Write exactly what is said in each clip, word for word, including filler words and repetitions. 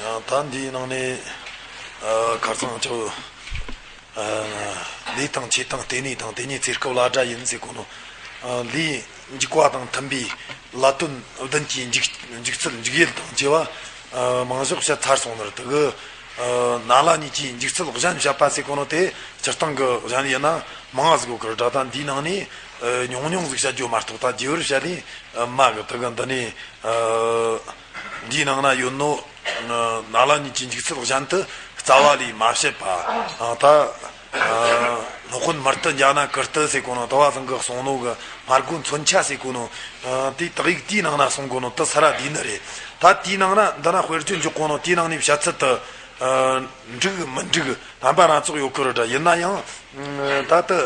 ད་འདིའི་ནང་ནས་ཁ་སང་ཆོ་ལས་དང་བྱེད་སྟངས་ལྟེ་གནས་དང་དེ་ཉིད་ཚེ་སྐབས་ལ་སྒྲ་ཡིན་ཟེར་གོ་ནོ། ལས་འཇིག་པ་དང་མཐུན་པའི་ལ་དོན་བདུན་གྱི་འཇིག་འཇིག་ཚུལ་འཇིག་ཡུལ་དང་བཅས་པ་མང་ཕྱོགས་བཤད་ཚར་སོང་ནོ། དེ་གི་ན་ལ་གཉིས་ཀྱི་འཇིག་ཚུལ་གཞན་བཤད་པ་ཟེར་གོ་ནོ་དེ་སྤྱིར་བཏང་གི་གཞན་ཡིན་ན་མང་ཟིག་གོ་གི་ར། ད་འདིའི་ནང་ནས་ཉུང་ཉུང་ཟིག་བཤད་རྒྱུ་མ་གཏོགས་ད་རྒྱས་པར་བཤད་ལས་མ་གི། དེ་གི་འདི་ནས་འདིའི་ནང་ན་ཡོད་ནོ། ན་ལ་གཉིས་ཀྱི་འཇིག་ཚུལ་གཞན་དུ་རྩ་བ་ལས་མ་བཤད་པ། ད་སློབ་དཔོན་མུར་དུ་འཇའ་ན་ཀིརྟི་ཟེར་གོ་ནོ། དུ་བ་ཚང་གི་གསུང་ནོ་གི་སྨྲ་སྒོ་མཚོན་ཆ་ཟེར་གོ་ནོ། དེ་དག་ཡིག་དེའི་ནང་ན་གསུང་གོ་ནོ་དེ་ས་ར་དེ་ནི་རེད། ད་དེའི་ནང་ན་འདི་ན་དཔེར་བརྗོད་འཇོག་གོ་ནོ་དེའི་ནང་ནས་བཤད་ཚུལ་དུ་འགྲིག་མི་འགྲིག་རྣམ་པ་སྣ་ཚོགས་ཡོད་གི་རེད་འདྲ། ཡིན་ན་ཡང་ད་དུ་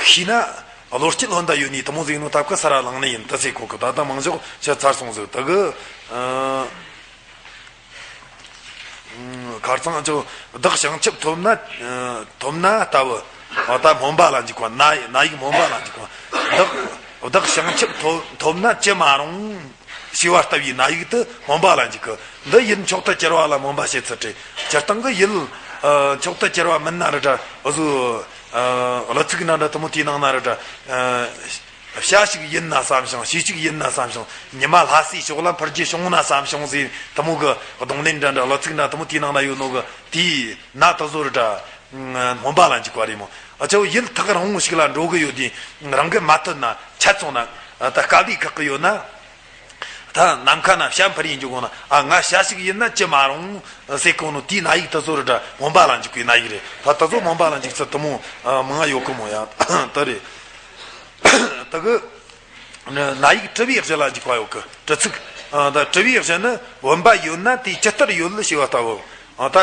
ཤེས་ན་བློ་སྐྱེད་ལྷོད་ད་ཡོད་ནི་དུ་མོ་ཟིག་ནོ་ད་གི་ས་ར་ལངས་ནི་ཡིན་ད་ཟེར་གོ་གི། ད་ད་མང་ཕྱོགས་བཤད་ཚར་སོང་ཟིག་ད་གི། ཁར་ཚང་ཅོ་བདག་བྱང་ཆུབ་ཐོབ་ན་ཐོབ་ན་ལྟ་བུ། ད་སྨོན་པ་ལ་འཇུག་པ་ན་ན་ཡིག་སྨོན་པ་ལ་འཇུག་པ། བདག་བདག་བྱང་ཆུབ་ཐོབ་ཐོབ་ན་ཅི་མ་རུང་ཞེས་པ་ལྟ་བུའི་ན་ཡིག་དུ་སྨོན་པ་ལ་འཇུག་གི། འདི་ཡིད་མཆོག་ཏུ་གྱུར་པ་ལ་སྨོན་པ་བྱེད་ཚུལ་ཏེ། སྤྱིར་བཏང་གི་ཡིད་མཆོག་ཏུ་གྱུར་པ་མིན་ན་རི་འདྲ་འུ་ཟུ་གླུ་ཚིག་ན་འདྲ་དུ་མོ་དེའི་ནང་ན་རི་འདྲ། བྱ་ཞིག་ཡིན་ན་བསམ་ཞིང་བྱིས་ཅིག་ཡིན་ན་བསམ་ཞིང་ཉི་མ་ལྷ་སའི་ཕྱོགས་ལ་འཕུར་རྒྱུ་བྱུང་ན་བསམ་ཞིང་ཟེར་དུ་མོ་གི་རྡུང་ལེན་འདྲ་འདྲ་གླུ་ཚིག་འདྲ་དུ་མོ་དེའི་ནང་ན་ཡོད་ནོ་གི་དེའི་ན་དུ་ཟོ་རི་འདྲ་སྨོན་པ་ལ་འཇུག་པ་རེད་མོ། ཨ་ཅོ་ཡིད་ཐག་རིང་བོ་ཞིག་ལ་འགྲོ་གི་ཡོད་དུས་རང་གི་མ་ཐོན་ན་ཆད་སོང་ན་ད་དཀའ་ལས་ཁག་གི་ཡོད་ན། ད་ནམ་མཁའ་ན་བྱ་འཕུར་ཡིན་རྒྱུ་གོ་ན་ཨ་ང་བྱ་ཞིག་ཡིན་ན་ཅི་མ་རུང་ཟེར་གོ་ནོ་དེའི་ན་ཡིག་དུ་ཟོ་རི་འདྲ་སྨོན་པ་ལ་འཇུག་པའི་ན་ཡིག་རེད། ད་དུ་ཟོ་སྨོན་པ་ལ་འཇུག་ཚུལ་དུ་མོ་མང་ཡོད་གི་མོ་ཡ་དུ་རེད། དེ་གི་ན་ཡིག་དྲི་བའི་གཞི་ལ་འཇུག་པ་ཡོད་གི། དྲི་ཚིག་ད་དྲི་བའི་གཞི་ནི་བུམ་པ་ཡོད་ན་དེ་ཇི་ལྟར་ཡོད་ཞེས་པ་ལྟ་བུ། ད་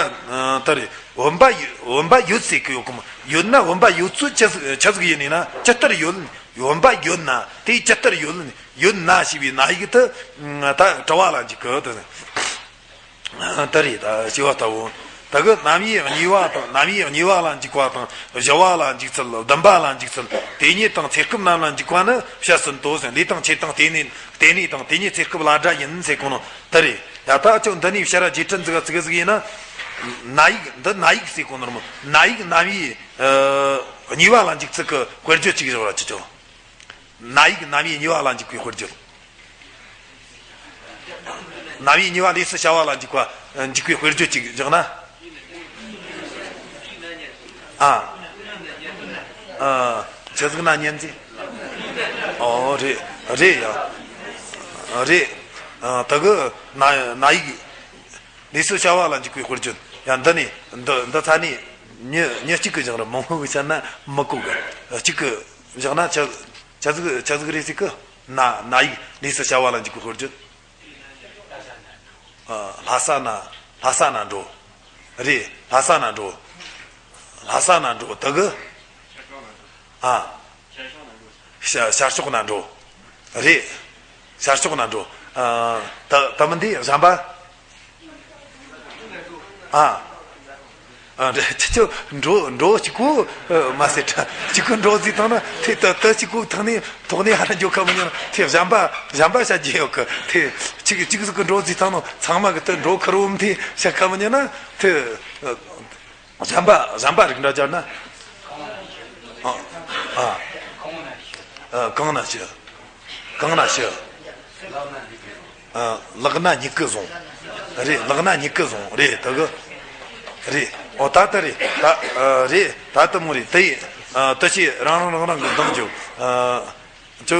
དེ་རེད། བུམ་པ་ཡོད་བུམ་པ་ཡོད་ཟེར་གི་ཡོད་གི་མོ། ཡོད་ན་བུམ་པ་ཡོད་ཚུལ་ཆི་ཆི་ཟིག་ཡིན་ནི་ན་ཇི་ལྟར་ཡོད། བུམ་པ་ཡོད་ན་དེ་ཇི་ལྟར་ཡོད། ཡོད་ན་ཞེས་པའི་ན་ཡིག་དེ་ད་དྲི་བ་ལ་འཇུག་གི་དེ། ད་རེད་ད་ཞེས་པ་ལྟ་བུ། ད་གི་རྣམ་དབྱེ་གཉིས་པ་དང་རྣམ་དབྱེ་གཉིས་པ་ལ་འཇུག་པ་དང་བཞི་པ་ལ་འཇུག་ཚུལ་བདུན་པ་ལ་འཇུག་ཚུལ་དེ་ཉིད་དང་ཚེ་སྐབས་རྣམས་ལ་འཇུག་པ་ནི་བཤད་ཟིན་ཏོ་ཟེར། ལས་དང་ཆོས་དང་ལྟེ་གནས་ལྟེ་གནས་དང་དེ་ཉིད་ཚེ་སྐབས་ལ་སྒྲ་ཡིན་ཟེར་གོ་ནོ་ད་རེད། ཡ་ད་ཅོ་འདི་ནས་བཤད་ར་རྗེས་དྲན་ཟིག་ག་ཙིག་གེ་ཟིག་ཡིན་ན། ན་ཡིག་འདི་ན་ཡིག་ཟེར་གོ་ནོ་ར་མོ། ན་ཡིག་རྣམ་དབྱེ་གཉིས་པ་ལ་འཇུག་ཚུལ་གི་དཔེར་བརྗོད་ཅིག་བཞག་ར་ཅི་ཅོ། ན་ཡིག་རྣམ་དབྱེ་གཉིས་པ་ལ་འཇུག་པའི་དཔེར་བརྗོད། རྣམ་དབྱེ་གཉིས་པ་ལས་སུ་བྱ་བ་ལ་འཇུག་པ་འཇུག་པའི་དཔེར་བརྗོད་ཅིག་བཞག་ན། ཨ། ཨ། ཆི་ཟིག་ན་ཉན་ཟེ། ཨོ་རེད་རེད་ཡ། རེད། ཨ་ད་གི་ན་ན་ཡིག་ལས་སུ་བྱ་བ་ལ་འཇུག་པའི་དཔེར་བརྗོད། ཡ་འདི་ནས་འདི་འདི་ཚ་ནས་མྱི་མྱི་གཅིག་གི་བཞག་ར་མང་བོ་གི་བཤད་ན་མི་གོ་གི། གཅིག་གི་བཞག་ན་ཆི་ཆི་ཟིག་ཆི་ཟིག་རེད་ཟེར་གི། ན་ན་ཡིག་ལས་སུ་བྱ་བ་ལ་འཇུག་པའི་དཔེར་བརྗོད། ཨ། ལྷ་ས་ན་ལྷ་ས་ན་འགྲོ། རེད། ལྷ་ས་ན་འགྲོ། ལྷ་ས་ན་འགྲོ་དེ་གི། ཨ། ཤར་ཤར་ཕྱོགས་ན་འགྲོ། རེད། ཤར་ཕྱོགས་ན་འགྲོ། ཨ། ད་ད་མི་འདི་གཞན་པ། ཨ། ཨ། འདྲ་ཅི་ཅོ་འགྲོ་འགྲོ་གཅིག་གུ་མ་ཟེར་ད་གཅིག་གུ་འགྲོ་ཟིག་ཐང་ན་དེ་ད་ད་གཅིག་གུ་ཐང་ནས་ཐོག་ནས་ཧ་ར་འགྱོ་ཁ་མི་ཉན་ན་དེ་གཞན་པ་གཞན་པ་བྱ་རྒྱུ་ཡོད་གི། དེ་གཅིག་གཅིག་ཟིག་གི་འགྲོ་ཟིག་ཐང་ནོ་ཚང་མ་གི་ད་འགྲོ་ཁུར་བོ་མི་དེ་བྱ་ཁ་མི་ཉན་ན་དེ་གཞན་པ་གཞན་པ་རིགས་འདྲ་སྦྱར་ན། ཨ་ཨ་ཨ་གང་ན་ཤི། གང་ན་ཤི། ཨ། ལག་ན་མྱུ་གུ་བཟུང་། རེད། ལག་ན་མྱུ་གུ་བཟུང་། རེད། དེ་གི་རེད། ཨོ་ད་ད་རེད་ད། ཨ། རེད། ད་དེ་མོ་རེད། དེ་ཡི་ཨ་དེ་ཆེ་རང་རང་རང་རང་གི་འདང་རྒྱུ། ཨ། ཅོ་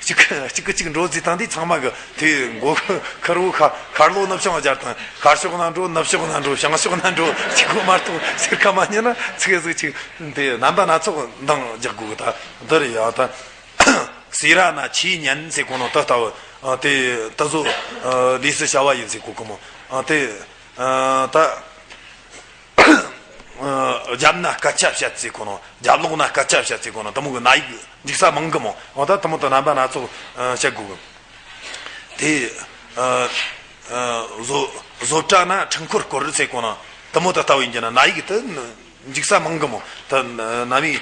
གཅིག་གི་གཅིག་གི་གཅིག་འགྲོ་ཟིག་དང་དེ་ཚང་མ་གི་དེ་མགོ་ཁུར་བོ་ཁ་ཁར་ལོ་ནུབ་བྱང་སྦྱར་དང་། ཤར་ཕྱོགས་ན་འགྲོ། ནུབ་ཕྱོགས་ན་འགྲོ། བྱང་ཕྱོགས་ན་འགྲོ། གཅིག་གོ་མ་གཏོགས་ཟེར་ཁ་མ་ཉན་ན་ཚིག་ཟིག་གཅིག་དེ་རྣམ་པ་སྣ་ཚོགས་འདང་རྒྱག་དགོས་གི། ད་འདི་རེད་ཡ་ད། སེ་ར་ན་ཆོས་ཉན་ཟེར་གོ་ནོ་དེ་ལྟ་བུ། ཨ། དེ་དེ་ཚོ་ཨ་ལས་སུ་བྱ་བ་ཡིན་ཟེར་གོ་གི་མོ། ཨ། དེ་ཨ་ད་ཨ་རྒྱབ་ན་སྐད་ཆ་བཤད་ཟེར་གོ་ནོ། རྒྱབ་ལོགས་ན་སྐད་ཆ་བཤད་ཟེར་གོ་ནོ། དེ་མོ་གི་ན་ཡིག་འཇུག་ས་མང་གི་མོ། འོ་ད་དེ་མོ་དེ་རྣམ་པ་སྣ་ཚོགས་ཨ་བཤད་དགོས་གི། དེ་ཨ་ཨ་བཟོ་བཟོ་གྲྭ་ན་འཕྲུལ་འཁོར་སྐོར་ཟེར་གོ་ནོ། དེ་མོ་དེ་ལྟ་བུ་ཡིན་གྱི་ན་ན་ཡིག་དེ་འཇུག་ས་མང་གི་མོ། ད་རྣམ་དབྱེ་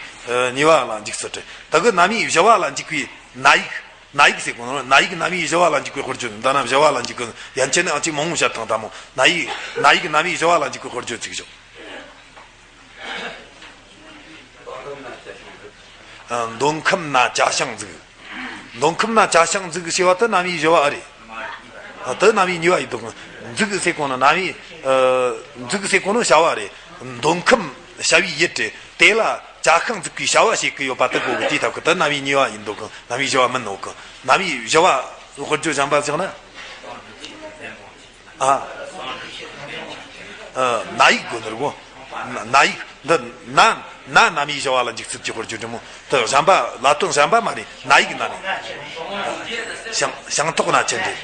གཉིས་པ་ལ་འཇུག་ཚུལ་རེད། ད་གི་རྣམ་དབྱེ་བཞི་པ་ལ་འཇུག་པའི་ན་ཡིག་ ན་ཡིག་ཟེར་གོ་ནོ། ན་ཡིག་རྣམ་དབྱེ་བཞི་བ་ལ་འཇུག་པའི་དཔེར་བརྗོད། འདི་ན་བཞི་བ་ལ་འཇུག་གི་ཡན་ཆད་ནི་ཨ་ཅིག་མང་བོ་བཤད་དང་། ད་མོ་ན་ཡིག་ན་ཡིག་རྣམ་དབྱེ་བཞི་བ་ལ་འཇུག་པའི་དཔེར་བརྗོད་ཅིག་བཞག་ཨ། མདོ་ཁམས་ན་ཅ་ཞང་འཛུགས། མདོ་ཁམས་ན་ཅ་ཞང་འཛུགས་ཞེས་པ་དེ་རྣམ་དབྱེ་བཞི་བ་ཨེ་རེད། ཨ། དེ་རྣམ་དབྱེ་གཉིས་པ་ཡིན་འདུག། འཛུགས་ཟེར་གོ་ནོ་རྣམ་དབྱེ། ཨ། འཛུགས་ཟེར་གོ་ནོ་བྱ་བ་རེད། མདོ་ཁམས་བྱ་བའི་ཡུལ་རེད། དེ་ལ་ཅ་ཞང་འཛུགས་པའི་བྱ་བ་བྱེད་ཀྱི་ཡོད་པ་དེ་གོ་གི། དེའི་སྟབས་ཀྱིས་དེ་རྣམ་དབྱེ་གཉིས་པ་ཡིན་འདུག་གི། རྣམ་དབྱེ་བཞི་བ་མིན་ནོ་གི། རྣམ་དབྱེ་བཞི་བ་དཔེར་བརྗོད་གཞན་པ་བཞག་ན། ཨ། ཨ། ན་ཡིག་དགོས་ནི་རེད་གོ། ན་ན་ཡིག་འདི་ན་ན་རྣམ་དབྱེ་བཞི་བ་ལ་འཇུག་ཚུལ་གྱི་དཔེར་བརྗོད་རེད་མོ། དེ་གཞན་པ་ལ་དོན་གཞན་པ་མ་རེད། ན་ཡིག་ན་ནི། ཞིང་ཞིང་ཐོག་ན་ཆུ་འདྲེན།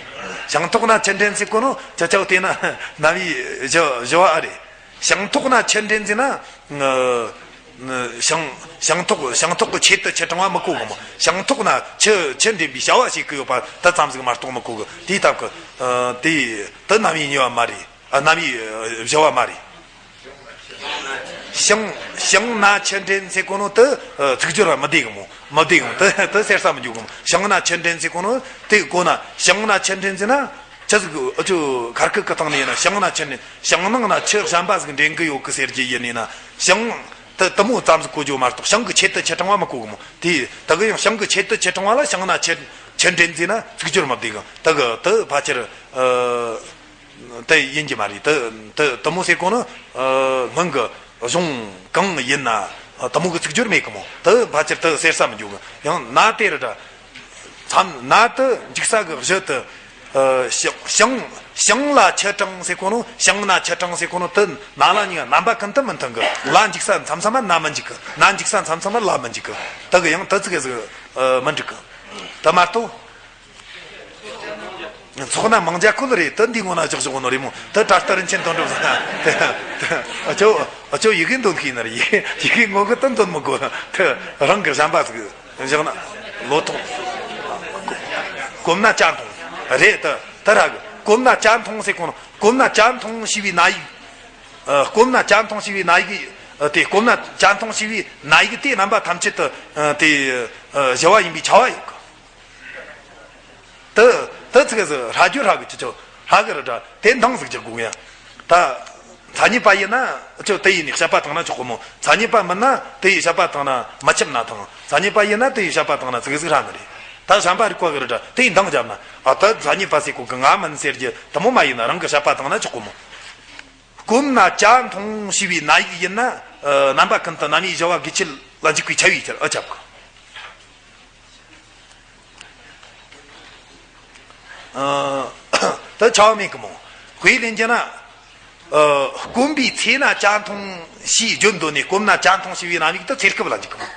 ཞིང་ཐོག་ན་ཆུ་འདྲེན་ཟེར་གོ་ནོ་ཅི་ཆའོ་དེ་ན་རྣམ་དབྱེ་བཞི་བཞི་བ་ཨེ་རེད། ཞིང་ཐོག་ན་ཆུ་འདྲེན་ཟེར་ན། ཨ། ཞིང་ཞིང་ཐོག་ཞིང་ཐོག་གི་ཆེད་དུ་ཆུ་དྲངས་པ་མི་གོ་གི་མོ། ཞིང་ཐོག་ན་ཆུ་ཆུ་འདྲེན་པའི་བྱ་བ་བྱེད་ཀྱི་ཡོད་པ་དེ་ཙམ་ཟིག་མ་གཏོགས་མི་གོ་གི། དེའི་སྟབས་ཀྱིས། ཨ། དེ་དེ་རྣམ་དབྱེ་གཉིས་པ་མ་རེད། ཨ། རྣམ་དབྱེ་བཞི་བ་མ་རེད། ཞིང་ཞིང་ན་ཆུ་འདྲེན་ཟེར་གོ་ནོ་དེ། ཨ། ཚིག་སྦྱོར་བ་མི་བདེ་གི་མོ། མི་བདེ་གི་མོ། དེ་དེ་ཟེར་ས་མི་འཇུག་གི་མོ། ཞིང་ན་ཆུ་འདྲེན་ཟེར་གོ་ནོ་དེ་གོ་ན། ཞིང་ན་ཆུ་འདྲེན་ཟེར་ན་ཆི་ཟིག་ཨ་ཅོ་ཁར་ཁུག་གི་སྟེང་ནས་ཡིན་ན། ཞིང་ན་ཆུ་འདྲེན། ཞིང་ནང་ན་ཆུ་གཞན་པ་ཟིག་འདྲེན་གི་ཡོད་གི་ཟེར་གྱི་ཡིན་ནི་ན། ཞིང་དེ་དེ་མོ་ཙམ་ཟིག་གོ་རྒྱུ་མ་གཏོགས་ཞིང་གི་ཆེད་དུ་ཆུ་དྲངས་པ་མི་གོ་གི་མོ། དེ་དེ་གི་ཡང་ཞིང་གི་ཆེད་དུ་ཆུ་དྲངས་པ་ལ་ཞིང་ན་ཆུ་ཆུ་འདྲེན་ཟེར་ན་ཚིག་སྦྱོར་མི་བདེ་གི། དེ་གི་དེ་ཕལ་ཆེར། ཨ། དེ་ཡིན་གྱི་མ་རེད། དེ་དེ་དེ་མོ་ཟེར་གོ་ནོ། ཨ། སྔོན་གྱི་གཞུང་གང་ཡིན་ན་དེ་མོ་གི་ཚིག་སྦྱོར་མེད་གི་མོ། དེ་ཕལ་ཆེར་དེ་ཟེར་ས་མི་འཇུག་གི། ཡང་ན་དེ་རེད་དྲ། མཚམས་ན་དེ་འཇུག་ས་གི་གཞི་དེ། ཨ། ཞིང་ཞིང་ཞིང་ལ་ཆུ་དྲངས་ཟེར་གོ་ནོ། ཞིང་ན་ཆུ་དྲངས་ཟེར་གོ་ནོ་དེ་ན་ལ་གཉིས་ཀ་རྣམ་པ་ཀུན་ཏུ་མི་མཐུན་གི། ལ་འཇུག་ས་མཚམས་མཚམས་མ་ན་མི་འཇུག་གི། ན་འཇུག་ས་མཚམས་མཚམས་མ་ལ་མི་འཇུག་གི། དེ་གི་ཡང་དེ་ཚིག་གི་ཟིག་ཨ། མི་འགྲིག་གི། དེ་མ་གཏོགས། ཚོགས་ན་མང་ཇ་ཁུལ་རེད། དེ་འདི་ངོ་ན་བཞག་བཞག་ནོ་རེད་མོ། དེ་དྲ་ལྟར་རིན་ཆེན་དོན་གྲུབ་ཟེར་ན། ཨ་ཅོ་ཨ་ཅོ་ཡི་གེ་འདོན་ཤེས་ན་རེད། ཡི་གེ་ངོ་གི་དེ་འདོན་མི་དགོས། དེ་རང་གི་གཞན་པ་ཟིག་བཞག་ན། ལོ་ཐོག་གོམས་ན་ཅ་མཐོང་། རེད་དེ་དེ་ར་གི། གོམས་ན་ཅ་མཐོང་ཟེར་གོ་ནོ། གོམས་ན་ཅ་མཐོང་ཞེས་པའི་ན་ཡིག། ཨ། གོམས་ན་ཅ་མཐོང་ཞེས་པའི་ན་ཡིག། ཨ། དེ་གོམས་ན་ཅ་མཐོང་ཞེས་པའི་ན་ཡིག་དེ་རྣམ་པ་ཐམས་ཅད་དུ། ཨ། དེ། ཨ། བཞི་བ་ཡིན་པའི་ཁྱབ་པ་ཡོད་གི། དེ་དེ་ཚིག་གི་ཟིག་ཧྲ་རྒྱུ་ཧྲ་གི་ཅི་ཅོ་ཧྲ་གི་རེད་དྲ། དེ་འདང་ཟིག་རྒྱག་དགོས་ཡ། ད་མཚན་ཉིད་པ་ཡིན་ན་ཅོ་དེ་ཡིན་ནི་བཤད་པ་བཏང་ན་ཆོག་གི་མོ། མཚན་ཉིད་པ་མིན་ན་དེ་ཡི་བཤད་པ་བཏང་ན་མི་ཁྱབ་ན་ཐང་། མཚན་ཉིད་པ་ཡིན་ན་དེ་ཡི་བཤད་པ་བཏང་ན་ཚིག་གི་ཟིག་ཧྲ་ནི་རེད། ད་གཞན་པ་རིག་པ་གི་རེད་དྲ། དེ་ཡི་འདང་བརྒྱབ་ན། ཨ། ད་མཚན་ཉིད་པ་ཟེར་གོ་གི་ང་མིན་ཟེར་རྒྱུ་དེ་མོ་མ་ཡིན་ན་རང་གི་བཤད་པ་བཏང་ན་ཆོག་གི་མོ། གོམས་ན་ཅ་མཐོང་ཞེས་པའི་ན་ཡིག་ཡིན་ན། ཨ། རྣམ་པ་ཀུན་ཏུ་རྣམ་དབྱེ་བཞི་བ་དགེ་ཆེ་ལ་འཇུག་པའི་ཁྱབ་པའི་ཕྱིར་ཨ་ཁྱབ་གི། ཨ། ད་ཁྱབ་པ་མེད་གི་མོ། དཔེ་ལེན་རྒྱུ་ན། ཨ། སྐོམ་པའི་ཚེ་ན་ཅ་མཐོང་ཞེས་བརྗོད་འདོད་ནས། གོམས་ན་ཅ་མཐོང་ཞེས་པའི་རྣམ་དབྱེ་དེ་ཚེ་སྐབས་ལ་འཇུག་གི་མོ།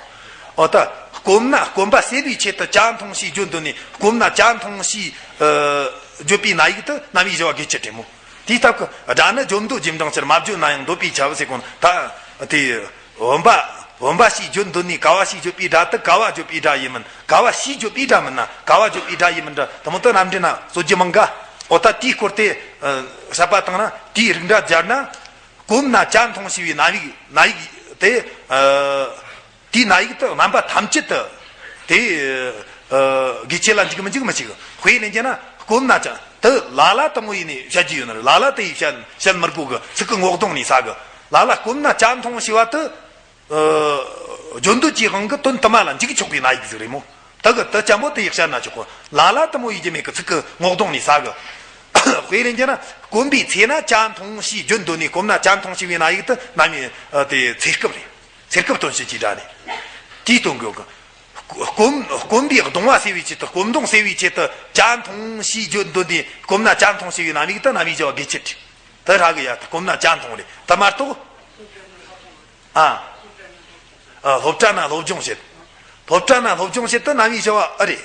འོ་ད་སྐོམ་ན་སྐོམ་པ་སེལ་བའི་ཆེད་དུ་ཅ་མཐོང་ཞེས་བརྗོད་འདོད་ནས། གོམས་ན་ཅ་མཐོང་ཞེས། ཨ། བརྗོད་པའི་ན་ཡིག་དེ་རྣམ་དབྱེ་བཞི་བ་དགེ་ཆེ་རེད་མོ། དེའི་སྟབས་ཀྱིས་སྒྲ་ནི་བརྗོད་འདོད་རྗེས་འབྲང་ཕྱིར། མ་བརྗོད་ན་ཡང་འདོད་པའི་ཁྱབ་ཟེར་གོ་ནོ། ད་དེ་བུམ་པ་བུམ་པ་ཞེས་བརྗོད་འདོད་ནས་ཀ་བ་ཞེས་བརྗོད་པའི་སྒྲ་དེ་ཀ་བ་བརྗོད་པའི་སྒྲ་ཡིན་མིན། ཀ་བ་ཞེས་བརྗོད་པའི་སྒྲ་མིན་ན་ཀ་བ་བརྗོད་པའི་སྒྲ་ཡིན་མིན་འདྲ། དེ་མོ་དེ་རྣམ་འགྲེལ་ན་རྩོད་རྒྱུ་མང་ག། འོ་ད་དེའི་སྐོར་དེ། ཨ། བཤད་པ་བཏང་ན་དེའི་རིགས་འདྲ་སྦྱར་ན། གོམས་ན་ཅ་མཐོང་ཞེས་པའི་ན་ཡིག་ན་ཡིག་དེ། ཨ། དེའི་ན་ཡིག་དེ་རྣམ་པ་ཐམས་ཅད་དུ་དེ། ཨ། དགེ་ཆེ་ལ་འཇུག་མི་འཇུག་མི་ཤེས་གི། དཔེ་ལེན་རྒྱུ་ན་སྐོམ་ན་ཅ། དེ་ལ་ལ་དེ་མོ་ཡིན་ནི་བཤད་རྒྱུ་ཡོད་ནི་རེད། ལ་ལ་དེ་ཡིས་བཤད་བཤད་མི་དགོས་གི། ཚིག་གི་ངོ་གདོང་ནས་ཟ་གི། ལ་ལ་གོམས་ན་ཅ་མཐོང་ཞེས་པ་དེ། ཨ། བརྗོད་འདོད་ཀྱི་དབང་གིས་དོན་དུ་མ་ལ་འཇུག་ཆོག་པའི་ན་ཡིག་ཟིག་རེད་མོ། དེ་གི་དེ་ཅན་པོ་དེ་ཡིས་བཤད་ན་ཆོག་གི། ལ་ལ་དེ་མོ་ཡིན་རྒྱུ་མེད་གི། ཚིག་གི་ངོ་གདོང་ནས་ཟ་གི། དཔེ་ལེན་རྒྱུ་ན་སྐོམ་པའི་ཚེ་ན་ཅ་མཐོང་ཞེས་བརྗོད་འདོད་ནས། གོམས་ན་ཅ་མཐོང་ཞེས་པའི་ན་ཡིག་དེ་རྣམ་དབྱེ། ཨ། དེ་ཚེ་སྐབས་རེད། ཚེ་སྐབས་དོན་བྱེད་ཀྱི་སྒྲ་ནི། དེའི་དོན་གོ་གི། སྐོམ་སྐོམ་པའི་གདུང་བ་སེལ་བའི་ཆེད་དུ། སྐོམ་གདུང་སེལ་བའི་ཆེད་དུ་ཅ་མཐོང་ཞེས་བརྗོད་འདོད་དེ། གོམས་ན་ཅ་མཐོང་ཞེས་པའི་རྣམ་དབྱེ་དེ་རྣམ་དབྱེ་བཞི་བ་དགེ་ཆེ་དེ་ར་གི་ཡ། གོམས་ན་ཅ་མཐོང་རེད། དེ་མ་གཏོགས། ཨ། ཨ། སློབ་གྲྭ་ན་སློབ་སྦྱོང་བྱེད། སློབ་གྲྭ་ན་སློབ་སྦྱོང་བྱེད་དེ་རྣམ་དབྱེ་བཞི་བ་ཨེ་རེད།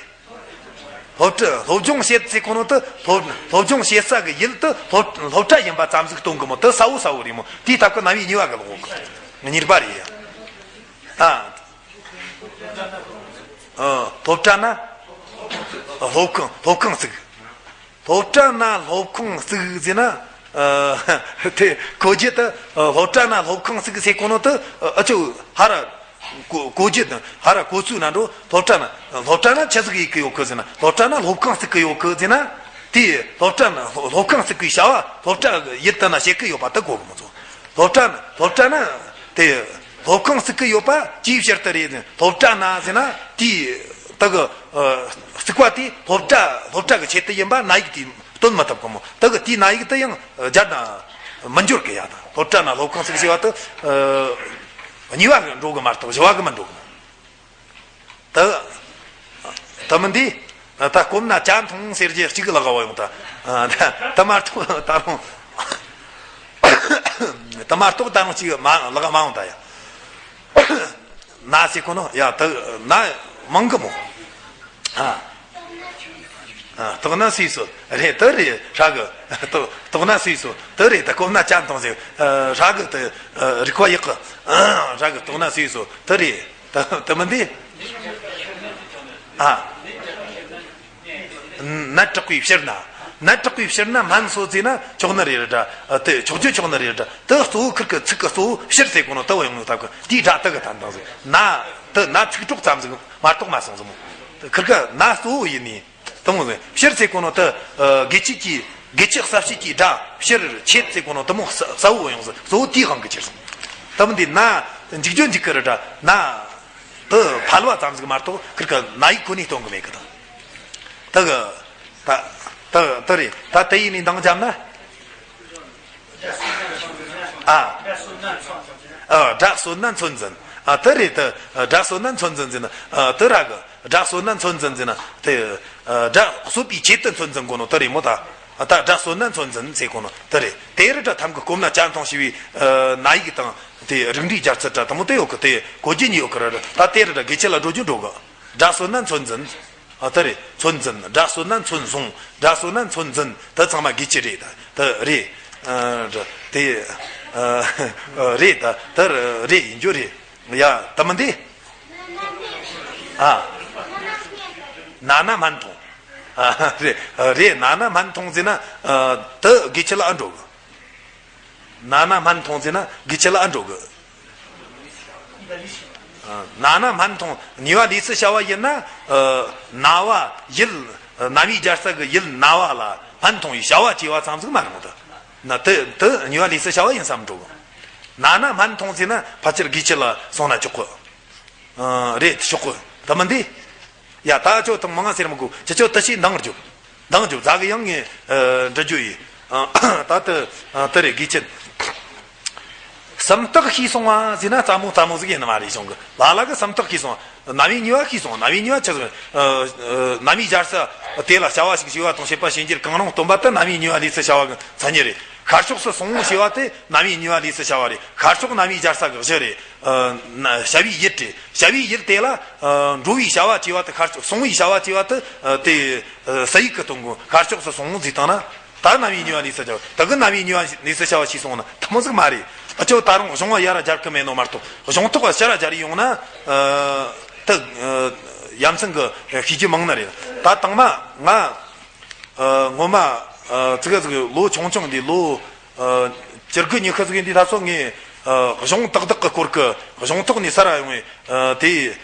སློབ་གྲྭ་སློབ་སྦྱོང་བྱེད་ཟེར་གོ་ནོ་དེ་སློབ་སློབ་སྦྱོང་བྱེད་ས་གི་ཡུལ་དེ་སློབ་སློབ་གྲྭ་ཡིན་པ་ཙམ་ཟིག་སྟོན་གི་མོ། དེ་གསལ་བོ་གསལ་བོ་རེད་མོ། དེའི་སྟབས་ཀྱིས་རྣམ་དབྱེ་གཉིས་པ་གི་ལོག་གི། གཉིས་པ་རེད་ཡ། ཨ། ཨ། སློབ་གྲྭ་ན་སློབ་ཁང་སློབ་ཁང་བཙུགས། སློབ་གྲྭ་ན་སློབ་ཁང་བཙུགས་ཟེར་ན། ཨ། དེ་གོ་རྒྱུ་དེ། ཨ། སློབ་གྲྭ་ན་སློབ་ཁང་བཙུགས་ཟེར་གོ་ནོ་དེ། ཨ། ཨ་ཅོ་ཧ་ར། གོ་གོ་རྒྱུ་དང་ཧ་ར་གོ་ཚུལ་ན་འགྲོ། སློབ་གྲྭ་ན་སློབ་གྲྭ་ན་ཆི་ཟིག་ཡེད་གི་ཡོད་གི་ཟེར་ན། སློབ་གྲྭ་ན་སློབ་ཁང་བརྩིགས་གི་ཡོད་གི་ཟེར་ན། དེ་སློབ་གྲྭ་ན་སློབ་ཁང་བརྩིགས་གི་བྱ་བ། སློབ་གྲྭ་ཡུལ་དེ་ན་བྱེད་གི་ཡོད་པ་དེ་གོ་གི་མི་ཚོ། སློབ་གྲྭ་ན་སློབ་གྲྭ་ན་དེ་སློབ་ཁང་བརྩིགས་གི་ཡོད་པ་ཅིའི་ཕྱིར་དུ་རེད་ཟེར་ན། སློབ་གྲྭ་ན་ཟེར་ན་དེ་དེ་གི་ཨ་བརྩིགས་པ་དེ་སློབ་གྲྭ་སློབ་གྲྭ་གི་ཆེད་དུ་ཡིན་པ་ན་ཡིག་དེ་སྟོན་མི་ཐུབ་གི་མོ། དེ་གི་དེའི་ན་ཡིག་དེ་ཡང་སྦྱར་ན་མི་འགྱུར་གི་ཡ། ད་སློབ་གྲྭ་ན་སློབ་ཁང་བརྩིགས་ཞེས་པ་དེ་ཨ་གཉིས་པ་འགྲོ་གི་མ་གཏོགས་བཞི་བ་གི་མི་འགྲོ་གི་མོ། ད་ད་མི་འདི་ད་སྐོམ་ན་ཇ་འཐུང་ཟེར་རྒྱུ་གཅིག་ལ་ག་བ་ཡོང་། ད་ད་མ་གཏོགས་ད་རུང་ད་མ་གཏོགས་ད་རུང་གཅིག་མ་ལ་ག་མ་ཡོང་། ད་ཡ་ན་ཟེར་གོ་ནོ་ཡ། ད་ན་མང་གི་མོ། ཨ་ཨ་ལྟོགས་ན་སུས་གསོ་རེད། ད་རེད་ཧྲ་གི། ལྟོགས་ལྟོགས་ན་སུས་གསོ་ད་རེད། ད་སྐོམ་ན་ཇ་འཐུང་ཟེར་ཨ་ཧྲ་གི། ད་རིག་པ་ཡག་གི་ཧྲ་གི། ལྟོགས་ན་སུས་གསོ་ད་རེད། ད་ད་མི་འདི། ཨ། ནད་དྲག་པའི་ཕྱིར་ན། ནད་དྲག་པའི་ཕྱིར་ན་སྨན་གསོ་ཟེར་ན་ཆོག་ནི་རེད་ར། ད་དེ་ཆོག་རྒྱུ་ཆོག་ནི་རེད་ར། ད་གཙོ་བོ་ཁིར་གི་ཚིག་གི་གཙོ་བོ་ཕྱིར་ཟེར་གོ་ནོ་ད་བ་ཡོང་ནོ་ད་གི་དེའི་སྒྲ་ད་གི་ད་འདང་ཟེར་ན། ད་ན་ཚིག་གྲོགས་ཙམ་ཟིག་མ་གཏོགས་མ་སོང་ཟིག་མོ། ཁིར་གི་ན་གཙོ་བོ་ཡིན་ནི། དེ་མོ་ཟེར་ཕྱིར་ཟེར་གོ་ནོ་ད་ཨ་དགེ་བཅུ་གི་དགེ་བཅུ་གསལ་བྱེད་ཀྱི་སྒྲ་ཕྱིར་ཆད་ཟེར་གོ་ནོ་དེ་མོ་གསལ་བོ་ཡོང་ཟིག། གཙོ་བོ་དེའི་དབང་གིས་ཁྱེར་སོང་། དེ་མོ་འདི་ན་འཇིག་རྒྱུ་འཇིག་གི་ར་སྒྲ་ན། དེ་ཕལ་བ་ཙམ་ཟིག་མ་གཏོགས་ཁིར་གི་ན་ཡིག་ཁོ་ནས་སྟོན་གི་མེད་གི། ད་དེ་གི་ད་དེ་དེ་རེད། ད་དེ་ཡིན་ནི་འདང་བརྒྱབ་ན། ཨ་ཨ་སྒྲ་གསོད་ན་མཚོན་འཛིན། ཨ་དེ་རེད། དེ་སྒྲ་གསོད་ན་མཚོན་འཛིན་ཟེར་ན། ཨ་དེ་ར་གི་སྒྲ་གསོད་ན་མཚོན་འཛིན་ཟེར་ན། དེ་ཨ་སྒྲ་གསོད་པའི་ཆེད་དུ་མཚོན་འཛིན་གོ་ནོ་དེ་རེད་མོ། ད་ད་སྒྲ་གསོད་ན་མཚོན་འཛིན་ཟེར་གོ་ནོ་དེ་རེད། དེ་རུ་སྒྲ་ཐམ་གི་སྐོམ་ན་ཇ་འཐུང་ཞེས་པའི་ཨ་ན་ཡིག་དང་དེ་རིགས་འགྲེའི་སྦྱར་ཚུལ་སྒྲ་དེ་མོ་དེ་ཡོད་གི། དེ་གོ་རྒྱུ་ནི་ཡོད་གི་ར། ད་དེ་རུ་སྒྲ་དགེ་བཅུ་ལ་འགྲོ་རྒྱུ་འགྲོ་གི། སྒྲ་གསོད་ན་མཚོན་འཛིན། ཨ་དེ་རེད། མཚོན་འཛིན། སྒྲ་གསོད་ན་མཚོན་བཟུང་། སྒྲ་གསོད་ན་མཚོན་འཛིན། དེ་ཚང་མ་དགེ་བཅུ་རེད། ད་དེ་རེད། ཨ་དེ་ཨ་རེད། ད་དེ་རེད་ཡིན་རྒྱུ་རེད་ཡ། ད་མི་འདི། ཨ་ན་ན་སྨན་འཐུང་། ཨ་རེད་རེད། ན་ན་སྨན་འཐུང་ཟེར་ན་ཨ་དེ་དགེ་བཅུ་ལ་ཨ་འགྲོ་གི། ན་ན་སྨན་འཐུང་ཟེར་ན་དགེ་བཅུ་ལ་ཨ་འགྲོ་གི། ན་ན་སྨན་འཐུང་ནུས་པ་ལས་སུ་བྱ་བ་ཡིན་ན། ན་བ་ཡུལ། ན་བའི་སྦྱར་ས་གི་ཡུལ་ན་བ་ལ་སྨན་འཐུང་བའི་བྱ་བ་བྱས་པ་ཙམ་ཟིག་མ་རེད་མོ། ད་ན་དེ་དེ་ནུས་པ་ལས་སུ་བྱ་བ་ཡིན་བསམ་འགྲོ་གི། ན་ན་སྨན་འཐུང་ཟེར་ན་ཕལ་ཆེར་དགེ་བཅུ་ལ་སོང་ན་ཆོག་གི། ཨ་རེད། ཆོག་གི། ད་མི་འདི། ཡ་ད་ཁྱོད་ཐེངས་མང་ང་ཟེར་མི་དགོས། ཁྱེད་ཆོ་དེ་ཞིག་འདང་རྒྱོབ། འདང་རྒྱོབ། རྫ་གི་ཡང་ངས་ཨ་འདྲི་རྒྱུ་ཡིན། ཨ་ད་དེ་ཨ་དེ་རེད། དགེ་བཅུ་སུམ་རྟགས་ཤེས་སོང་བ་ཟེར་ན་རྩ་མོ་རྩ་མོ་ཟིག་ཡིན་ནི་མ་རེད། གཞུང་གི་ལ་ལ་གི་སུམ་རྟགས་ཤེས་སོང་། རྣམ་དབྱེ་གཉིས་པ་ཤེས་སོང་། རྣམ་དབྱེ་གཉིས་པ་ཆི་ཟིག། ཨ་ཨ་རྣམ་དབྱེ་སྦྱར་ས་དེ་ལ་བྱ་བ་ཞིག་བྱས་པ་དང་བྱེད་པ་ཕྱིན་འགྱུར་གང་རུང་སྟོན་པ་དེ་རྣམ་དབྱེ་གཉིས་པ་ལས་སུ་བྱ་བ་གི་མཚན་ཉིད་རེད། ཤར་ཕྱོགས་སུ་སོང་ངོ་ཞེས་པ་དེ་རྣམ་དབྱེ་གཉིས་པ་ལས་སུ་བྱ་བ་རེད། ཤར་ཕྱོགས་རྣམ་དབྱེ་སྦྱར་ས་གི་གཞི་རེད། ཨ་ན་བྱ་བའི་ཡུལ་ཏེ། བྱ་བའི་ཡུལ་དེ་ལ་ཨ་འགྲོ་བའི་བྱ་བ་བྱས་པ་དེ་ཤར་ཕྱོགས། སོང་བའི་བྱ་བ་བྱས་པ་དེ་ཨ་དེ་ཨ་ས་ཡིག་གི་སྟོན་གོ། ཤར་ཕྱོགས་སུ་སོང་ཟེར་བཏང་ན། ད་རྣམ་དབྱེ་གཉིས་པ་ལས་སུ་བྱ་བ། ད་གི་རྣམ་དབྱེ་གཉིས་པ་ལས་སུ་བྱ་བ་ཞིག་སོང་ན་ཐུན་མོང་ཟིག་མ་རེད། ཨ་ཅོ་ད་རུང་གཞུང་བ་ཡར་ར་སྦྱར་གི་མེད་ནོ་མ་གཏོགས། གཞུང་ཐོག་ག་ཕྱིར་ར་སྦྱར་ཡོང་ན་ཨ་ད་ཨ་ཡ་མཚན་གི་ཤེས་རྒྱུ་མང་ནི་རེད། ད་དང་མ་ང་ཨ་ངོ་མ་ཨ་ཙི་ག་ཙི་གི་ལོ་ཆུང་ཆུང་འདི་ལོ། ཨ་བཅུ་དགུ་ཉི་ཤུ་ཟིག་ཡིན་དུས་ད་སོ་ངས་ཨ་གཞུང་ཏག་ཏག་གི་སྐོར་གི་གཞུང་ཐོག་ནས་གསར་ར་ཡོང་བའི་ཨ་དེ་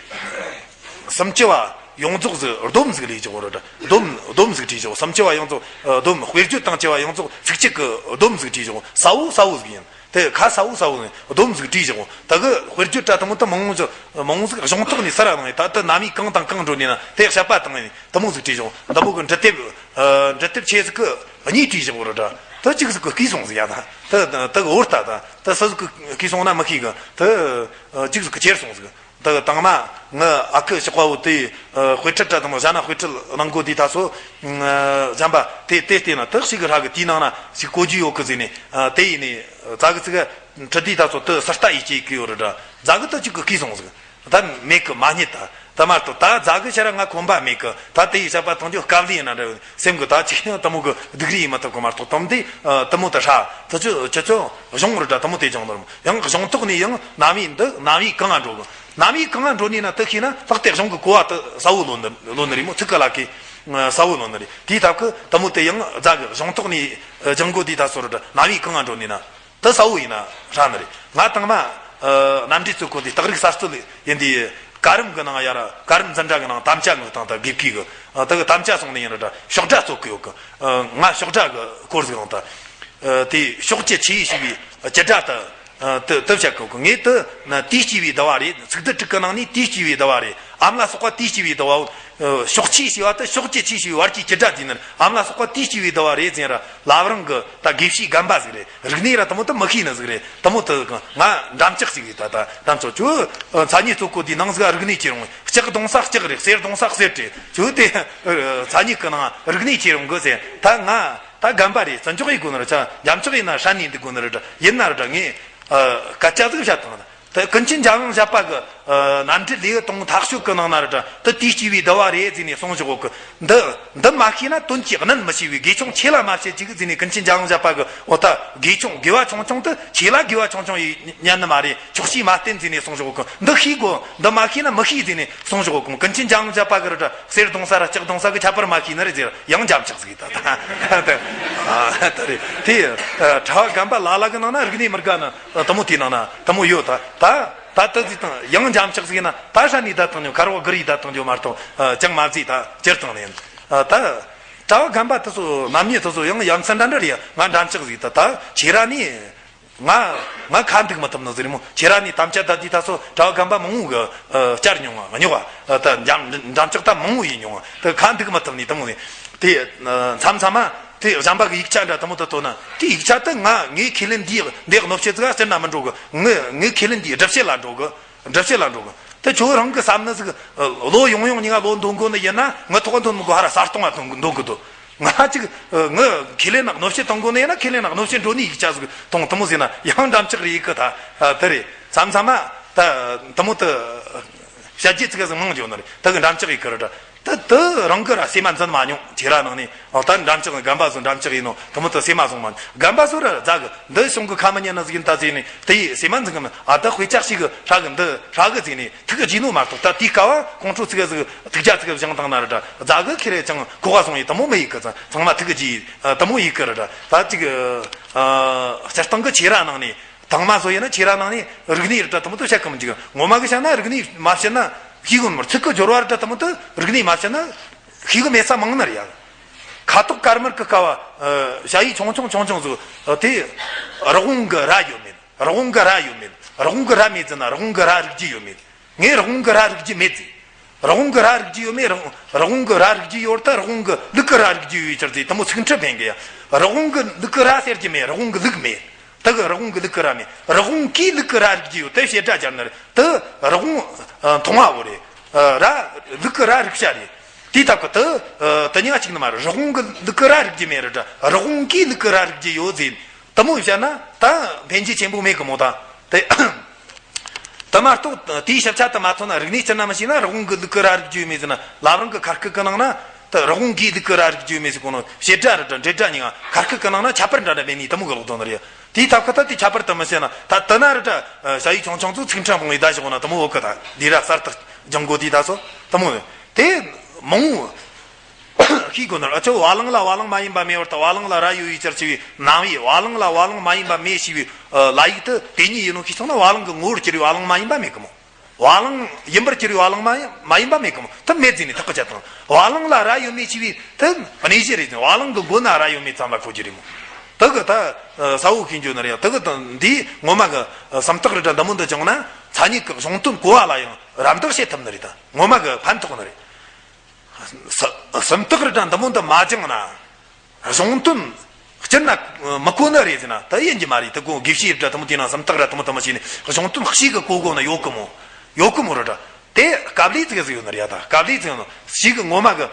སུམ་ཅུ་བ་ཡོངས་རྫོགས་ཟིག་སྡོམ་ཟིག་ལས་ཀྱི་གོ་ར་འདྲ། སྡོམ་སྡོམ་ཟིག་བྲིས་བཞག། སུམ་ཅུ་བ་ཡོངས་རྫོགས་ཨ་སྡོམ། དཔེར་བརྗོད་དང་བཅས་པ་ཡོངས་རྫོགས་ཚིག་གཅིག་གི་སྡོམ་ཟིག་བྲིས་བཞག། གསལ་བོ་གསལ་བོ་ཟིག་ཡིན། དེ་ཁ་གསལ་བོ་གསལ་བོ་ཟིག་སྡོམ་ཟིག་བྲིས་བཞག། ད་གི་དཔེར་བརྗོད་འདྲ་དེ་མོ་ད་མང་ཟིག་མང་ཟིག་གཞུང་ཐོག་ནས་གསར་ར་བླངས་ཡིན། ད་ལྟ་རྣམ་དབྱེ་གང་དང་གང་འགྲོ་ནས་ན་དེ་དཔྱད་པ་བཏང་ཡིན། དེ་མོ་ཟིག་བྲིས་བཞག། འདི་མོ་གི་འབྲི་དེབ་ཨ་འབྲི་དེབ་ཆེ་ཟིག་གི་གཉིས་བྲིས་བཞག་གོ་ར་འདྲ། ད་གཅིག་ཟིག་གི་བརྐུས་སོང་ཟིག་ཡ། ད་ད་ད་གི་འོར་ད་ད་ད་སུ་ཟིག་གི་བརྐུས་སོང་ན་མི་ཤེས་གི། ད་ཨ་གཅིག་ཟིག་གི་ཁྱེར་སོང་ཟིག། ད་གི་དང་མ་ངི་ཨ་ཁུ་ཞོགས་པ་བོ་དེ་ཨ་དཔེ་ཁྲིད་འདྲ་དང་གཞས་སྣ་དཔེ་ཁྲིད་གནང་གོ་དུས་ད་སོ་ཨ་གཞན་པ་དེ་དེ་བལྟས་ན་ད་ཞིག་གི་ཧྲ་གི་དེའི་ནང་ན་ཞིག་གོ་རྒྱུ་ཡོད་གི་ཟེར་ནས། ཨ་དེ་ཡིན་ནས་རྫ་གི་ཙི་ག་ཁྲིད་དུས་ད་སོ་དེ་སུ་ལྟ་ཡིས་སྐྱེས་གི་ཡོད་རེད་འདྲ། རྫ་གི་ད་གཅིག་གི་བརྐུས་སོང་ཟིག། ད་མེད་གི་མ་རྙེད་ད། ད་མ་གཏོགས་ད་རྫ་གི་ཕྱིར་ང་ཁོམ་པ་མེད་གི། ད་དེ་ཡི་བཤད་པ་གཏོང་རྒྱུ་དཀའ་ལས་ཡིན་ན་འདྲ། སེམས་གི་ད་ཅིག་ཡང་དེ་མོ་གི་སྡུག་རུས་ཡིན་མ་ཐུབ་གི་མ་གཏོགས། དེ་མོ་དེ་ཨ་དེ་མོ་དེ་ཧྲ་དེ་ཚོ་ཁྱེད་ཚོ་གཞུང་རུ་འདྲ་དེ་མོ་དེ་སྦྱང་ནོར་མོ། ཡང་གཞུང་ཐོག་ནས་ཡང་རྣམ་དབྱེ་འདི་རྣམ་དབྱེ་གང་ང་འགྲོ་གི། རྣམ་དབྱེ་གང་ང་འགྲོ་ནས་ན་དེ་ཤེས་ན་ལྷག་དེ་གཞུང་གི་གོ་བ་དེ་གསལ་བོ་ལོན་ནི་ལོན་ནི་རེད་མོ། ཚིག་གི་ལ་ཀའི་གསལ་བོ་ལོན་ནི་རེད། དེའི་ཐབས་ཀི་དེ་མོ་དེ་ཡང་རྫ་གི་གཞུང་ཐོག་ནས་སྦྱང་གོ་དུས་ད་སོ་རུ་འདྲ་རྣམ་དབྱེ་གང་ང་འགྲོ་ནས་ན། དེ་གསལ་བོ་ཡིན་ན་ཧྲ་ནི་རེད། ང་དང་མ་ ཨ། རྣམ་འགྲེལ་གཙོ་སྐོར་དེ་སྟག་རིག་གསར་རྩོད་ཡིན་དེ། བཀའ་རམས་གི་ནང་ཡ་ར། བཀའ་རམས་འཛིན་གྲྭ་གི་ནང་དམ་བཅའ་ངོས་དང་ད་དགེ་བསྐོས་གི། ཨ། ད་གི་དམ་བཅའ་སོང་ནས་ཡིན་ར་འདྲ། ཕྱོགས་སྒྲ་རྩོད་གི་ཡོད་གི། ཨ། ང་ཕྱོགས་སྒྲ་གི་སྐོར་ཟིག་ཡང་ད། ཨ། དེ་ཕྱོགས་ཀྱི་ཆོས་ཞེས་པའི་སྤྱི་སྒྲ་ད། ཨ། དེ་དེ་བཤད་གི་ཡོད་གི། ངས་དེ་ན་དེའི་སྐྱེས་བུའི་བསྡུ་བ་རེད། ཚིག་སྡུད་དྲུག་གི་ནང་ནས་དེའི་སྐྱེས་བུའི་བསྡུ་བ་རེད། འམ་ལ་སོགས་པ་དེའི་སྐྱེས་བུའི་བསྡུ་བའོ། ཨ། ཕྱོགས་ཆོས་ཞེས་པ་དེ་ཕྱོགས་ཀྱི་ཆོས་ཞེས་པའི་བར་གྱི་སྤྱི་སྒྲ་དེ་ནི། འམ་ལ་སོགས་པ་དེའི་སྐྱེས་བུའི་བསྡུ་བ་རེད་ཟེར་ར། བླ་བྲང་གི་ད་དགེ་བཤེས་རྒན་པ་ཟིག་རེད། རིག་གནས་ར་དེ་མོ་དེ་མི་ཤེས་ནི་ཟིག་རེད། དེ་མོ་དེ་ང་འགྲམ་ལྕག་ཟིག་རེད། ད་ད་འགྲམ་ལྕག་ཁྱོད། ཨ། མཚན་ཉིད་གཙོ་བཀོད་དེའི་ནང་ཟིག་རིག་གནས་ཁྱེར་ཡོང་། ལྕགས་རྡུང་ས་ལྕགས་རེད། གསེར་རྡུང་ས་གསེར་རེད། ཁྱོད་དེ། ཨ། མཚན་ཉིད་གི་ནང་རིག་གནས་ཁྱེར་ཡོང་གི་ཟེར། ད་ང་ད་རྒན་པ་རེད། བརྩི་འཇོག་ཡེད་དགོས་ནི་རེད། ཆ་འགྲམ་ལྕག་ཡིན་ན་ཧྲ་ནས་འདུག་དགོས་ནི་རེད། ཡིན་ན་རེད། ངས། ཨ། སྐད་ཆ་ཟིག་བཤད་བཏང་། ད་ཀུན་མཁྱེན་འཇམ་དབྱངས་བཞད་པ་གི། ཨ། རྣམ་འགྲེལ་ལེའུ་དང་པོ་མཐའ་དཔྱོད་ཀྱི་ནང་ན་ར་འདྲ། ད་དེའི་སྐྱེས་བུའི་བསྡུ་བ་རེད་ཟེར་ནས་གསུངས་བཞག་གི། འདི་འདི་མ་ཤེས་ན་དོན་གྱིས་གནད་མི་ཤེས་པས། དགེ་ཆུང་ཆེ་ལ་མ་བཤད་ཅིག་ཟེར་ནས་ཀུན་མཁྱེན་འཇམ་དབྱངས་བཞད་པ་གི། འོ་ད་དགེ་ཆུང་དགེ་བ་ཆུང་ཆུང་དེ་ཆེ་ལ་དགེ་བ་ཆུང་ཆུང་ཡིན་ཉན་ནི་མ་རེད། ཆོག་ཤེས་མ་བསྟེན་ཟེར་ནས་གསུངས་བཞག་གི། འདི་ཤེས་དགོས། འདི་མ་ཤེས་ན་མི་ཤེས་ཟེར་ནས་གསུངས་བཞག་གི། ཀུན་མཁྱེན་འཇམ་དབྱངས་བཞད་པ་གི་ར་འདྲ། གསེར་རྡུང་ས་ར་ལྕགས་རྡུང་ས་གི་ཁྱད་པར་མ་ཤེས་ནི་རེད་ཟེར། ཡང་འཇམ་ལྕག་ཟིག་ད་ད་ད། ཨ། ད་རེད། དེ། ཨ། གྲྭ་བ་རྒན་པ་ལ་ལ་གི་ནང་ན་རིག་གནས་མི་དགའ་ནི། ཨ། དེ་མོ་དེའི་ནང་ན་དེ་མོ་ཡོད། ད་ད་ད་དེ་ཟིག་དང་ཡང་འཇམ་ལྕག་ཟིག་ཡིན་ན། ད་ཧྲ་ནས་བསྡད་བཏང་རྒྱུ། ཁ་རོག་གི་རེད། བསྡད་བཏང་རྒྱུ་མ་གཏོགས། ཨ། ཅང་མ་བརྩིས། ད་སྤྱིར་བཏང་ནས། ཨ། ད་གྲྭ་བ་རྒན་པ་དེ་ཚོ་རྣམ་དབྱེ་དེ་ཚོ་ཡང་ཡ་མཚན་འདྲ་འདྲ་རེད། ང་འགྲམ་ལྕག་ཟིག་ད་ད་ཁྱེད་ར་ནས། ང་ང་ཁ་འདུག་མི་ཐུབ་ནི་ཟིག་རེད་མོ། ཁྱེད་ར་ནས་དམ་བཅའ་ད་དེ་ད་སོ་གྲྭ་བ་རྒན་པ་མང་བོ་གི། ཨ། བསྐྱར་མྱོང་ང་། མྱོང་བ། ཨ། ད་འགྲམ་འགྲམ་ལྕག་ད་མང་བོ་ཡིན་མྱོང་ང་། ད་ཁ་འདུག་མི་ཐུབ་ནི་དེ་མོ་ནི། དེ། ཨ། མཚམས་མཚམས་མ་དེ་གཞན་པ་གི་ཡིག་ཆ་འདྲ་དེ་མོ་ད་ཐོན་ན། དེ་ཡིག་ཆ་དེ་ང་ངའི་ཁས་ལེན་འདི་འདི་གནོད་བྱེད་ཟིག་སྤྱིར་ན་མི་འགྲོ་གི། ངའི་ངའི་ཁས་ལེན་འདི་སྒྲུབ་བྱེད་ལ་འགྲོ་གི། སྒྲུབ་བྱེད་ལ་འགྲོ་གི། དེ་ཁྱོད་རང་གི་བསམ་ནི་ཟིག། ཨ། ལོ་ཡོང་ཡོང་ཉིན་ང་ལོ་འདོན་དགོས་ནི་ཡིན་ན། ངི་ཐོག་འདོན་མི་དགོས། ཧ་ར་ས་སྟོང་ང་འདོན་འདོན་གི་འདུག། ང་ཅིག། ཨ། ངི་ཁས་ལེན་ན་གནོད་བྱེད་གཏོང་དགོས་ནི་ཡིན་ན། ཁས་ལེན་ན་གནོད་བྱེད་འགྲོ་ནི་ཡིག་ཆ་ཟིག་གཏོང་། དེ་མོ་ཟིག་ན་ཡང་འགྲམ་ལྕག་རེད་གི། ད། ཨ། དེ་རེད། མཚམས་མཚམས་མ་ད་དེ་མོ་ད་བཤད་རྒྱུ་ཚིག་ཟིག་མང་འགྱོ་ནི་རེད། ད་གི་འགྲམ་ལྕག་ཡེད་གི་རེད་ད། ད་ད་རང་གི་ར་སེམས་མ་འཛིན་མ་མྱོང་། ཁྱེད་ར་ནང་ནས། ཨོ། ད་འགྲམ་ལྕག་རྒན་པ་ཚོ་འགྲམ་ལྕག་ཡིན་ནོ། དེ་མོ་ད་སེམས་མ་བཟུང་མ་མྱོང་། རྒན་པ་ཚོ་ར་ཛ་གི། འདི་གཞུང་གི་ཁ་མི་ཉན་ནི་ཟིག་ཡིན་ད་ཟེར་ནས་དེ་ཡི་སེམས་མ་འཛིན་གི་མིན། ཨ། ད་དཔེ་ཆ་ཞིག་གི་ཧྲ་གི། འདི་ཧྲ་གི་ཟེར་ནས་ཐུག་གི་བརྗེད་ནོ་མ་གཏོགས། ད་དེའི་སྐབས་བ་ཁོང་ཁྲོ་ཚིག་ཟིག་ཐུག་ཅག་ཚིག་བཞེངས་བཏང་ན་ར་འདྲ། ཛ་གི། ཁྱེད་ར་ཅང་གོ་བ་སོང་ཡི་དེ་མོ་མི་ཡེད་གི། ཚང་མ་ཐུག་གི་བརྗེད་དེ་མོ་ཡེད་གི་ར་འདྲ། ད་ཅིག། ཨ། སྤྱིར་བཏང་གི་ཁྱེད་ར་ནང་ནས། དང་མ་བཟོ་ཡིན་ན་ཁྱེད་ར་ནང་ནས་རིག་གནས་ར་འདྲ་དེ་མོ་ད་བཤད་གི་མི་འཇུག། ངོ་མ་གི་བཤད་ན་རིག་གནས་མ་བཤད་ན་ཤེས་གི་མི། ཚིག་གི་སྦྱོར་བ་ར་འདྲ་དེ་མོ་ད་རིག་གནས་མ་བཤད་ན་ཤེས་གི་མེད་ས་མང་ནི་རེད་ཡ། ཁ་དོག་དཀར་དམར་གི་སྐབས་བ། ཨ། ཞ་ཡི་ཆུང་ཆུང་ཆུང་ཆུང་ཟིག། ཨ། དེ་རི་བོང་གི་རྭ་ཡོད་མེད། རི་བོང་གི་རྭ་ཡོད་མེད། རི་བོང་གི་རྭ་མེད་ཟེར་ན་རི་བོང་གི་རྭ་རིག་རྒྱུ་ཡོད་མེད། ངས་རི་བོང་གི་རྭ་རིག་རྒྱུ་མེད་ཟེར། རི་བོང་གི་རྭ་རིག་རྒྱུ་ཡོད་མེད། རི་བོང་རི་བོང་གི་རྭ་རིག་རྒྱུ་ཡོད། ད་རི་བོང་གི་ལུག་གི་རྭ་རིག་རྒྱུ་ཡོད་ཅིག་ཟེར། དེ་མོ་ཚིག་འཁྲི་འཕེན་གི་ཡ། རི་བོང་གི་ལུག་གི་རྭ་ཟེར་རྒྱུ་མེད། རི་བོང་གི་ལུག་མེད། ད་གི་རི་བོང་གི་ལུག་གི་རྭ་མེད། རི་བོང་གི་ལུག་གི་རྭ་རིག་རྒྱུ་ཡོད། དེ་བྱེད་སྒྲ་སྦྱར་ནི་རེད། ད་རི་བོང་། ཨ། མཐོང་བ་བོ་རེད། ཨ། རྭ། ལུག་གི་རྭ་རིག་བྱ་རེད། དེའི་སྟབས་གི་ད། ཨ། དེ་གཉིས་ཀ་གཅིག་ནི་མ་རེད། རི་བོང་གི་ལུག་གི་རྭ་རིག་རྒྱུ་མེད་རེད་འདྲ། རི་བོང་གི་ལུག་གི་རྭ་རིག་རྒྱུ་ཡོད་ཟེར། དེ་མོ་བཤད་ན་ད་ཕན་རྒྱུ་ཆེན་པོ་མེད་གི་མོ་ད། དེ་དེ་མ་གཏོགས་དེའི་ཞིབ་ཆ་དེ་མ་ཐོན་ན། རིག་གནས་སྤྱིར་ན་མི་ཤེས་ན་རི་བོང་གི་ལུག་གི་རྭ་རིག་རྒྱུ་ཡོད་མེད་ཟེར་ན། བླ་བྲང་གི་ཁ་སྐད་གི་ནང་ན་ད་རི་བོང་གི་ལུག་གི་རྭ་རིག་རྒྱུ་ཡོད་མེད་ཟེར་གོ་ནོ། བྱེད་སྒྲ་རེད་འདྲ། འབྲེལ་སྒྲ་གཉིས་ཀ་ཁ་སྐད་གི་ནང་ན་ཁྱད་པར་འདྲ་འདྲ་མེད་ནི་དེ་མོ་གི་ལོག་དོན་རེད། དེའི་ཐབས་ཁ་ད་དེ་ཁྱད་པར་དེ་མི་ཤེས་ན། ད་དེ་ན་རེད་འདྲ། ཨ། ཞ་ཡི་ཆུང་ཆུང་ཚོ་ཚིག་འཕྲིན་སྤུངས་ཡི་ད་ཞོག་ན་དེ་མོ་འོག་གི་ད་འདི་ར་གསར་དུ་སྦྱང་དགོས་དེ་ད་སོ་དེ་མོ་དེ་མང་བོ་ཤེས་དགོས་ན། ཨ་ཅོ། བ་ལང་ལ་བ་ལང་མ་ཡིན་པ་མེད་བར་དུ། བ་ལང་ལ་རྭ་ཡོད་པའི་ཕྱིར་ཞེས་པའི་རྣམ་དབྱེ། བ་ལང་ལ་བ་ལང་མ་ཡིན་པ་མེད་ཞེས་པའི། ཨ། ལ་ཡིག་དེ་དེ་ཉིད་ཡིན་ནོ་ཤེས་སོང་ན། བ་ལང་གི་ངོ་བོར་གྱུར་པའི་བ་ལང་མ་ཡིན་པ་མེད་གི་མོ། བ་ལང་ཡིན་པར་གྱུར་པའི་བ་ལང་མ་མ་ཡིན་པ་མེད་གི་མོ། དེ་མེད་ཟེར་ནས་ཐག་གིས་བཅད་བཏང་། བ་ལང་ལ་རྭ་ཡོད་མེད་ཅེས་པའི་དེ་གནས་གཞི་རེད་ཟེར། བ་ལང་གི་མགོ་ན་རྭ་ཡོད་མེད་ཙམ་ལ་གོ་རྒྱུ་རེད་མོ། དེ་གི་ད་གསལ་བོ་ཤེས་རྒྱུ་ནི་རེད། དེ་གི་ད་འདིའི་ངོ་མ་གི་སུམ་རྟགས་རེད་འདྲ་འདི་མོ་འདི་སྦྱངས་ན། མཚན་ཉིད་ཀྱི་གཞུང་དོན་གོ་བ་ལ་ཡང་རམ་འདེགས་བྱེད་ཐུབ་ནི་རེད། ད་ངོ་མ་གི་ཕན་ཐོགས་ནི་རེད། ས་སུམ་རྟགས་རེ་འདྲ་འདི་མོ་འདི་མ་སྦྱངས་ན། གཞུང་དོན་སྤྱིར་ན་མི་གོ་ནི་རེད་ཟེར་ན་ད་ཡིན་གྱི་མ་རེད། དེ་ཀོ་དགེ་བཤེས་རེ་འདྲ་དེ་མོ་དེ་ན་སུམ་རྟགས་ར་དེ་མོ་དེ་མོ་བྱས་ནས་གཞུང་དོན་ཞིག་གི་གོ་དགོས་ན་ཡོད་གི་མོ། ཡོད་གི་མོ་རེད་འདྲ། དེ་དཀའ་ལས་ཙིག་ཟིག་ཡོད་ནི་རེད་ཡ། ད་དཀའ་ལས་ཙིག་ཡོད་ནོ། ཞིག་གི་ངོ་མ་གི་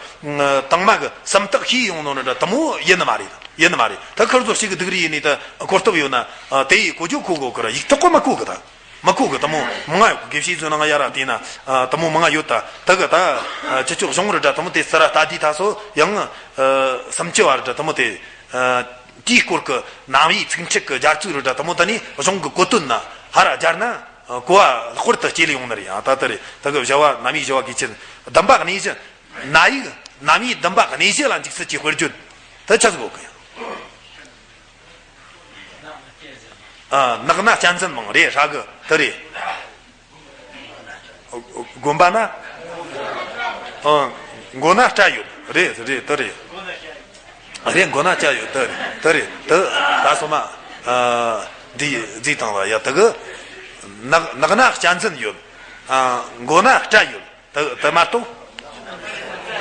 དང་མ་གི་སུམ་རྟགས་ཤེས་ཡོང་ནོ་རེད་འདྲ། དེ་མོ་ཡིན་ནི་མ་རེད། ཡིན་ནི་མ་རེད། ད་ཁིར་ཚོ་ཞིག་གི་སྡུག་རུས་ཡིན་ནི་ད་གོ་སྟོབས་ཡོད་ན། དེ་ཡི་གོ་རྒྱུ་གོ་དགོས་གི་ར། ཡིག་ཐོག་གི་མི་གོ་གི་ད། མི་གོ་གི་དེ་མོ་མང་ང་ཡོད་གི། དགེ་བཤེས་ཚོའི་ནང་ཡ་ར་བལྟས་ན། ཨ། དེ་མོ་མང་ང་ཡོད་ད། ད་གི་ད། ཨ། ཁྱེད་ཚོ་གཞུང་རེ་འདྲ་དེ་མོ་དེ་ཚུར་ར་ལྟ་དུས་ད་སོ་ཡང་། ཨ། སུམ་ཅུ་བ་རེ་འདྲ་དེ་མོ་དེ། ཨ། དེའི་སྐོར་གི་རྣམ་དབྱེ་ཚིག་འཁྲི་གི་སྦྱར་ཚུལ་རེ་འདྲ་དེ་མོ་དེ་ནས་གཞུང་གི་གོ་དོན་ན་ཧ་ར་སྦྱར་ན། ཨ། གོ་བ་ལྷག་པར་དུ་སྐྱེ་ལེ་ཡོང་ནི་རེད་ཡ། ད་ལྟ་རེད། ད་གི་བྱ་བ་རྣམ་དབྱེ་བྱ་བ་དགེ་ཆེན་བདུན་པ་གནས་གཞི། ན་ཡིག་རྣམ་དབྱེ་བདུན་པ་གནས་གཞི་ལ་འཇུག་ཚུལ་གྱི་དཔེར་བརྗོད་དེ་ཆ་ཟིག་ཡོད་གི་ཡ། ཨ། ནགས་ན་གཅན་གཟན་མང་། རེད། ཧྲ་གི་དེ་རེད། དགོན་པ་ན། ཨ། མགོ་ན་སྐྲ་ཡོད། རེད་རེད། དེ་རེད། རེད། མགོ་ན་སྐྲ་ཡོད། དེ་རེད། དེ་རེད། དེ་ད་སོ་མ། ཨ། འདི་བརྫིས་བཏང་བ་ཡ། དེ་གི་ནགས་ནགས་ན་གཅན་གཟན་ཡོད། ཨ། མགོ་ན་སྐྲ་ཡོད། དེ་དེ་མ་གཏོགས།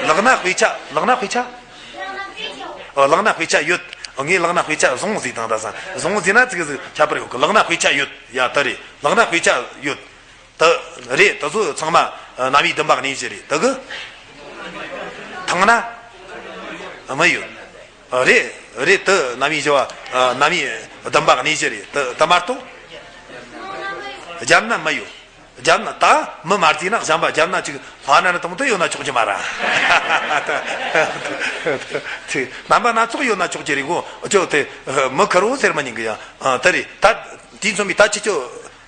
ལག་ན་དཔེ་ཆ། ལག་ན་དཔེ་ཆ། ཨ། ལག་ན་དཔེ་ཆ་ཡོད། ངས་ལག་ན་དཔེ་ཆ་བཟུང་བརྫིས་བཏང་། ད་ས་བཟུང་བརྫིས་ན་ཙིག་ཟིག་ཁྱད་པར་ཡོད་གི། ལག་ན་དཔེ་ཆ་ཡོད། ཡ། དེ་རེད། ལག་ན་དཔེ་ཆ་ཡོད། དེ་རེད། དེ་ཚོ་ཚང་མ་རྣམ་དབྱེ་བདུན་པ་གནས་གཞི་རེད། དེ་གི་ཐང་ན་མི་ཡོད། རེད་རེད། དེ་རྣམ་དབྱེ་བཞི་པ། རྣམ་དབྱེ་བདུན་པ་གནས་གཞི་རེད། དེ་དེ་མ་གཏོགས། རྒྱབ་ན་མི་ཡོད། རྒྱབ་ན་ད་མི་མ་བརྫིས་ན་གཞན་པ། རྒྱབ་ན་ཅིག་ལྷ་ན་རི་དང་དེ་ཡོད་ན་ཆོག་གི་མ་རེད། ཅིག་རྣམ་པ་སྣ་ཚོགས་ཡོད་ན་ཆོག་གི་རེད་གོ། ཅོ་དེ་མི་ཁེར་བོ་ཟེར་མི་ཉན་གི་ཡ། ཨ། དེ་རེད། ད་དེ་མཚོན་པའི་ད་ཁྱེད་ཆོ།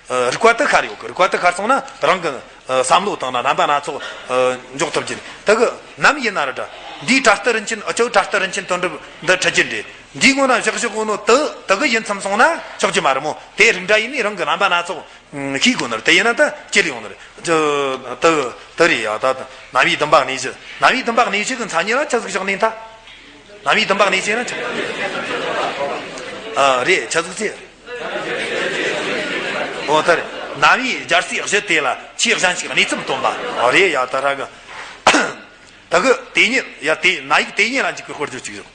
ཨ། རིག་པ་དེ་ཤར་ཡོད་གི། རིག་པ་དེ་ཤར་སོང་ན་རང་གི། ཨ། བསམ་བློ་བཏང་ན་རྣམ་པ་སྣ་ཚོགས། ཨ། འཇོག་ཐུབ་ཀྱི་རེད། དེ་གི་ནམ་ཡིན་ན་ར་འདྲ། འདིའི་བྲ་སྟི་རིན་ཆེན། ཨ། ཅོ་བྲ་སྟི་རིན་ཆེན་དོན་གྲུབ་འདི་ཁྲིད་ཀྱི་རེད། འདིའི་ངོ་ན་བཞག་བཞག་གོ་ནོ་དེ་དེ་གི་ཡིན་མཚམས་སོང་ན་ཆོག་གི་མ་རེད་མོ། དེ་རིགས་འདྲ་ཡིན་ནི་རང་གི་རྣམ་པ་སྣ་ཚོགས། ཨ། ཤེས་དགོས་ནི་རེད། དེ་ཡིན་ན་ད་སྐྱེལ་ཡོང་ནི་རེད། ཅོ་དེ་དེ་རེད་ཡ། ད་རྣམ་དབྱེ་བདུན་པ་གནས་གཞི། རྣམ་དབྱེ་བདུན་པ་གནས་གཞི་གི་མཚན་ཉིད་ལ་ཆི་ཟིག་བཞག་ནས་ད། རྣམ་དབྱེ་བདུན་པ་གནས་གཞི་ན་ཆི། ཨ། རེད། ཆི་ཟིག་ཟེར། འོ་ད་རེད། རྣམ་དབྱེ་སྦྱར་སའི་གཞི་དེ་ལ་ཆོས་གཞན་ཞིག་གནས་ཚུལ་སྟོན་པ། འོ་རེད་ཡ། ད་ར་གི། ད་གི་དེ་ཉིད་ཡ། དེ་ན་ཡིག་དེ་ཉིད་ལ་འཇུག་པའི་དཔེར་བརྗོད་ཅིག་ཡོད།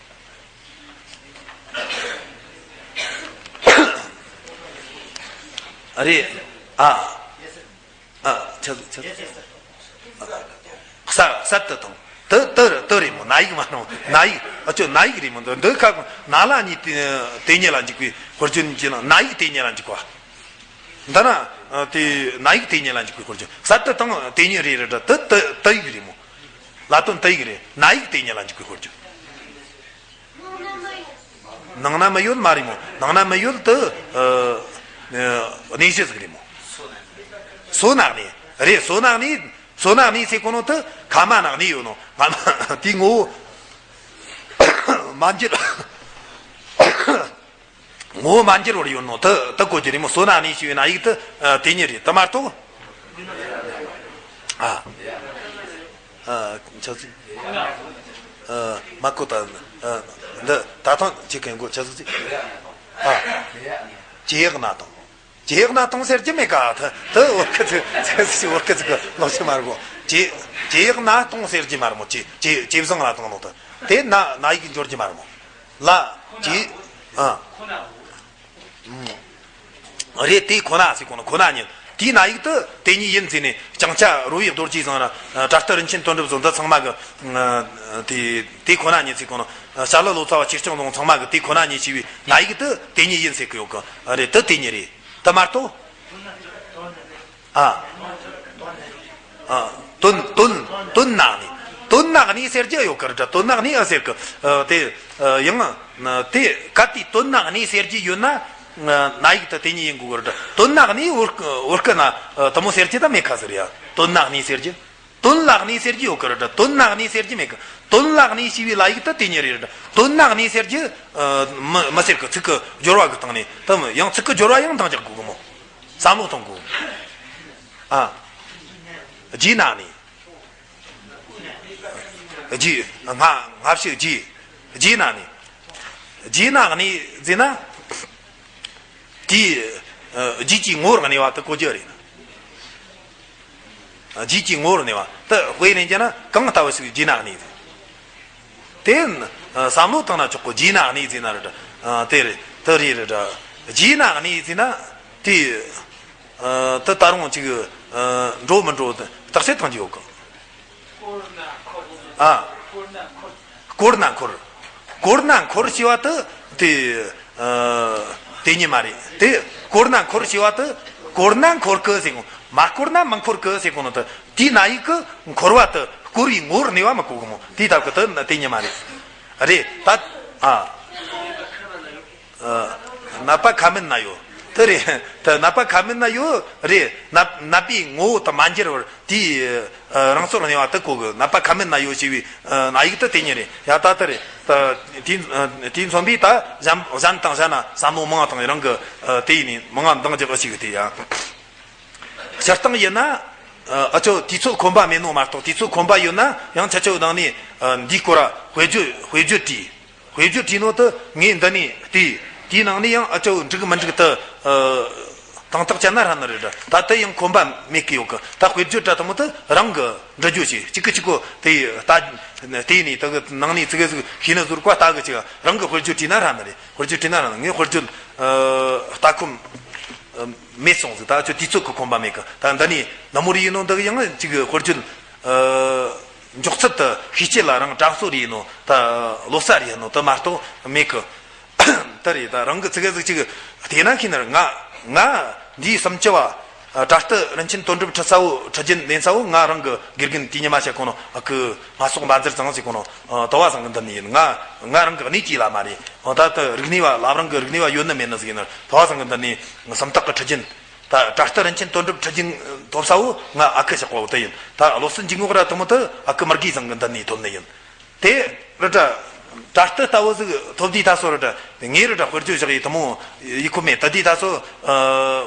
རེད། ཨ། ཨ། ཆ་ཆ། ས་ས་ཏི་དང་། ཏི་ཏི་རེད། ཏི་རེད་མོ། ན་ཡིག་མ་ནོ། ན་ཡིག། ཨ་ཅོ་ན་ཡིག་རེད་མོ། འདི་འདི་ཁ་ན་ལ་ནི་དེ་དེ་ཉིད་ལ་འཇུག་པའི་དཔེར་བརྗོད་ཅིག་ན། ན་ཡིག་དེ་ཉིད་ལ་འཇུག་པ། འདི་ན་དེ་ན་ཡིག་དེ་ཉིད་ལ་འཇུག་པའི་དཔེར་བརྗོད། ས་ཏི་དང་དེ་ཉིད་རེད་རེད་འདྲ། ཏི་ཏི་ཏི་ཡིག་རེད་མོ། ལ་དོན་ཏི་ཡིག་རེད། ན་ཡིག་དེ་ཉིད་ལ་འཇུག་པའི་དཔེར་བརྗོད། ནང་ན་མི་ཡོད་མ་རེད་མོ། ནང་ན་མི་ཡོད་དེ། ཨ། གནས་གཞི་ཟིག་རེད་མོ། སོ་ན་གནས། རེད། སོ་ན་གནས། སོ་ན་གནས་ཟེར་གོ་ནོ་དེ་ཁ་མ་ན་གནས་ཡོད་ནོ། ང་དེའི་ངོ་བོ་མ་འགྱུར། ངོ་བོ་མ་འགྱུར་བར་ཡོད་ནོ་དེ་དེ་གོ་རྒྱུ་རེད་མོ། སོ་ན་གནས་ཞེས་པའི་ན་ཡིག་དེ། ཨ། དེ་ཉིད་རེད། དེ་མ་གཏོགས། ཨ། ཨ། ཆ་ཚིག་ཨ། མ་གོ་ད། ཨ། འདི་ད་ཐང་ཅིག་གན་གོ་ཆ་ཚིག་ཨ། ཇེ་ཡག་ན་དང་། ཇེ་ཡག་ན་དང་ཟེར་གྱི་མེད་ཀ། ད་ད་བོད་སྐད་ཚིག་ཚིག་བོད་སྐད་ཚིག་གི་ལོག་ཆི་མ་རེད་གོ། ཇེ་ཇེ་ཡག་ན་དང་ཟེར་གྱི་མ་རེད་མོ། ཇེ་ཇེ་ཇེ་བཟང་ལ་དང་ལོག་ད། དེ་ན་ན་ཡིག་འབྱོར་གྱི་མ་རེད་མོ། ལ་ཇེ། ཨ། རེད། དེ་ཁོ་ན་ཟེར་གོ་ནོ་ཁོ་ན་ཉིད་དེའི་ན་ཡིག་དེ་དེ་ཉིད་ཡིན་ཟེར་ནས། ལྕང་སྐྱ་རོལ་དབྱངས་རྡོ་རྗེ་བཟང་ར། བྲ་སྟི་རིན་ཆེན་དོན་གྲུབ་བཟང་འདི་ཚང་མ་གི། ཨ། དེ་དེ་ཁོ་ན་ཉིད་ཟེར་གོ་ནོ། བྱ་ལ་ལོ་ཙཱ་བ་ཆོས་སྐྱོང་རྫོང་ཚང་མ་གི་དེ་ཁོ་ན་ཉིད་ཞེས་པའི་ན་ཡིག་དེ་དེ་ཉིད་ཡིན་ཟེར་གི་ཡོད་གི། རེད། དེ་དེ་ཉིད་རེད། དེ་མ་གཏོགས། ཨ། ཨ། དོན་དོན་དོན་ན་གནས། དོན་ན་གནས་ཟེར་གྱི་ཡོད་གི་རེད་དྲ། དོན་ན་གནས་ཨ་ཟེར་གི། ཨ། དེ། ཨ། ཡང་། དེ་གལ་ཏེ་དོན་ན་གནས་ཟེར་གྱི་ཡོད་ན། ན་ཡིག་དེ་དེ་ཉིད་ཡིན་དགོས་གི་རེད་དྲ། དོན་ན་གནས་བོད་བོད་སྐད་ན། ཨ། དེ་མོ་ཟེར་གྱི་ད་མེད་ཁ་ཟེར་ཡ། དོན་ན་གནས་ཟེར་གྱི། དོན་ལ་གནས་ཟེར་གྱི་ཡོད་གི་རེད་དྲ། དོན་ན་གནས་ཟེར་གྱི་མེད་གི། དོན་ལ་གནས་ཞེས་པའི་ལ་ཡིག་དེ་དེ་ཉིད་རེད་དྲ། དོན་ན་གནས་ཟེར་གྱི། ཨ། མི་མི་ཟེར་གི། ཚིག་གི་སྦྱོར་བ་གི་སྟེང་ནས་དེ་མོ། ཡང་ཚིག་གི་སྦྱོར་བ་ཡང་འདང་རྒྱག་དགོས་གི་མོ། བསམ་བློ་གཏོང་དགོས། ཨ། རྗེས་ན་གནས། རྗེས། སྔ་སྔ་ཕྱི་རྗེས། རྗེས་ན་གནས། རྗེས་ན་གནས་ཟེར་ན། དེའི། ཨ། རྗེས་ཀྱི་ངོ་བོར་གནས་པ་དེ་གོ་རྒྱུ་རེད། རྗེས་ཀྱི་ངོ་བོར་གནས་པ་དེ་དཔེ་ལེན་རྒྱུ་ན། གང་ལྟ་བུ་ཞིག་རྗེས་ན་གནས་ཟེར། དེ། ཨ། བསམ་བློ་བཏང་ན་ཆོག་གོ། རྗེས་ན་གནས་ཟེར་ན་རེད་དྲ། ཨ། དེ་རེད། དེ་རེད་རེད་དྲ། རྗེས་ན་གནས་ཟེར་ན་དེ། ཨ། དེ་ད་རུང་ཅིག་ཨ། འགྲོ་མི་འགྲོ་བརྟག་དཔྱད་གཏོང་རྒྱུ་ཡོད་གི། ཨ། བསྐོར་ན་འཁོར། བསྐོར་ན་འཁོར་ཞེས་པ་དེ་དེ། ཨ། དེ་ཉིད་མ་རེད། དེ་བསྐོར་ན་འཁོར་ཞེས་པ་དེ། བསྐོར་ན་འཁོར་གི་ཟེར་གོ། མ་བསྐོར་ན་མི་འཁོར་གི་ཟེར་གོ་ནོ་དེ། དེའི་ན་ཡིག་གི་འཁོར་བ་དེ་བསྐོར་བའི་ངོ་བོར་གནས་པ་མི་གོ་གི་མོ། དེའི་སྟབས་ཀྱིས་དེ་དེ་ཉིད་མ་རེད། རེད་ད། ཨ། ཨ། ནད་པ་ཁ་མིན་ན་ཡོད། ད། དེ་རེད། ད་ནད་པ་ཁ་མིན་ན་ཡོད་རེད། ནད་ནད་པའི་ངོ་བོ་དུ་མ་འགྱུར་བར་དེའི་རང་སོར་གནས་པ་དུ་གོ་གི། ནད་པ་ཁ་མིན་ན་ཡོད་ཞེས་པའི་ཨ་ན་ཡིག་དུ་དེ་ཉིད་རེད། ཡ་ད་དེ་རེད། ད་དེ་དེ་མཚོན་པའི་ད་གཞན་གཞན་དང་གཞན་ན་བསམ་བློ་མང་དང་རང་གི་ཨ་དེ་ཡིན་ནི་མང་འདང་རྒྱག་ཞིག་དེ་ཡ། སྤྱིར་བཏང་ཡིན་ན་ཨ་ཅོ་དུས་ཚོད་ཁོམ་པ་མེད་ནོ་མ་གཏོགས། དུས་ཚོད་ཁོམ་པ་ཡོད་ན་ཡང་ཁྱེད་ཆོ་ནང་ནས་ཨ་འདིའི་སྐོར་དཔེ་བརྗོད་དཔེ་བརྗོད་བྲིས། དཔེ་བརྗོད་བྲིས་ནོ་དུ་ངས་འདི་ནས་བལྟས། དེའི་ནང་ནས་ཡང་ཨ་ཅོ་འགྲིག་མི་འགྲིག་དུ་ཨ་དང་ཐག་བཅད་ན་ར་ནི་རེད་འདྲ། ད་དུ་ཡང་ཁོམ་པ་མེད་ཀི་ཡོད་གི། ད་དཔེ་བརྗོད་འདྲ་དུ་མོ་དུ་རང་གི་འབྲི་རྒྱུ་ཞིག་གཅིག་གི་གཅིག་གོ་དེ་ལྟ་དེ་ནས་དུ་གི་ནང་ནས་ཙི་གེ་ཟིག་ཤེས་ནི་ཟུར་བཀའ་ལྟ་གི་ཅིག་རང་གི་དཔེ་བརྗོད་བྲིས་ན་ར་ནི་རེད། དཔེ་བརྗོད་བྲིས་ན་ར་ནི། ངས་དཔེ་བརྗོད་ཨ་ལྟ་ཁོམ་ཨ་མེད་སོང་ཟིག། ད་ཨ་ཅོ་དུས་ཚོད་གི་ཁོམ་པ་མེད་གི། ད་འདི་ནས་ནུ་མོ་རེ་ཡིན་ནོ་འདི་གི་ཡང་ཅིག་དཔེ་བརྗོད་ཨ་མགྱོགས་ཚད་དུ་ཤེས་བྱེད་ལ་རང་དྲན་གསོ་རེ་ཡིན་ནོ། ད་ལོ་གསར་རེ་ཡིན་ནོ་དུ་མ་གཏོགས་མེད་གི། དེ་རེད། ད་རང་གི་ཙི་གེ་ཟིག་ཅིག་བལྟས་ན་ཤེས་ནི་རེད། ང་ང་འདིའི་སུམ་ཅུ་བ་ཨ་དྲ་སྟི་རིན་ཆེན་དོན་གྲུབ་ཁྲི་ཚ་བོ་ཁྲི་རྒྱུན་ལེན་ཚ་བོ། ང་རང་གི་དགེ་རྒན་དེ་ཉི་མ་བཤད་གོ་ནོ་ཨ་ཁུ་མ་སོག་འབའ་འཛེར་ཚང་ཟེར་གོ་ནོ་ཨ་དོ་བ་ཚང་གི་འདི་ནས་ཡིན། ང་ང་རང་གི་གནས་ཀྱི་ལ་མ་རེད། ཨ་ད་ད་རིག་གནས་བ་ལབ་རང་གི་རིག་གནས་བ་ཡོད་ནི་མེད་ནི་ཟིག་ཡིན་ནི། དོ་བ་ཚང་གི་འདི་ནས་སུམ་རྟགས་གི་ཁྲི་རྒྱུན། ད་དྲ་སྟི་རིན་ཆེན་དོན་གྲུབ་ཁྲི་རྒྱུན་ཐོབ་ས་བོ་ང་ཨ་ཁུ་ཞག་པོ་དེ་ཡིན། ད་བློ་སེམས་འཇུག་ངོགས་ར་དུ་མོ་དུ་ཨ་ཁུ་མར་གི་ཚང་གི་འདི་ནས་ཐོབ་ནི་ཡིན། དེ་རུ་དྲ་དྲ་སྟི་ལྟ་བུ་ཟིག་ཐོབ་དུས་ད་སོ་རུ་དྲ་ངའི་རུ་དྲ་དཔེར་བརྗོད་བཞག་ཡི་དུ་མོ་ཡི་ཁོ་མེད། ད་དུས་ད་སོ་ཨ་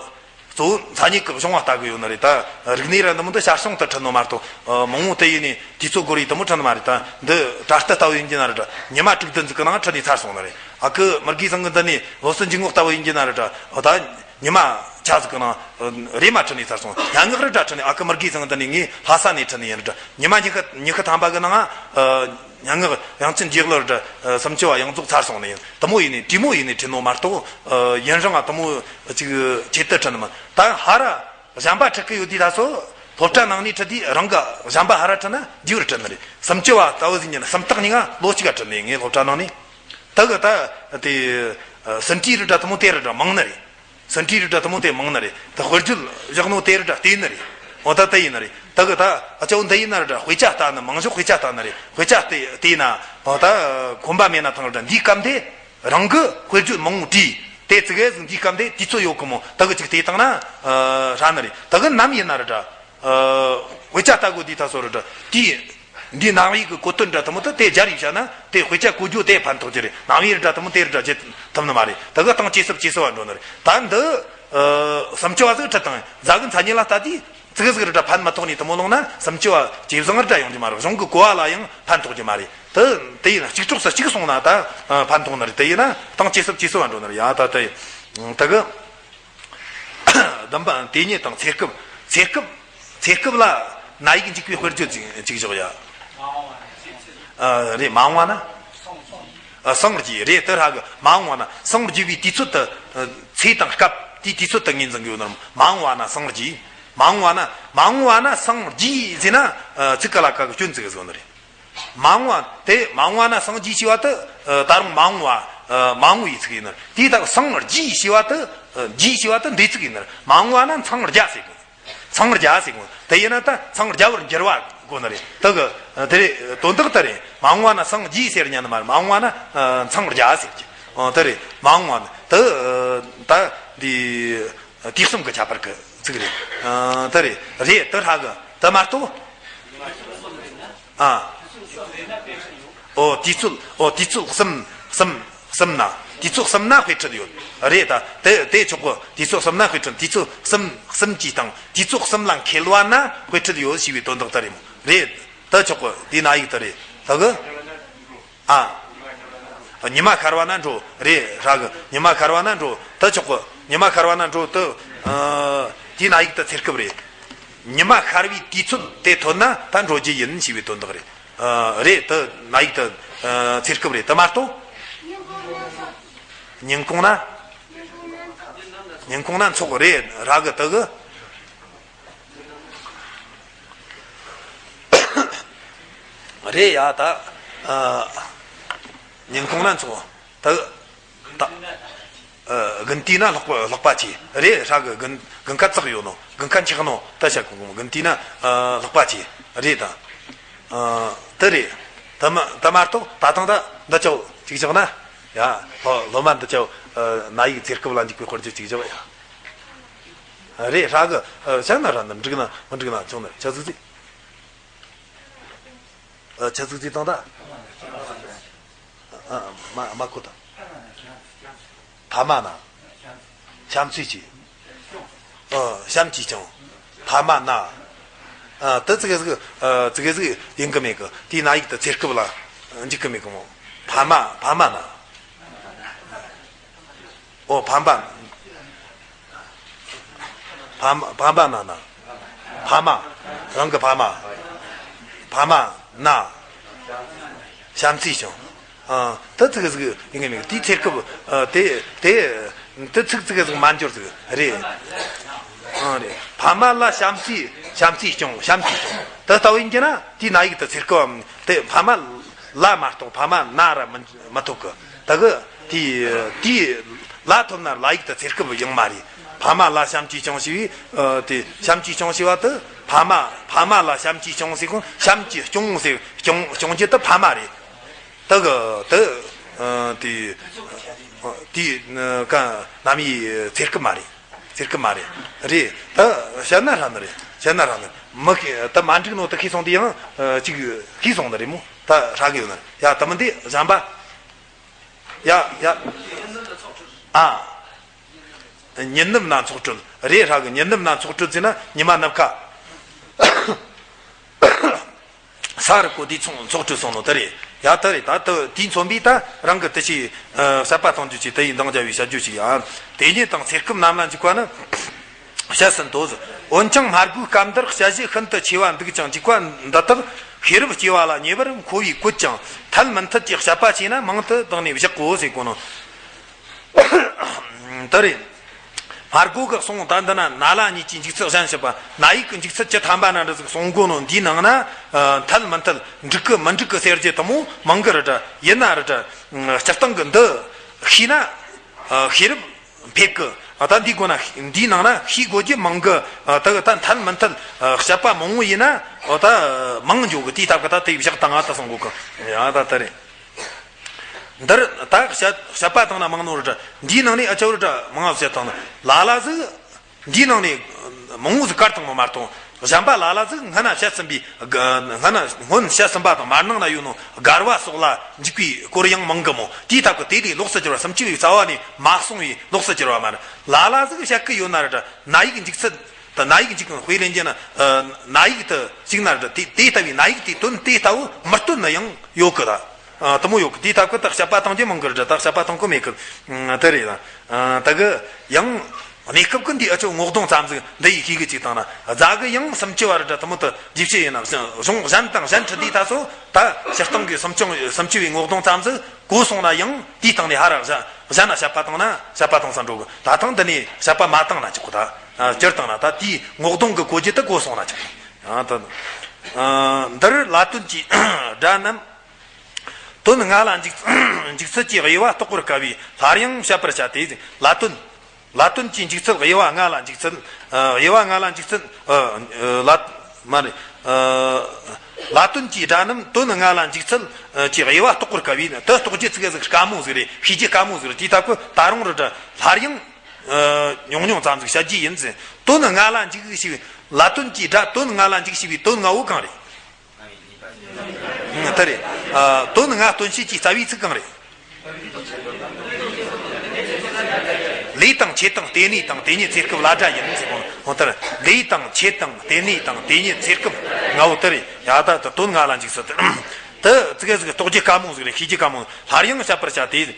གཙོ་བོ་མཚན་ཉིད་ཀྱི་གཞུང་བ་ལྟ་གི་ཡོད་ནི་རེད། ད་རིག་གནས་ར་འདི་མོ་འདི་ཞར་བྱུང་དུ་ཁྲིད་ནོ་མ་གཏོགས་ཨ་མང་བོ་དེ་ཡིན་ནི་དུས་ཚོད་འགོར་ཡི་དུ་མོ་ཁྲིད་ནི་མ་རེད། ད་འདི་དྲ་སྟི་ལྟ་བུ་ཡིན་གྱི་ན་རུ་དྲ་ཉི་མ་དྲུག་བདུན་ཟིག་གི་ནང་ཁྲིད་ནི་ཚར་སོང་ནི་རེད། ཨ་ཁུ་མར་གི་ཚང་གི་འདི་ནས་བློ་སེམས་འཇུག་ངོགས་ལྟ་བུ་ཡིན་གྱི་ན་རུ་དྲ་ཨ་ད་ཉི་མ་ཆ་ཟིག་གི་ནང་རེ་མ་ཁྲིད་ནས་ཚར་སོང་། སྙན་ངག་རི་དྲ་ཁྲིད་ནས་ཨ་ཁུ་མར་གི་ཚང་འདི་ནས་ངས་ལྷ་ས་ནས་ཁྲིད་ནས་ཡིན་རི་དྲ་ཉི་མ་ཉི་ཤུ་ཉི་ཤུ་ཐམ་པ་གི་ནང་ཨ་སྙན་ངག་དབྱངས་ཅན་དགྱེས་གླུ་རི་དྲ་ཨ་སུམ་ཅུ་བ་ཡོངས་རྫོགས་ཚར་སོང་ནས་ཡིན། དུ་མོ་ཡིན་ནས་དྲི་མོ་ཡིན་ནས་ཁྲིད་ནོ་མ་གཏོགས་ཨ་ཡུན་རིང་ང་དུ་མོ་ཅིག་ཆེད་དུ་ཁྲིད་ནི་མིན། ད་ཧ་ར་གཞན་པ་ཁྲིད་གི་ཡོད་དུས་ད་སོ་སློབ་གྲྭ་ནང་ནས་ཁྲིད་དུས་རང་གི་གཞན་པ་ཧ་ར་ཁྲིད་ན་རྒྱས་པར་ཁྲིད་ནི་རེད། སུམ་ཅུ་བ་ལྟ་བུ་ཟིག་ཡིན་ན་སུམ་རྟགས་གཉིས་ཀ་ལོ་གཅིག་ག་ཁྲིད་ནས་ངས་སློབ་གྲྭ་ནང་ནས། ད་གི་ད་དེ་ཨ་ཟིན་བྲིས་རི་དྲ་དུ་མོ་དེ་རི་དྲ་མང་ནི་རེད། ཟིན་བྲིས་རི་དྲ་དུ་མོ་དེ་མང་ནི་རེད། ད་དཔེར་བརྗོད་བཞག་ནོ་དེ་རི་དྲ་བལྟས་ནི་རེད། འོ་ད་དེ་ཡིན་ནི་རེད། ད་གི་ད་ཨ་ཅོ་འདི་ཡིན་ན་རི་དྲ་དཔེ་ཆ་ལྟ་ནི་མང་ཤོས་དཔེ་ཆ་ལྟ་ནི་རེད། དཔེ་ཆ་དེ་བལྟས་ན་འོ་ད་ཁོམ་པ་མེད་ན་ཐང་རི་དྲ་འདིའི་སྐབས་དེ་རང་གི་དཔེར་བརྗོད་མང་བོ་བྲིས་དེ་ཙི་གེ་ཟིག་འདིའི་སྐབས་དེ་དུས་ཚོད་ཡོད་གི་མོ། ད་གི་ཅིག་བལྟས་བཏང་ན་ཧྲ་ནི་རེད། ད་གི་ནམ་ཡིན་ན་རི་དྲ་ཨ་དཔེ་ཆ་ལྟ་དགོས་དུས་ད་སོ་རི་དྲ་དེའི་འདིའི་ནང་ཡིག་གི་གོ་དོན་འདྲ་དུ་མོ་ད་དེ་སྦྱར་ཡིག་བྱ་ན་དེ་དཔེ་ཆ་གོ་རྒྱུ་དེ་ཕན་ཐོགས་ཀྱི་རེད། ནང་ཡིག་རི་དྲ་དུ་མོ་དེ་རི་དྲ་བྱེད་ཐུབ་ནི་མ་རེད། ད་གི་སྟངས་ཇེ་སུབ་ཇེ་སུབ་བ་འགྲོ་ནི་རེད། ད་འདི་ཨ་སུམ་ཅུ་བ་ཟིག་ཁྲིད་དང་རྫ་གི་མཚན་ཉིད་ལ་ལྟ་དུས་ཙི་གེ་ཟིག་རི་དྲ་ཕན་མི་ཐོགས་ནི་དུ་མོ་ལོང་ན་སུམ་ཅུ་བ་ཇེ་བཟང་རི་དྲ་ཡོང་རྒྱུ་མ་རེད། གཞུང་གི་གོ་བ་ལ་ཡང་ཕན་ཐོགས་རྒྱུ་མ་རེད། དེ་དེ་ཡིན་ན་གཅིག་གྲོགས་སུ་གཅིག་སོང་ན་ད་ཨ་ཕན་ཐོགས་ནི་རེད། དེ་ཡིན་ན་སྟངས་ཇེ་སུབ་ཇེ་སུབ་བ་འགྲོ་ནི་རེད། ཡ་ད་དེ་ད་གི་བདུན་པ་དེ་ཉིད་དང་ཚེ་སྐབས། ཚེ་སྐབས་ཚེ་སྐབས་ལ་ན་ཡིག་འཇུག་པའི་དཔེར་བརྗོད་ཅིག་ཅིག་བཞག་ཡ། ཨ་རེད། མ་འོངས་པ་ན། ཨ་སངས་རྒྱས་རེད། དེ་ར་གི་མ་འོངས་པ་ན་སངས་རྒྱས་པའི་དུས་ཚོད་དུ་ཨ་ཚེ་དང་སྐབས་དེའི་དུས་ཚོད་དུ་ངོས་འཛིན་གི་ཡོད་ནམ། མ་འོངས་པ་ན་སངས་རྒྱས། མ་འོངས་པ་ན་མ་འོངས་པ་ན་སངས་རྒྱས་ཟེར་ན་ཨ་ཚིག་ག་ལ་ག་གི་སྐྱོན་ཚིག་གི་བཟོ་ནི་རེད། མ་འོངས་པ་དེ་མ་འོངས་པ་ན་སངས་རྒྱས་ཞེས་པ་དེ་ཨ་ད་རུང་མ་འོངས་པ་ཨ་མ་འོངས་པའི་ཚིག་ཡིན་ནི། དེའི་ད་སངས་རྒྱས་ཞེས་པ་དེ་ཨ་རྒྱས་ཞེས་པ་དེ་འདས་ཚིག་ཡིན་ནི། མ་འོངས་པ་ན་འཚང་རྒྱ་ཟེར་དགོས། འཚང་རྒྱ་ཟེར་དགོས། དེ་ཡིན་ན་ད་འཚང་རྒྱ་བར་འགྱུར་བ་དགོས་ནི་རེད། དེ་གི་དེ་རེད། དོན་དག་དེ་རེད། མ་འོངས་པ་ན་སངས་རྒྱས་ཟེར་ཉན་ནི་མ་རེད། མ་འོངས་པ་ན་ཨ་འཚང་རྒྱ་ཟེར་གྱི། ཨ་དེ་རེད། མ་འོངས་པ་ན་དེ་ཨ་ད་འདི་དུས་གསུམ་གྱི་ཁྱད་པར་གྱི་ཚིག་རེད། ཨ་དེ་རེད། རེད། དེ་ཧྲ་གི་དེ་མ་གཏོགས། ཨ། ཨོ་དུས་ཚོད། ཨོ་དུས་ཚོད་གསུམ་གསུམ་གསུམ་ན། དུས་ཚོད་གསུམ་ན་དཔེ་ཁྲིད་ཡོད་རེད། ད་དེ་དེ་ཆོག་གི། དུས་ཚོད་གསུམ་ན་དཔེ་ཁྲིད། དུས་ཚོད་གསུམ་གསུམ་གྱི་སྟེང་དུས་ཚོད་གསུམ་ལ་མཁས་པ་ན་དཔེ་ཁྲིད་ཡོད་ཞེས་པའི་དོན་དག་ད་རེད་མོ། རེད། ད་ཆོག་གི། དེ་ན་ཡིག་ད་རེད། ད་གི། ཨ། ཉི་མ་ཤར་བ་ན་འགྲོ། རེད། ཧྲ་གི། ཉི་མ་ཤར་བ་ན་འགྲོ། ད་ཆོག་གི། ཉི་མ་ཤར་བ་ན་འགྲོ། ད་ཨ་དེ་ན་ཡིག་ད་ཚེ་སྐབས་རེད། ཉི་མ་ཤར་བའི་དུས་ཚོད་དེ་ཐོན་ན་ད་འགྲོ་རྒྱུ་ཡིན་ཞེས་པའི་དོན་དག་རེད། ཨ་རེད། ད་ན་ཡིག་ད་ཨ་ཚེ་སྐབས་རེད། ད་མ་གཏོགས། ཉིན་གུང་ན། ཉིན་གུང་ན་འཚོགས། རེད། ཧྲ་གི། ད་གི། རེད་ཡ། ད་ཨ་ཉིན་གུང་ན་འཚོགས། ད་ད་ཨ་དགུན་དུས་ན་ལྷགས་པ་ལྷགས་པ་ཆེ། རེད། ཧྲ་གི། དགུན་དགུན་ཁ་ཚགས་ཡོད་ནོ། དགུན་ཁ་འཁྱག་ནོ། ད་བྱ་གི། དགུན་དུས་ན་ཨ་ལྷགས་པ་ཆེ། རེད། ད་ཨ་དེ་རེད། ད་མ་ད་མ་གཏོགས་ད་ཐེངས་ད་འདི་ཆོ་ཅིག་བཞག་ན་ཡ། སློབ་སློབ་མ་འདི་ཆོ་ཨ་ན་ཡིག་ཚེ་སྐབས་ལ་འཇུག་པའི་དཔེར་བརྗོད་ཅིག་བཞག་ཡ། རེད་ཧྲ་གི། ཨ། བྱས་ན་ར་ནི་འགྲིག་ན་མི་འགྲིག་ན་ཆུང་ནི་ཆ་ཟིག་ཟིག་ཨ། ཆ་ཟིག་ཟིག་བཏང་ད། ཨ། མ་མ་གོ་ད། ཕ་མ་ན། བྱམས་བརྩེ་གྱིས། ཨ། བྱམས་ཀྱིས་སྐྱོང་། ཕ་མ་ན། ཨ། དེ་ཙི་གེ་ཟིག་ཨ། ཙི་གེ་ཟིག་ཡིན་གི་མེད་གི། དེའི་ན་ཡིག་དེ་ཚེ་སྐབས་ལ་འཇུག་གི་མེད་གི་མོ། ཕ་མ་ཕ་མ་ན། ཨོ། ཕ་མ། ཕ་མ་ཕ་མ་ན་ན། ཕ་མ། རང་གི་ཕ་མ། ཕ་མ་ན། བྱམས་བརྩེས་ཤིང་། ཨ། ད་ཙི་གེ་ཟིག་ཡིན་གི་མེད་གི། དེའི་ཚེ་སྐབས། ཨ། དེ་དེ་དེ་ཚིག་ཙི་གེ་ཟིག་མ་འགྱུར་ཟིག་རེད། ཨ། རེད། ཕ་མ་ལ་བྱམས་བརྩེས། བྱམས་བརྩེས་སྐྱོང་། བྱམས་བརྩེས་སྐྱོང་། དེ་ལྟ་བུ་ཡིན་གྱི་ན་དེའི་ན་ཡིག་དེ་ཚེ་སྐབས་དེ་ཕ་མ་ལ་མ་གཏོགས་ཕ་མ་ན་ར་མི་མི་ཐོབ་གི། ད་གི་དེའི་དེའི་ལ་ཐོབ་ན་ལ་ཡིག་དེ་ཚེ་སྐབས་ཡང་མ་རེད། ཕ་མ་ལ་བྱམས་ཀྱིས་སྐྱོང་ཞེས་པའི། ཨ། དེ་བྱམས་ཀྱིས་སྐྱོང་ཞེས་པ་དེ་ཕ་མ། ཕ་མ་ལ་བྱམས་ཀྱིས་སྐྱོང་ཟེར་གོ། བྱམས་ཀྱིས་སྐྱོང་ཟེར། སྐྱོང་སྐྱོང་རྒྱུ་དེ་ཕ་མ་རེད། ད་གི་དེ། ཨ། དེ་དེ་ཀ་ནམ་ཡི་ཚེ་སྐབས་མ་རེད། ཚེ་སྐབས་མ་རེད། རེད། ད་བཤད་ན་ཧྲ་ནི་རེད། བཤད་ན་ཧྲ་ནི་རེད། མི་ཤེས། ད་མ་འགྲིག་ནོ་དེ་ཤེས་སོང་དེ་ཡང་། ཨ། ཅིག་ཤེས་སོང་ནི་རེད་མོ། ད་ཧྲ་གི་ཡོད་ནི་རེད། ཡ། ད་མི་འདི་གཞན་པ། ཡ་ཡ། ཨ། ཉིན་ནུབ་ན་ཚོགས་གྲོལ། རེད་ཧྲ་གི། ཉིན་ནུབ་ན་ཚོགས་གྲོལ་ཟེར་ན་ཉི་མ་ནུབ་ཁ། ས་རུབ་གོ་དུས་ཚོགས་ཚོགས་གྲོལ་སོང་ནོ་དེ་རེད། ཡ། དེ་རེད། ད་དེ་དེས་མཚོན་པའི་ད་རང་གི་དེ་ཆེ། ཨ། བཤད་པ་གཏོང་རྒྱུ་ཆེ། དེ་ཡི་འདང་རྒྱག་པའི་བཤད་རྒྱུ་ཆེ། ཡ། དེ་ཉིད་དང་ཚེ་སྐབས་རྣམས་ལ་འཇུག་པ་ནི་བཤད་ཟིན་ཏོ། འོན་ཀྱང་སྨྲ་སྒོའི་སྐབས་འདིར་བཤད་གཞི་ཤིན་ཏུ་ཆེ་བ་འདུག་ཅིང་འཇུག་པ་འདི་དག་ཤེས་རབ་སྐྱེ་བ་ལ་ཉེ་བར་མཁོ་བས་བཀོད་ཅིང་ཐལ་མི་ཐལ་གྱི་བཤད་པ་བྱས་ན་མང་དུ་བཏང་ནས་བཞག་གོ་ཟེར་གོ་ནོ། དེ་རེད། སྨྲ་སྒོ་གི་གསུང་ད་འདི་ན་ན་ལ་གཉིས་ཀྱི་འཇུག་ཚུལ་གཞན་བཤད་པ། ན་ཡིག་གི་འཇུག་ཚུལ་བཅུ་ཐམ་པ་ན་འདྲ་ཟིག་གསུང་གོ་ནོ་འདིའི་ནང་ན། ཨ། ཐལ་མི་ཐལ། འགྲིག་གི་མི་འགྲིག་གི་ཟེར་རྒྱུ་དེ་མོ་མང་གི་རེད་དྲ། ཡིན་ན་རེད་དྲ། སྤྱིར་བཏང་གི་འདི་ཤེས་ན། ཨ། ཤེས་རབ་འཕེལ་གི། ཨ། ད་འདི་གོ་ན་འདིའི་ནང་ན་ཤེས་དགོས་རྒྱུ་མང་གི། ཨ། ད་ད་ཐལ་མི་ཐལ། ཨ། བཤད་པ་མང་བོ་ཡིན་ན། ཨ། ད་མང་འགྱོ་གི། དེའི་སྟབས་གི་ད་དེ་བཞག་བཏང་ང་ད་གསུང་གོ་གི། ཡ། ད་ད་རེད། འདིར་ད་བཤད་བཤད་པ་བཏང་ན་མང་ནོ་རེད་དྲ། འདིའི་ནང་ནས་ཨ་ཅོ་རེད་དྲ་མང་ང་བཤད་བཏང་ན་ལ་ལ་ཟིག་འདིའི་ནང་ནས་མང་བོ་ཟིག་བཀར་བཏང་ནོ་མ་གཏོགས། གཞན་པ་ལ་ལ་ཟིག་སྔ་ན་བཤད་ཟིན་པའི། སྔ་ན་སྔོན་བཤད་ཟིན་པ་དང་མར་ནང་ན་ཡོད་ནོ་བགར་བ་སོགས་ལ་འཇུག་པའི་སྐོར་ཡང་མང་གི་མོ། དེའི་སྟབས་ཀྱི་དེ་ལས་ལོགས་སུ་གྱུར་བ། སུམ་ཅུ་པའི་རྩ་བ་ནས་མ་གསུངས་པའི་ལོགས་སུ་གྱུར་བ་མ་རེད། ལ་ལ་ཟིག་བཤད་གི་ཡོད་ན་རེད་དྲ། ན་ཡིག་འཇུག་ཚུལ་དང་ན་ཡིག་འཇུག་གི་དཔེ་ལེན་རྒྱུ་ན། ཨ། ན་ཡིག་དེ་གཅིག་ན་རེད་དྲ། དེ་དེ་ལྟ་བུའི་ན་ཡིག་དེའི་དོན་དེ་ལྟ་བུ་མི་སྟོན་ན་ཡང་ཡོད་གི་ད། ཨ། དེ་མོ་ཡོད་གི། དེའི་སྟབས་ཀྱི་ད་བཤད་པ་བཏང་རྒྱུ་མང་གི་རེད་དྲ། ད་བཤད་པ་བཏང་གི་མེད་གི། ཨ། དེ་རེད་ད། ཨ། ད་གི་ཡང་གནས་སྐབས་ཀྱི་འདི་ཨ་ཅོ་ངོ་གདོང་ཙམ་ཟིག་འདི་ཡི་ཤེས་གི་ཅིག་བཏང་ན། རྫ་གི་ཡང་སུམ་ཅུ་བ་རེད་དྲ། དེ་མོ་ད་རྗེས་ཤེས་ཡིན་ན་གཞུང་གཞན་དང་གཞན་འཕྲི་འདི་ད་སོ་ད་སྤྱིར་བཏང་གི་སུམ་ཅུ་སུམ་ཅུ་པའི་ངོ་གདོང་ཙམ་ཟིག་གོ་སོང་ན་ཡང་དེའི་སྟེང་ནས་ཧ་ར་གཞན་གཞན་ན་བཤད་པ་བཏང་ན་བཤད་པ་བཏང་ས་འགྲོ་གི། ད་ཐེངས་འདི་ནས་བཤད་པ་མ་བཏང་ན་ཅིག་གོ་ད། ཨ། སྤྱིར་བཏང་ན་ད་དེའི་ངོ་གདོང་གི་གོ་རྒྱུ་དེ་གོ་སོང་ན་ཅིག་ཨ། ད། ཨ། འདིར་ལ་དོན་གྱི་སྒྲ་རྣམས་དོན་ལྔ་ལ་འཇུག་འཇུག་ཚུལ་གྱི་དབྱེ་བ་རྟོགས་པར་དཀའ་བས་སླར་ཡང་བཤད་པར་བྱ་སྟེ། ལ་དོན། ལ་དོན་གྱི་འཇུག་ཚུལ་དབྱེ་བ་ལྔ་ལ་འཇུག་ཚུལ། ཨ། དབྱེ་བ་ལྔ་ལ་འཇུག་ཚུལ། ཨ། ལ། མ་རེད། ཨ། ལ་དོན་གྱི་སྒྲ་རྣམས་དོན་ལྔ་ལ་འཇུག་ཚུལ་གྱི་དབྱེ་བ་རྟོགས་པར་དཀའ་བས་ན། དེ་རྟོགས་རྒྱུ་ཙི་གེ་ཟིག་དཀའ་མོ་ཟིག་རེད། ཤེས་རྒྱུ་དཀའ་མོ་ཟིག་རེད། དེའི་སྟབས་ཀྱི་ད་རུང་རེད་དྲ་སླར་ཡང་། ཨ། ཉུང་ཉུང་ཙམ་ཟིག་བཤད་རྒྱུ་ཡིན་ཟེར། དོན་ལྔ་ལ་འཇུག་ཞེས་པའི། ལ་དོན་གྱི་སྒྲ་དོན་ལྔ་ལ་འཇུག་ཞེས་པའི་དོན་ལྔ་བོ་གང་རེད། ཨ། དེ་རེད། ཨ། དོན་ལྔ་སྟོན་བྱེད་ཀྱི་རྩ་བའི་ཚིག་གང་རེད། ལས་དང་ཆོས་དང་ལྟེ་གནས་དང་དེ་ཉིད་ཚེ་སྐབས་ལ་སྒྲ་ཡིན་ཟེར་གོ་ནོ། འོ་དེར་ལས་དང་ཆོས་དང་ལྟེ་གནས་དང་དེ་ཉིད་ཚེ་སྐབས་ལྔ་བོ་དེ་རེད། ཡ། ད་དོན་ལྔ་ལ་འཇུག་ས་དེ་དེ་ཙི་གེ་ཟིག་རྟོགས་རྒྱུ་དཀའ་མོ་ཟིག་རེད། ཤེས་རྒྱུ་དཀའ་མོ། སླར་ཡང་བཤད་པར་བྱ་སྟེ།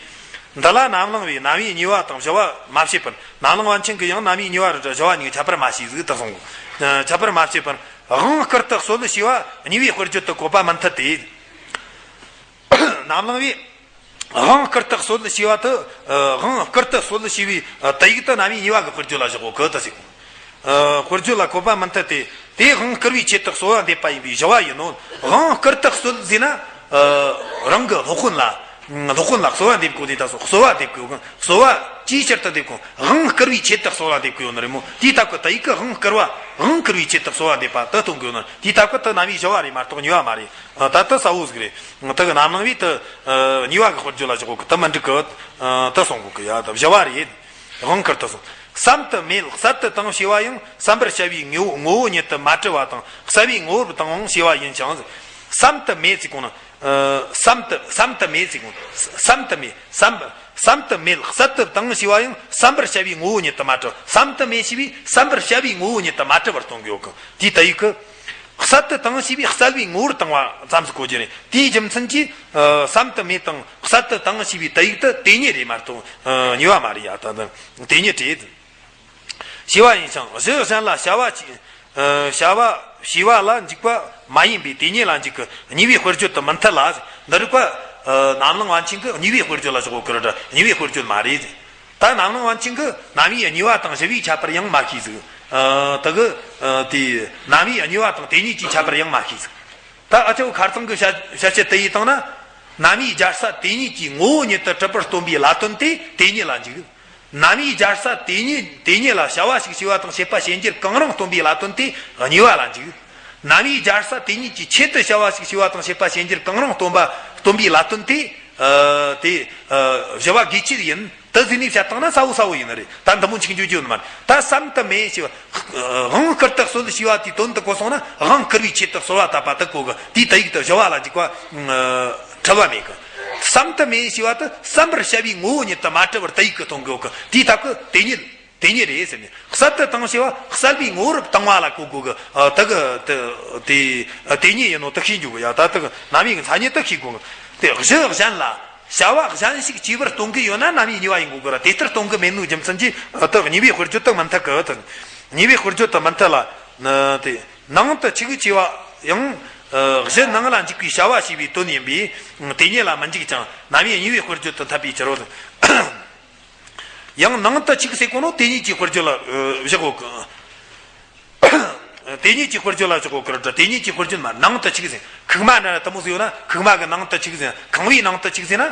འདི་ལ་རྣམ་གླེང་བས་རྣམ་དབྱེ་གཉིས་པ་དང་བཞི་པ་མ་བྱས་པར། རྣམ་གླེང་པ་ཆེན་གྱིས་ཡང་རྣམ་དབྱེ་གཉིས་པ་རེད་དྲ་བཞི་པ་གཉིས་ཀྱི་ཁྱད་པར་མ་ཕྱེ་ཟིག་ད་གསུང་གོ། ཨ། ཁྱད་པར་མ་ཕྱེ་པར། དབང་བསྐུར་དུ་གསོལ་ཞེས་པ་གཉིས་པའི་དཔེར་བརྗོད་དུ་བཀོད་པ་མི་མཐུན་ཏེ། རྣམ་གླེང་པས་དབང་བསྐུར་དུ་གསོལ་ཞེས་པ་དེ། ཨ། དབང་བསྐུར་དུ་གསོལ་ཞེས་པའི། ཨ། དེ་ཡིག་དེ་རྣམ་དབྱེ་གཉིས་པ་གི་དཔེར་བརྗོད་ལ་བཞག་གོ་གི་ད་ཟེར་གོ། ཨ། དཔེར་བརྗོད་ལ་བཀོད་པ་མི་མཐུན་ཏེ། དེ་དབང་བསྐུར་བའི་ཆེད་དུ་གསོལ་བ་འདེབས་པ་ཡིན་པས་བཞི་བ་ཡིན་ནོ། དབང་བསྐུར་དུ་གསོལ་ཟེར་ན། ཨ། རང་གི་སློབ་དཔོན་ལ། སློབ་དཔོན་ལ་གསོལ་བ་འདེབས་དགོས་དེ་ད་སོ། གསོལ་བ་འདེབས་དགོས་གི། གསོལ་བ་ཅིའི་ཕྱིར་དུ་འདེབས་གོ། དབང་བསྐུར་བའི་ཆེད་དུ་གསོལ་བ་འདེབས་དགོས་ཡོད་ནི་རེད་མོ། དེའི་སྟབས་ཀྱི་དེ་ཡིག་གི་དབང་བསྐུར་བ། དབང་བསྐུར་བའི་ཆེད་དུ་གསོལ་བ་འདེབས་པ་དེ་སྟོན་དགོས་ཡོད་ནི། དེའི་སྟབས་ཀྱི་དེ་རྣམ་དབྱེ་བཞི་བ་རེད་མ་གཏོགས་གཉིས་པ་མ་རེད། ཨ། ད་དེ་གསལ་བོ་ཟིག་རེད། དེ་གི་རྣམ་གླེང་པས་དེ། ཨ། གཉིས་པ་གི་དཔེར་བརྗོད་ལ་བཞག་གོ་གི། དེ་མི་འགྲིག་གི། ཨ། དེ་གསུང་གོ་གི། ཡ། ད་བཞི་བ་རེད། དབང་བསྐུར་དུ་གསོལ། བསམ་དུ་མེད། གསར་དུ་དང་ཞེས་པ་ཡང་བསམ་པར་བྱ་བའི་ངོ་བོ་ངོ་བོ་ཉིད་དུ་མ་གྲུབ་པ་དང་གསལ་བའི་ངོ་བོར་དང་ཞེས་པ་ཡིན་ཞིང་། བསམ་དུ་མེད་ཟེར་གོ་ནོ། ཨ། བསམ་དུ་བསམ་དུ་མེད་ཟེར་གོ་ནོ། བསམ་དུ་མེད། བསམ་བསམ་དུ་མེད། གསར་དུ་དང་ཞེས་པ་ཡང་བསམ་པར་བྱ་བའི་ངོ་བོ་ཉིད་དུ་མ་གྲུབ། བསམ་དུ་མེད་ཞེས་པས་བསམ་པར་བྱ་བའི་ངོ་བོ་ཉིད་དུ་མ་གྲུབ་པར་སྟོན་གོ་གི། དེའི་དག་ཡིག་གི། གསར་དུ་དང་ཞེས་པས་གསལ་བའི་ངོ་བོར་དང་བ་ཙམ་ཞིག་གོ་རྒྱུ་རེད། དེའི་རྒྱུ་མཚན་གྱིས། ཨ། བསམ་དུ་མེད་དང་གསར་དུ་དང་ཞེས་པའི་དག་ཡིག་དེ་དེ་ཉིད་རེད་མ་གཏོགས། ཨ། གཉིས་པ་མ་རེད་ཡ། ད་ནི་དེ་ཉིད་རེད། ཞེས་པ་ཡིན་ཞིང་གཞི་གཞན་ལ་བྱ་བ་ཅི། ཨ། བྱ་བ་བྱས་པ་ལ་འཇུག་པ་མ་ཡིན་པས་དེ་ཉིད་ལ་འཇུག་གི། གཉིས་པའི་དཔེར་བརྗོད་དུ་མི་འཐད་ལ། འདི་རིགས་པ། ཨ། རྣམ་སློང་པཎ་ཆེན་གྱིས་གཉིས་པའི་དཔེར་བརྗོད་ལ་བཞག་གོ་གི་རེད། གཉིས་པའི་དཔེར་བརྗོད་མ་རེད། ད་རྣམ་སློང་པཎ་ཆེན་གྱིས་རྣམ་དབྱེ་གཉིས་པ་དང་བཞི་པའི་ཁྱད་པར་ཡང་མ་ཤེས་ཟིག། ཨ། དེ་གི། ཨ། དེ་རྣམ་དབྱེ་གཉིས་པ་དང་དེ་ཉིད་ཀྱི་ཁྱད་པར་ཡང་མ་ཤེས་ཟིག། ད་ཨ་ཅོ་ཁར་ཚང་གི་བཤད་བཤད་བྱེད་དེ་ཡིས་བཏང་ན། རྣམ་དབྱེ་སྦྱར་ས་དེ་ཉིད་ཀྱི་ངོ་བོ་ཉིད་དུ་གྲུབ་པར་སྟོན་པའི་ལ་དོན་དེ་དེ་ཉིད་ལ་འཇུག། རྣམ་དབྱེ་སྦྱར་ས་དེ་ཉིད་དེ་ཉིད་ལ་བྱ་བ་ཞིག་བྱས་པ་དང་བྱེད་པ་བྱེད་འགྱུར་གང་རུང་སྟོན་པའི་ལ་དོན་དེ་གཉིས་པ་ལ་འཇུག། རྣམ་དབྱེ་སྦྱར་ས་དེ་ཉིད་ཀྱི་ཆེད་དུ་བྱ་བ་ཞིག་བྱས་པ་དང་བྱེད་པ་བྱེད་འགྱུར་གང་རུང་སྟོན་པ་སྟོན་པའི་ལ་དོན་དེ། ཨ། དེ། ཨ། བྱ་བ་དགེ་ཆེད་ཡིན། དེ་ཟིན་ནས་བཤད་བཏང་ན་གསལ་བོ་གསལ་བོ་ཡིན་ནི་རེད། ད་འདི་མོ་ཆིག་འཇོག་རྒྱུ་ཡོད་ནི་མ་རེད། ད་བསམ་དུ་མེད་ཞེས་པ། དབང་བསྐུར་དུ་གསོལ་ཞེས་པ་དེའི་དོན་དུ་གོ་སོང་ན། དབང་བསྐུར་བའི་ཆེད་དུ་གསོལ་བ་བཏབ་པ་དེ་གོ་གི། དེའི་དག་ཡིག་དེ་བྱ་བ་ལ་འཇུག་པ། ཨ། འཁྲུལ་བ་མེད་གི། བསམ་དུ་མེད་ཞེས་པ་དེ་བསམ་པར་བྱ་བའི་ངོ་བོ་ཉིད་དུ་མ་གྲུབ་པར་དག་ཡིག་གིས་སྟོན་གོ་གི། དེའི་སྟབས་ཀྱིས་དེ་ཉིད། དེ་ཉིད་རེད་ཟེར་ནས། གསར་དུ་དང་ཞེས་པ་གསལ་བའི་ངོ་བོར་དང་བ་ལ་གོ་དགོས་གི། ཨ། དེ་གི་དེ་དེ་དེ་ཉིད་ཡིན་ནོ་དེ་ཤེས་འཇུག་གི་ཡ། ད་དེ་གི་རྣམ་དབྱེ་གི་མཚན་ཉིད་དེ་ཤེས་དགོས་གི། དེ་གཞི་གཞན་ལ་བྱ་བ་གཞན་ཞིག་བྱས་པར་སྟོན་གི་ཡོད་ན་རྣམ་དབྱེ་གཉིས་པ་ཡིན་དགོས་གི་ར། དེ་ལྟར་སྟོན་གི་མེད་ནོའི་རྒྱུ་མཚན་གྱིས། ཨ། དེ་གཉིས་པའི་དཔེར་བརྗོད་དུ་མི་འཐད་གི། དེ་གཉིས་པའི་དཔེར་བརྗོད་དུ་མི་འཐད་ལ། ཨ། དེ་ནང་དུ་ཆིག་ཅེས་པ་ཡང་། ཨ། གཞི་ནང་ལ་འཇུག་པའི་བྱ་བ་ཞེས་པའི་དོན་ཡིན་པས་དེ་ཉིད་ལ་མི་འཇུག་ཅིང་རྣམ་དབྱེ་གཉིས་པའི་དཔེར་བརྗོད་དུ་འཐད་པའི་ཕྱིར་རོ། ཡང་ནང་དུ་ཆིག་ཟེར་གོ་ནོ་དེ་ཉིད་ཀྱི་དཔེར་བརྗོད་ལ། ཨ། བཞག་གོ་གི། དེ་ཉིད་ཀྱི་དཔེར་བརྗོད་ལ་བཞག་གོ་གི་རེད། དེ་ཉིད་ཀྱི་དཔེར་བརྗོད་མ། ནང་དུ་ཆིག་ཟེར། ཁུག་མ་ན་ར་དེ་མོ་ཟེར་ཡོད་ན། ཁུག་མ་གི་ནང་དུ་ཆིག་ཟེར། ཁང་བའི་ནང་དུ་ཆིག་ཟེར་ན།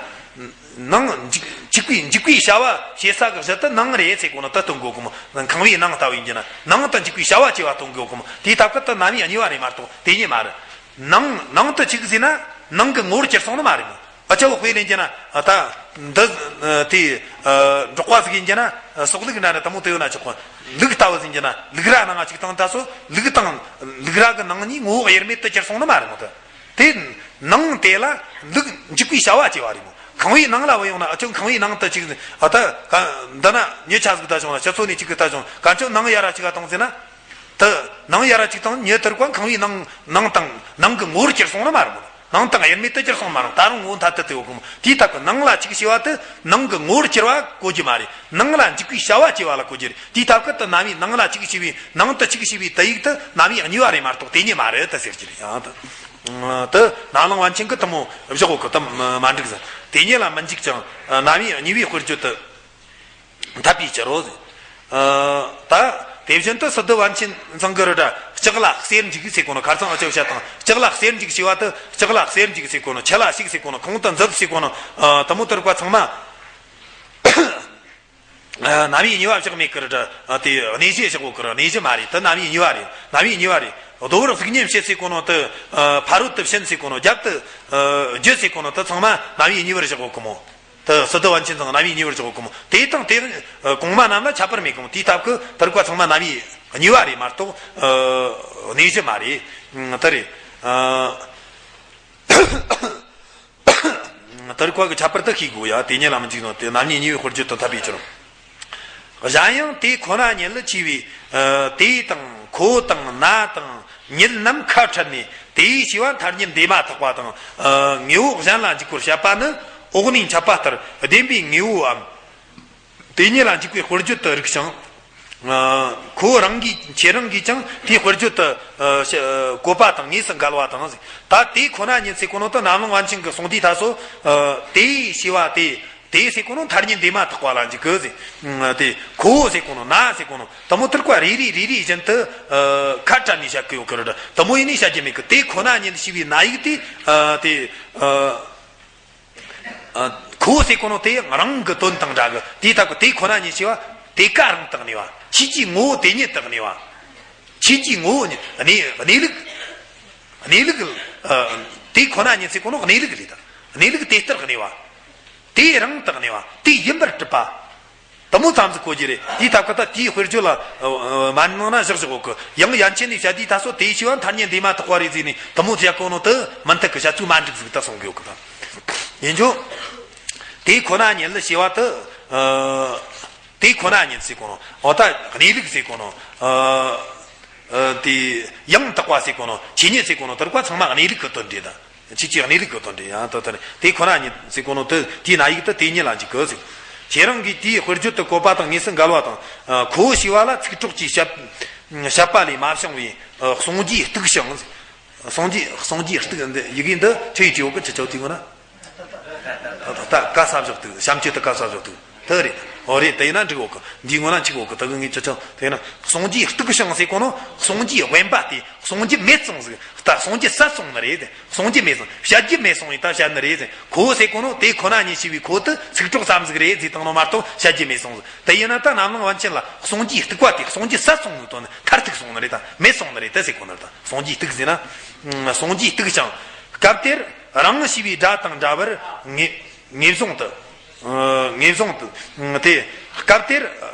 ནང་འཇུག་འཇུག་པའི་འཇུག་པའི་བྱ་བ་བྱེད་ས་གི་གཞི་དེ་ནང་རེད་ཟེར་གོ་ནོ་དེ་སྟོན་གོ་གི་མོ། ཁང་བའི་ནང་ལྟ་བུ་ཡིན་གྱི་ན་ནང་དུ་འཇུག་པའི་བྱ་བ་བྱེད་པ་སྟོན་གོ་གི་མོ། དེའི་སྟབས་ཀྱིས་དེ་རྣམ་དབྱེ་གཉིས་པ་རེད་མ་གཏོགས་དེ་ཉིད་མ་རེད། ནང་ནང་དུ་ཆིག་ཟེར་ན་ནང་གི་ངོ་བོར་གྱུར་སོང་ནི་མ་རེད་མོ། ཨ་ཅོ་དཔེ་ལེན་གྱི་ན། ཨ། ད་འདི་དེ། ཨ། འབྲོག་པ་ཟིག་ཡིན་གྱི་ན། ཨ། སོག་ལུག་འདྲ་ནི་དེ་མོ་དེ་ཡོད་ན་ཆོག་གོ། ལུག་ལྟ་བུ་ཟིག་ཡིན་གྱི་ན་ལུག་ར་ནང་ང་ཆིག་བཏང་ད་སོ། ལུག་དང་ལུག་ར་གི་ནང་གཉིས་ངོ་བོ་དབྱེར་མེད་དུ་གྱུར་སོང་ནི་མ་རེད་མོ། ད་དེ་ནང་དེ་ལ་ལུག་འཇུག་པའི་བྱ་བ་བྱེད་པ་རེད་མོ། ཁང་བའི་ནང་ལ་བུད་ཡོང་ན། ཨ་ཅོ་ཁང་བའི་ནང་དུ་ཆིག་ཟེར། ཨ། ད་ག་འདི་ན་མྱི་ཆ་ཟིག་ད་བྱུང་ན། ཕྱི་ཚོ་ནས་ཆིག་གི་ད་བྱུང་། ག་ཅོ་ནང་ཡ་ར་ཆིག་ག་བཏང་ཟེར་ན། ད་ནང་ཡ་ར་ཆིག་བཏང་། མྱི་དེར་ཀ་ཁང་བའི་ནང་ནང་དང་ནང་གི་ངོ་བོར་གྱུར་སོང་ནི་མ་རེད་མོ། ནང་དང་དབྱེར་མེད་དུ་གྱུར་སོང་མ་རེད། ད་རུང་ངོ་བོ་མཐའ་དག་དེ་ཡོད་གི་མོ། དེའི་སྟབས་ཀྱིས་ནང་ལ་ཆིག་ཞེས་པ་དེ་ནང་གི་ངོ་བོར་གྱུར་པ་གོ་རྒྱུ་མ་རེད། ནང་ལ་འཇུག་པའི་བྱ་བ་བྱེད་པ་ལ་གོ་རྒྱུ་རེད། དེའི་སྟབས་ཀྱིས་དེ་རྣམ་དབྱེ། ནང་ལ་ཆིག་ཞེས་པའི། ནང་དུ་ཆིག་ཞེས་པའི་དག་ཡིག་དེ་རྣམ་དབྱེ་གཉིས་པ་རེད་མ་གཏོགས་དེ་ཉིད་མ་རེད་ད་ཟེར་རྒྱུ་རེད། ཡང་ད་དེ་རྣམ་སློང་པཎ་ཆེན་གྱིས་དེ་མོ་བཞག་གོ་གི། དེ་མ་མ་འགྲིག་ཟེར། དེ་ཉིད་ལ་མི་འཇུག་ཅིང་རྣམ་དབྱེ་གཉིས་པའི་དཔེར་བརྗོད་དུ་འཐད་པའི་ཕྱིར་རོ། ཨ། ད་དེ་བཞིན་དུ་སི་ཏུ་པཎ་ཆེན་ཚང་གི་རེད་དྲ། ལྕགས་ལ་གསེར་འཇུག་ཟེར་གོ་ནོ། ཁར་ཚང་ཨ་ཅོ་བཤད་དང་། ལྕགས་ལ་གསེར་འཇུག་ཞེས་པ་དེ་ལྕགས་ལ་གསེར་འཇུག་ཟེར་གོ་ནོ། ཆུ་ལ་ཞུགས་ཟེར་གོ་ནོ། ཁོང་དུ་འཛུལ་ཟེར་གོ་ནོ། ཨ། དེ་མོ་དེར་ཀ་ཚང་མ། ཨ། རྣམ་དབྱེ་གཉིས་པ་བཞག་མེད་ཀི་རེད་དྲ། ཨ། དེ་གནས་གཞི་བཞག་གོ་ཀི་རེད། གནས་གཞི་མ་རེད། དེ་རྣམ་དབྱེ་གཉིས་པ་རེད། རྣམ་དབྱེ་གཉིས་པ་རེད། གདོལ་བར་གཟུགས་བརྙན་བྱེད་ཟེར་གོ་ནོ་དེ། ཨ། ཕ་རོལ་ཏུ་ཕྱིན་ཟེར་གོ་ནོ། རྒྱབ་ཏུ། ཨ། བརྒྱུད་ཟེར་གོ་ནོ་དེ་ཚང་མ་རྣམ་དབྱེ་གཉིས་པར་བཞག་གོ་ཀི་མོ། དེ་སི་ཏུ་པཎ་ཆེན་ཚང་རྣམ་དབྱེ་གཉིས་པར་བཞག་གོ་ཀི་མོ། དེ་དང་དེ་གོང་མ་རྣམས་ལ་ཁྱད་པར་མེད་ཀི་མོ། དེའི་སྟབས་ཀྱིས་དེར་ཀ་ཚང་མ་རྣམ་དབྱེ་གཉིས་པ་རེད་མ་གཏོགས། ཨ། གནས་གཞི་མ་རེད། ཨ། དེ་རེད། ཨ། དེར་ཀ་གི་ཁྱད་པར་དེ་ཤེས་དགོས་ཡ། དེ་ཉིད་ལ་མི་འཇུག་ནོ་དེ་རྣམ་དབྱེ་གཉིས་པའི་དཔེར་བརྗོད་དུ་འཐད་པའི་ཕྱིར། གཞན་ཡང་དེ་ཁོ་ན་ཉིད་ལ་ཆེ་བའི། ཨ། དེ་དང་ཁོ་དང་ན་དང་ཉིད་རྣམས་ཁ་ཕྲལ་ནས་དེའི་ཞེས་པ་མཐར་ཉིད་འདས་མ་ཐག་པ་དང་། ཨ། དངོས་པོ་གཞན་ལ་འཇུག་པར་བཤད་པ་ནི་འོག་ནས་འཆད་པ་ལྟར་བདེན་པའི་དངོས་པོའམ། དེ་ཉིད་ལ་འཇུག་པའི་དཔེར་བརྗོད་དུ་རིགས་ཤིང་། ཨ། ཁོ་རང་གིས། ཁྱེད་རང་གིས་ཀྱང་དེའི་དཔེར་བརྗོད་དུ། ཨ། བཀོད་པ་དང་དངོས་སུ་འགལ་བ་དང་། ད་དེ་ཁོ་ན་ཉིད་ཟེར་གོ་ནོ་དེ་རྣམ་སློང་པཎ་ཆེན་གྱིས་གསུངས་དུས་ད་སོ། ཨ། དེའི་ཞེས་པ་དེ། དེ་ཟེར་གོ་ནོ་མཐར་ཉིད་འདས་མ་ཐག་པ་ལ་འཇུག་གི་ཟེར། དེ་ཁོ་ཟེར་གོ་ནོ། ན་ཟེར་གོ་ནོ། དེ་མོ་དེར་ཀ་རེ་རེ་རེ་རེ་བཞིན་དུ། ཨ། ཁ་བྲལ་ནས་བཤད་གི་ཡོད་གི་རེད། དེ་མོ་ཡིན་ནས་བཤད་རྒྱུ་མེད་གི། དེ་ཁོ་ན་ཉིད་ཞེས་པའི་ན་ཡིག་དེ། ཨ། དེ། ཨ། ཨ། ཁོ་ཟེར་གོ་ནོ་དེ་རང་གི་དོན་དང་འདྲ་གི། དེའི་སྟབས་ཀྱིས་དེ་ཁོ་ན་ཉིད་ཞེས་པ་དེ་ཀ་རང་དུ་གནས་པ། ཆོས་ཀྱི་ངོ་བོ་དེ་ཉིད་དུ་གནས་པ། ཆོས་ཀྱི་ངོ་བོ་ཉིད། གནས། གནས་ལུགས། གནས་ལུགས། ཨ། དེ་ཁོ་ན་ཉིད་ཟེར་གོ་ནོ་གནས་ལུགས་རེད་ད། གནས་ལུགས་དེ་ལྟར་གནས་པ། དེ་རང་དུ་གནས་པ། དེ་ཡིན་པར་གྲུབ་པ། དེ་མོ་ཙམ་ཟིག་གོ་རྒྱུ་རེད། དེའི་སྟབས་ཀྱིས་ད་དེའི་དཔེར་བརྗོད་ལ་ཨ་ཨ་མ་གནང་ན་བཞག་བཞག་གོ་གི། ཡང་ཡན་ཆད་ནས་བཤད་དུས་ད་སོ་དེའི་ཤེས་པ་མཐར་གཉིད་འདས་མ་ཐག་པ་རེད་ཟེར་ནས་དེ་མོ་བཤད་གོ་ནོ་དེ་མི་འཐད་གི། བཤད་ཚུལ་མ་འགྲིག་ཟིག་ད་གསུང་གི་ཡོད་གི་ད། ཡིན་རྒྱུ། དེ་ཁོ་ན་ཉིད་ལ་ཤེས་པ་དེ། ཨ། དེ་ཁོ་ན་ཉིད་ཟེར་གོ་ནོ། འོ་ད་གནས་ལུགས་ཟེར་གོ་ནོ། ཨ། ཨ། དེ་ཡང་དག་པ་ཟེར་གོ་ནོ། ཆོས་ཉིད་ཟེར་གོ་ནོ་དེ་རིགས་པ་ཚང་མ་གནས་ལུགས་ཀྱི་དོན་རེད་ད། ཆོས་ཀྱི་གནས་ལུགས་ཀྱི་དོན་རེད། ཡང་དོན་དེ་ནི་དེ་ཁོ་ན་ཉིད་ཟེར་གོ་ནོ་དེ་དེའི་ན་ཡིག་དེ་དེ་ཉིད་ལ་འཇུག་གི་ཟེར། ཁྱེད་རང་གིས་དེའི་དཔེར་བརྗོད་དུ་བཀོད་པ་དང་དངོས་སུ་འགལ་བ་དང་། ཁོ་བོ་ཤེས་པ་ལ་ཚིག་གྲོགས་ཀྱིས་བཤད་བཤད་པ་ལས་མ་བྱུང་བའི་གསུང་རྒྱུའི་གཏུག་ཅིང་། གསུང་རྒྱུའི་གསུང་རྒྱུའི་གཏུག་འདི་ཡི་གེ་འདི་ཁྱོད་ཀྱིས་བྲིས་ཡོད་གི། ཅི་ཆོག་དེའི་ངོ་ན། ད་ད་ད་ག་ས་བཞག་ཏུ་བྱམས་ཆོས་དུ་ག་ས་བཞག་ཏུ་དེ་རེད། འོ་རེད། དེ་ཡིན་ན་འགྲིག་ཡོད་གི། འདིའི་ངོ་ན་འཆུག་ཡོད་གི། དེ་གི་ངས་ཅི་ཆོག་དེ་ན་གསུང་རྒྱུའི་གཏུག་ཅིང་ཟེར་གོ་ནོ། གསུང་རྒྱུའི་དབེན་པ་དེ་གསུང་རྒྱུ་མེད་སོང་ཟིག་ད་གསུང་རྒྱུ་ཟད་སོང་ནི་རེད། གསུང་རྒྱུ་མེད་སོང་། བཤད་རྒྱུ་མེད་སོང་ཡིན་ད་བཤད་ནི་རེད། ཁོ་བོ་ཟེར་གོ་ནོ་དེ་ཁོ་ན་ཉིད་ཤེས་པའི་ཁོ་དེ་ཚིག་གྲོགས་ཙམ་ཟིག་རེད་ཟེར་བཏང་ནོ་མ་གཏོགས་བཤད་རྒྱུ་མེད་སོང་ཟིག་དེ་ཡིན་ན་ད་རྣམ་གླིང་པཎ་ཆེན་ལ་གསུང་རྒྱུའི་གཏུག་པ་དེ་གསུང་རྒྱུ་ཟད་སོང་ནི་དོན་ནི་མཐར་ཐུག་སོང་ནི་རེད་ད། མེད་སོང་ནི་རེད་ད་ཟེར་གོ་ནི་རེད་ད། གསུང་རྒྱུའི་གཏུག་ཟེར་ན། གསུང་རྒྱུའི་གཏུག་ཅིང་། སྐབས་དེར་རང་ཤེས་པའི་སྒྲ་དང་འདྲ་བར་ངེས་ངེས་བཟུང་དུ། ངེས་བཟུང་དུ། དེ་སྐབས་དེར་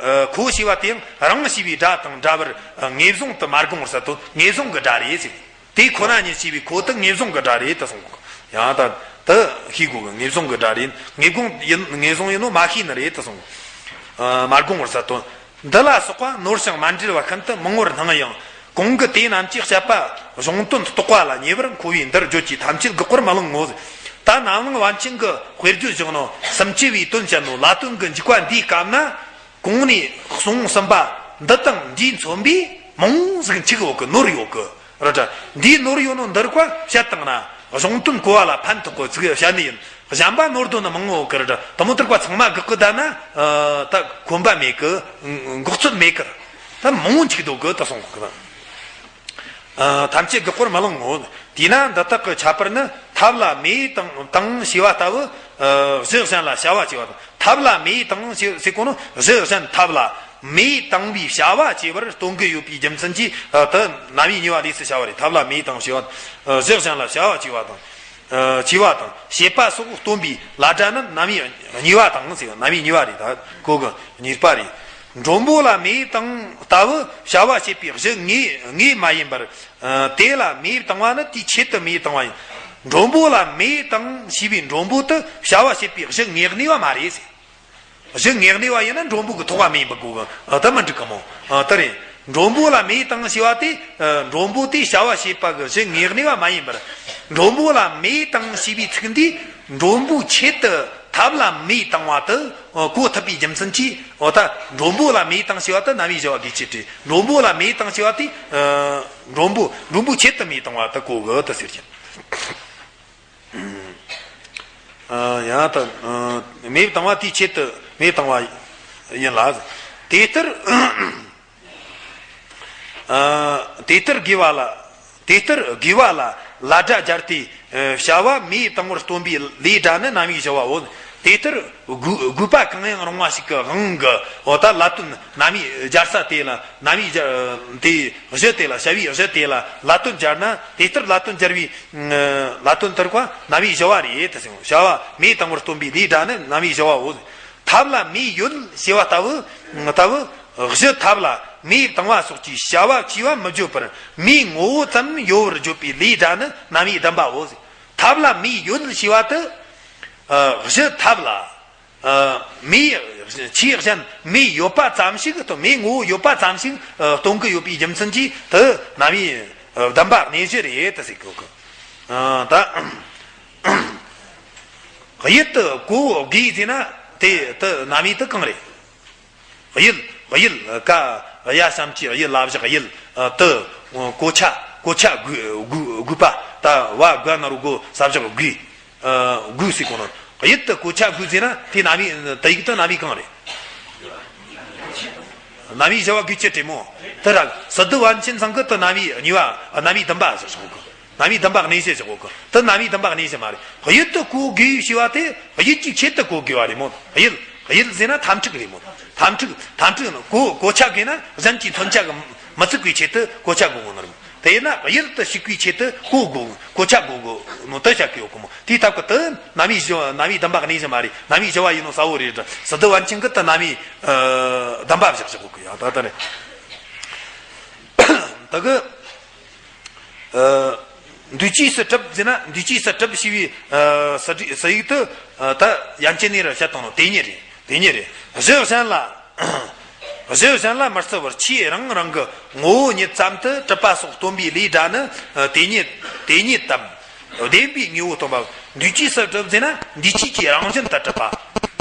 ཁོ་བོ་ཤེས་པ་དེ་ཡང་རང་ཤེས་པའི་སྒྲ་དང་འདྲ་བར་ངེས་བཟུང་དུ་མ་དགོངས་པར་སད་དོ། ངེས་བཟུང་གི་སྒྲ་རེད་ཟེར། དེ་ཁོ་ན་ཉིད་ཤེས་པའི་ཁོ་དེ་ངེས་བཟུང་གི་སྒྲ་རེད་དུ་གསུངས། ཡང་ད་དེ་ཤེས་དགོས་གི། ངེས་བཟུང་གི་སྒྲ་རེད། ངེས་དགོངས་ཡིན། ངེས་བཟུང་ཡིན་ནོ་མ་ཤེས་ནི་རེད་དུ་གསུངས། མ་དགོངས་པར་སད་དོ། འདི་ལ་སོགས་པ་ནོར་ཞིང་མ་འབྲེལ་བ་ཤིན་ཏུ་མང་བོར་སྣང་ཡང་། གོང་གི་དེ་རྣམས་ཀྱི་བཤད་པ་གཞུང་དོན་རྟོགས་པ་ལ་ཉེ་བར་མཁོ་བས་འདིར་བརྗོད་ཀྱི་ཐམས་ཅད་དགག་པར་མི་ལང་ངོ་། ད་རྣམ་གླིང་པཎ་ཆེན་གྱི་དཔེར་བརྗོད་བཞག་ནོ། སུམ་ཅུ་པའི་དོན་བཤད་ནོ་ལ་དོན་གྱི་འཇུག་པ་འདིའི་སྐབས་ན། གོང་ནས་གསུངས་ཟིན་པ་འདི་དང་འདིས་མཚོན་པའི་མང་ཟིག་འཆུག་ཡོད་གི། ནོར་ཡོད་གི། རེད་དྲ། འདིའི་ནོར་ཡོད་ནོ་འདི་རིགས་པ་བཤད་བཏང་ན་གཞུང་དོན་གོ་བ་ལ་ཕན་ཐོགས་གི་ཚིག་བཤད་ནི་ཡིན། གཞན་པ་ནོར་དོན་ནི་མང་ངོ་གི་རེད་དྲ། དེ་མོ་དེ་རིགས་པ་ཚང་མ་དགག་གི་བསྡད་ན་ད་གོམས་པ་མེད་གི། འགོག་ཚོད་མེད་གི། ད་མང་ངོ་འཆུག་འདུག་གི་ད་གསུང་གི། ཐམས་ཅད་དགག་པར་མི་ལང་ངོ་། དེས་ན་འདི་དག་གི་ཁྱད་པར་ནི་ཐབས་ལ་མེ་བཏང་བཏང་ཞེས་པ་ལྟ་བུ། གཞི་གཞན་ལ་བྱ་བ་བྱས་པ་དང་། ཐབས་ལ་མེ་བཏང་ཞེས་ཟེར་གོ་ནོ། གཞི་གཞན་ཐབས་ལ་མེ་བཏང་བའི་བྱ་བ་བྱས་པར་སྟོན་གྱི་ཡོད་པའི་རྒྱུ་མཚན་གྱིས་དེ་རྣམ་དབྱེ་གཉིས་པ་ལས་སུ་བྱ་བ་རེད། ཐབས་ལ་མེ་བཏང་ཞེས་པ། གཞི་གཞན་ལ་བྱ་བ་བྱས་པ་དང་། བྱས་པ་དང་བྱེད་པ་སོགས་སྟོན་པའི་ལ་སྒྲ་རྣམས་རྣམ་དབྱེ་གཉིས་པ་དང་ཟེར། རྣམ་དབྱེ་གཉིས་པ་རེད། ད་གོ་གི། གཉིས་པ་རེད། མགྲོན་པོ་ལ་མེ་བཏང་ལྟ་བུ་བྱ་བ་བྱེད་པའི་གཞི་དངོས་དངོས་མ་ཡིན་པར། དེ་ལ་མེ་བཏང་བ་ནི་དེའི་ཆེད་དུ་མེ་བཏང་བ་ཡིན། མགྲོན་པོ་ལ་མེ་བཏང་ཞེས་པའི་མགྲོན་པོ་དེ་བྱ་བ་བྱེད་པའི་གཞི་དངོས་གནས་པ་མ་རེད་ཟེར། གཞི་དངོས་གནས་པ་ཡིན་ན་མགྲོན་པོ་གི་ཐོགས་པ་མེད་པ་གོ་གི། ད་མི་འགྲིག་གི་མོ། དེ་རེད། མགྲོན་པོ་ལ་མེ་བཏང་ཞེས་པ་དེ། མགྲོན་པོ་དེ་བྱ་བ་བྱེད་པ་གི་གཞི་དངོས་གནས་པ་མ་ཡིན་པར། མགྲོན་པོ་ལ་མེ་བཏང་ཞེས་པའི་ཚིག་འདིས་མགྲོན་པོའི་ཆེད་དུ་ཐབས་ལ་མེ་བཏང་བ་དེ་གོ་ཐུབ་པའི་རྒྱུ་མཚན་གྱིས། འོ་ད་མགྲོན་པོ་ལ་མེ་བཏང་ཞེས་པ་དེ་རྣམ་དབྱེ་བྱ་བ་དགོས་ཆེད་དུ། མགྲོན་པོ་ལ་མེ་བཏང་ཞེས་པ་དེ། མགྲོན་པོ་མགྲོན་པོའི་ཆེད་དུ་མེ་བཏང་བ་དེ་གོ་གི་དེ་ཟེར་གྱི། ཡང་ད་མེ་བཏང་བ་དེའི་ཆེད་དུ་མེ་བཏང་བ་ཡིན་ལ། དེ་ལྟར། དེ་ལྟར་དགོས་པ་ལ། དེ་ལྟར་དགོས་པ་ལ་ལ་སྒྲ་སྦྱར་ཏེ། བྱ་བ་མེ་བཏང་བར་སྟོན་པའི་ལས་སྒྲ་ནི་རྣམ་དབྱེ་བྱ་བའོ། དེ་ལྟར་དགོས་དགོས་པ་གང་ཡང་རུང་བ་ཞིག་གི་དབང་གིས། འོ་ད་ལ་དོན་རྣམ་དབྱེ་སྦྱར་ས་དེ་ལ་རྣམ་དབྱེ་སྦྱར་དེ་གཞི་དེ་ལ་བྱ་བའི་གཞི་དེ་ལ་ལ་དོན་སྦྱར་ན། དེ་ལྟར་ལ་དོན་སྦྱར་བའི་ལ་དོན་དེ་རིགས་པ་རྣམ་དབྱེ་བྱ་བ་རེད་དེ་ཟེར། བྱ་བ་མེ་བཏང་བར་སྟོན་པའི་ལས་སྒྲ་ནི་རྣམ་དབྱེ་བྱ་བའོ། ཐབས་ལ་མེ་ཡོད་ཞེས་པ་ལྟ་བུ་ལྟ་བུ། གཞི་ཐབས་ལ་མེ་བཏང་བ་སོགས་ཀྱི་བྱ་བ་བྱས་པ་མི་བརྗོད་པར་མེའི་ངོ་བོ་ཙམ་ཡོད་པར་བརྗོད་པའི་ལས་སྒྲ་ནི་རྣམ་དབྱེ་བདུན་པའོ། ཐབས་ལ་མེ་ཡོད་ཞེས་པ་དེ། གཞི་ཐབས་ལ་མེ་ཆོས་ཅན་མེ་ཡོད་པ་ཙམ་ཞིག་སྟོན། མེའི་ངོ་བོ་ཡོད་པ་ཙམ་ཞིག་སྟོན་གྱི་ཡོད་པའི་རྒྱུ་མཚན་གྱིས་དེ་རྣམ་དབྱེ་བདུན་པ་གནས་གཞི་རེད་དེ་ཟེར་གི་ཡོད་གི། ད་གཡུལ་དུ་གོ་དགོས་ཟེར་ན་དེ་དེ་རྣམ་དབྱེ་དེ་གང་རེད། གཡུལ། གཡུལ་ཀ་ཡ་ཞབས་ཀྱུ་གཡུལ་ལ་བཞག་གཡུལ། དུ་གོ་ཆ་གོ་ཆ་དགོས་དགོས་དགོས་པ། ད་བ་དགའ་ན་རོ་དགོ་ས་བཞག་དགོས། དགོས་ཟེར་གོ་ནོ། གཡུལ་དུ་གོ་ཆ་དགོས་ཟེར་ན་དེ་རྣམ་དབྱེ་དེ་ཡིག་དེ་རྣམ་དབྱེ་གང་རེད། རྣམ་དབྱེ་བྱ་བ་དགོས་ཆེད་དྲི་མོ། དེ་ར་སི་ཏུ་པཎ་ཆེན་ཚང་གི་དེ་རྣམ་དབྱེ་གཉིས་པ་རྣམ་དབྱེ་བདུན་པ་ཟེར་གོ་གི། རྣམ་དབྱེ་བདུན་པ་གནས་གཞི་ཟེར་གོ་གི། དེ་རྣམ་དབྱེ་བདུན་པ་གནས་གཞི་མ་རེད། གཡུལ་དུ་གོ་དགོས་ཞེས་པ་དེ་གཡུལ་གྱི་ཆེད་དུ་གོ་དགོས་པ་རེད་མོ། གཡུལ། གཡུལ་ཟེར་ན་འཐབ་འཁྲུག་རེད་མོ། འཐབ་འཁྲུག་འཐབ་འཁྲུག་ནི་གོ་གོ་ཆ་དགོས་ན་གཞན་གྱི་མཚོན་ཆ་གི་མི་ཚུགས་པའི་ཆེད་དུ་གོ་ཆ་དགོས་ངོ་ནི་རེད་མོ། དེས་ན་གཡུལ་དུ་ཞུགས་པའི་ཆེད་དུ་གོ་དགོས། གོ་ཆ་བགོ་དགོས་ནོ་དེ་བཤད་ཀྱི་ཡོད་གི་མོ། དེའི་སྟབས་ཀྱིས་དེ་རྣམ་དབྱེ་བཞི་རྣམ་དབྱེ་བདུན་པ་གནས་བཞི་མ་རེད། རྣམ་དབྱེ་བཞི་བ་ཡིན་ནོ་གསལ་བོ་རེད། སི་ཏུ་པཎ་ཆེན་གྱིས་དེ་རྣམ་དབྱེ་ཨ་བདུན་པ་བཞག་བཞག་གོ་གི་ཡ། ད་ལྟ་རེད། ད་གི་ཨ་འདུས་བྱས་སུ་གྲུབ་ཟེར་ན། འདུས་བྱས་སུ་གྲུབ་ཞེས་པའི་ཨ་སི་ཏུ་སི་ཡིག་དེ་ཨ་ད་ཡན་ཆད་ནས་ར་བཤད་བཏང་ནོ་དེ་ཉིད་རེད། དེ་ཉིད་རེད། གཞི་གཞན་ལ། གཞི་གཞན་ལ་མི་བརྩི་བར་ཆོས་རང་རང་གི་ངོ་བོ་ཉིད་ཙམ་དུ་གྲུབ་པ་སོགས་སྟོན་པའི་ལས་སྒྲ་ནི་ཨ་དེ་ཉིད་དེ་ཉིད་དམ། བདེན་པའི་དངོས་པོ་སྟོན་པ། འདུས་བྱས་སུ་གྲུབ་ཟེར་ན་འདུས་བྱས་ཀྱི་རང་བཞིན་དུ་གྲུབ་པ།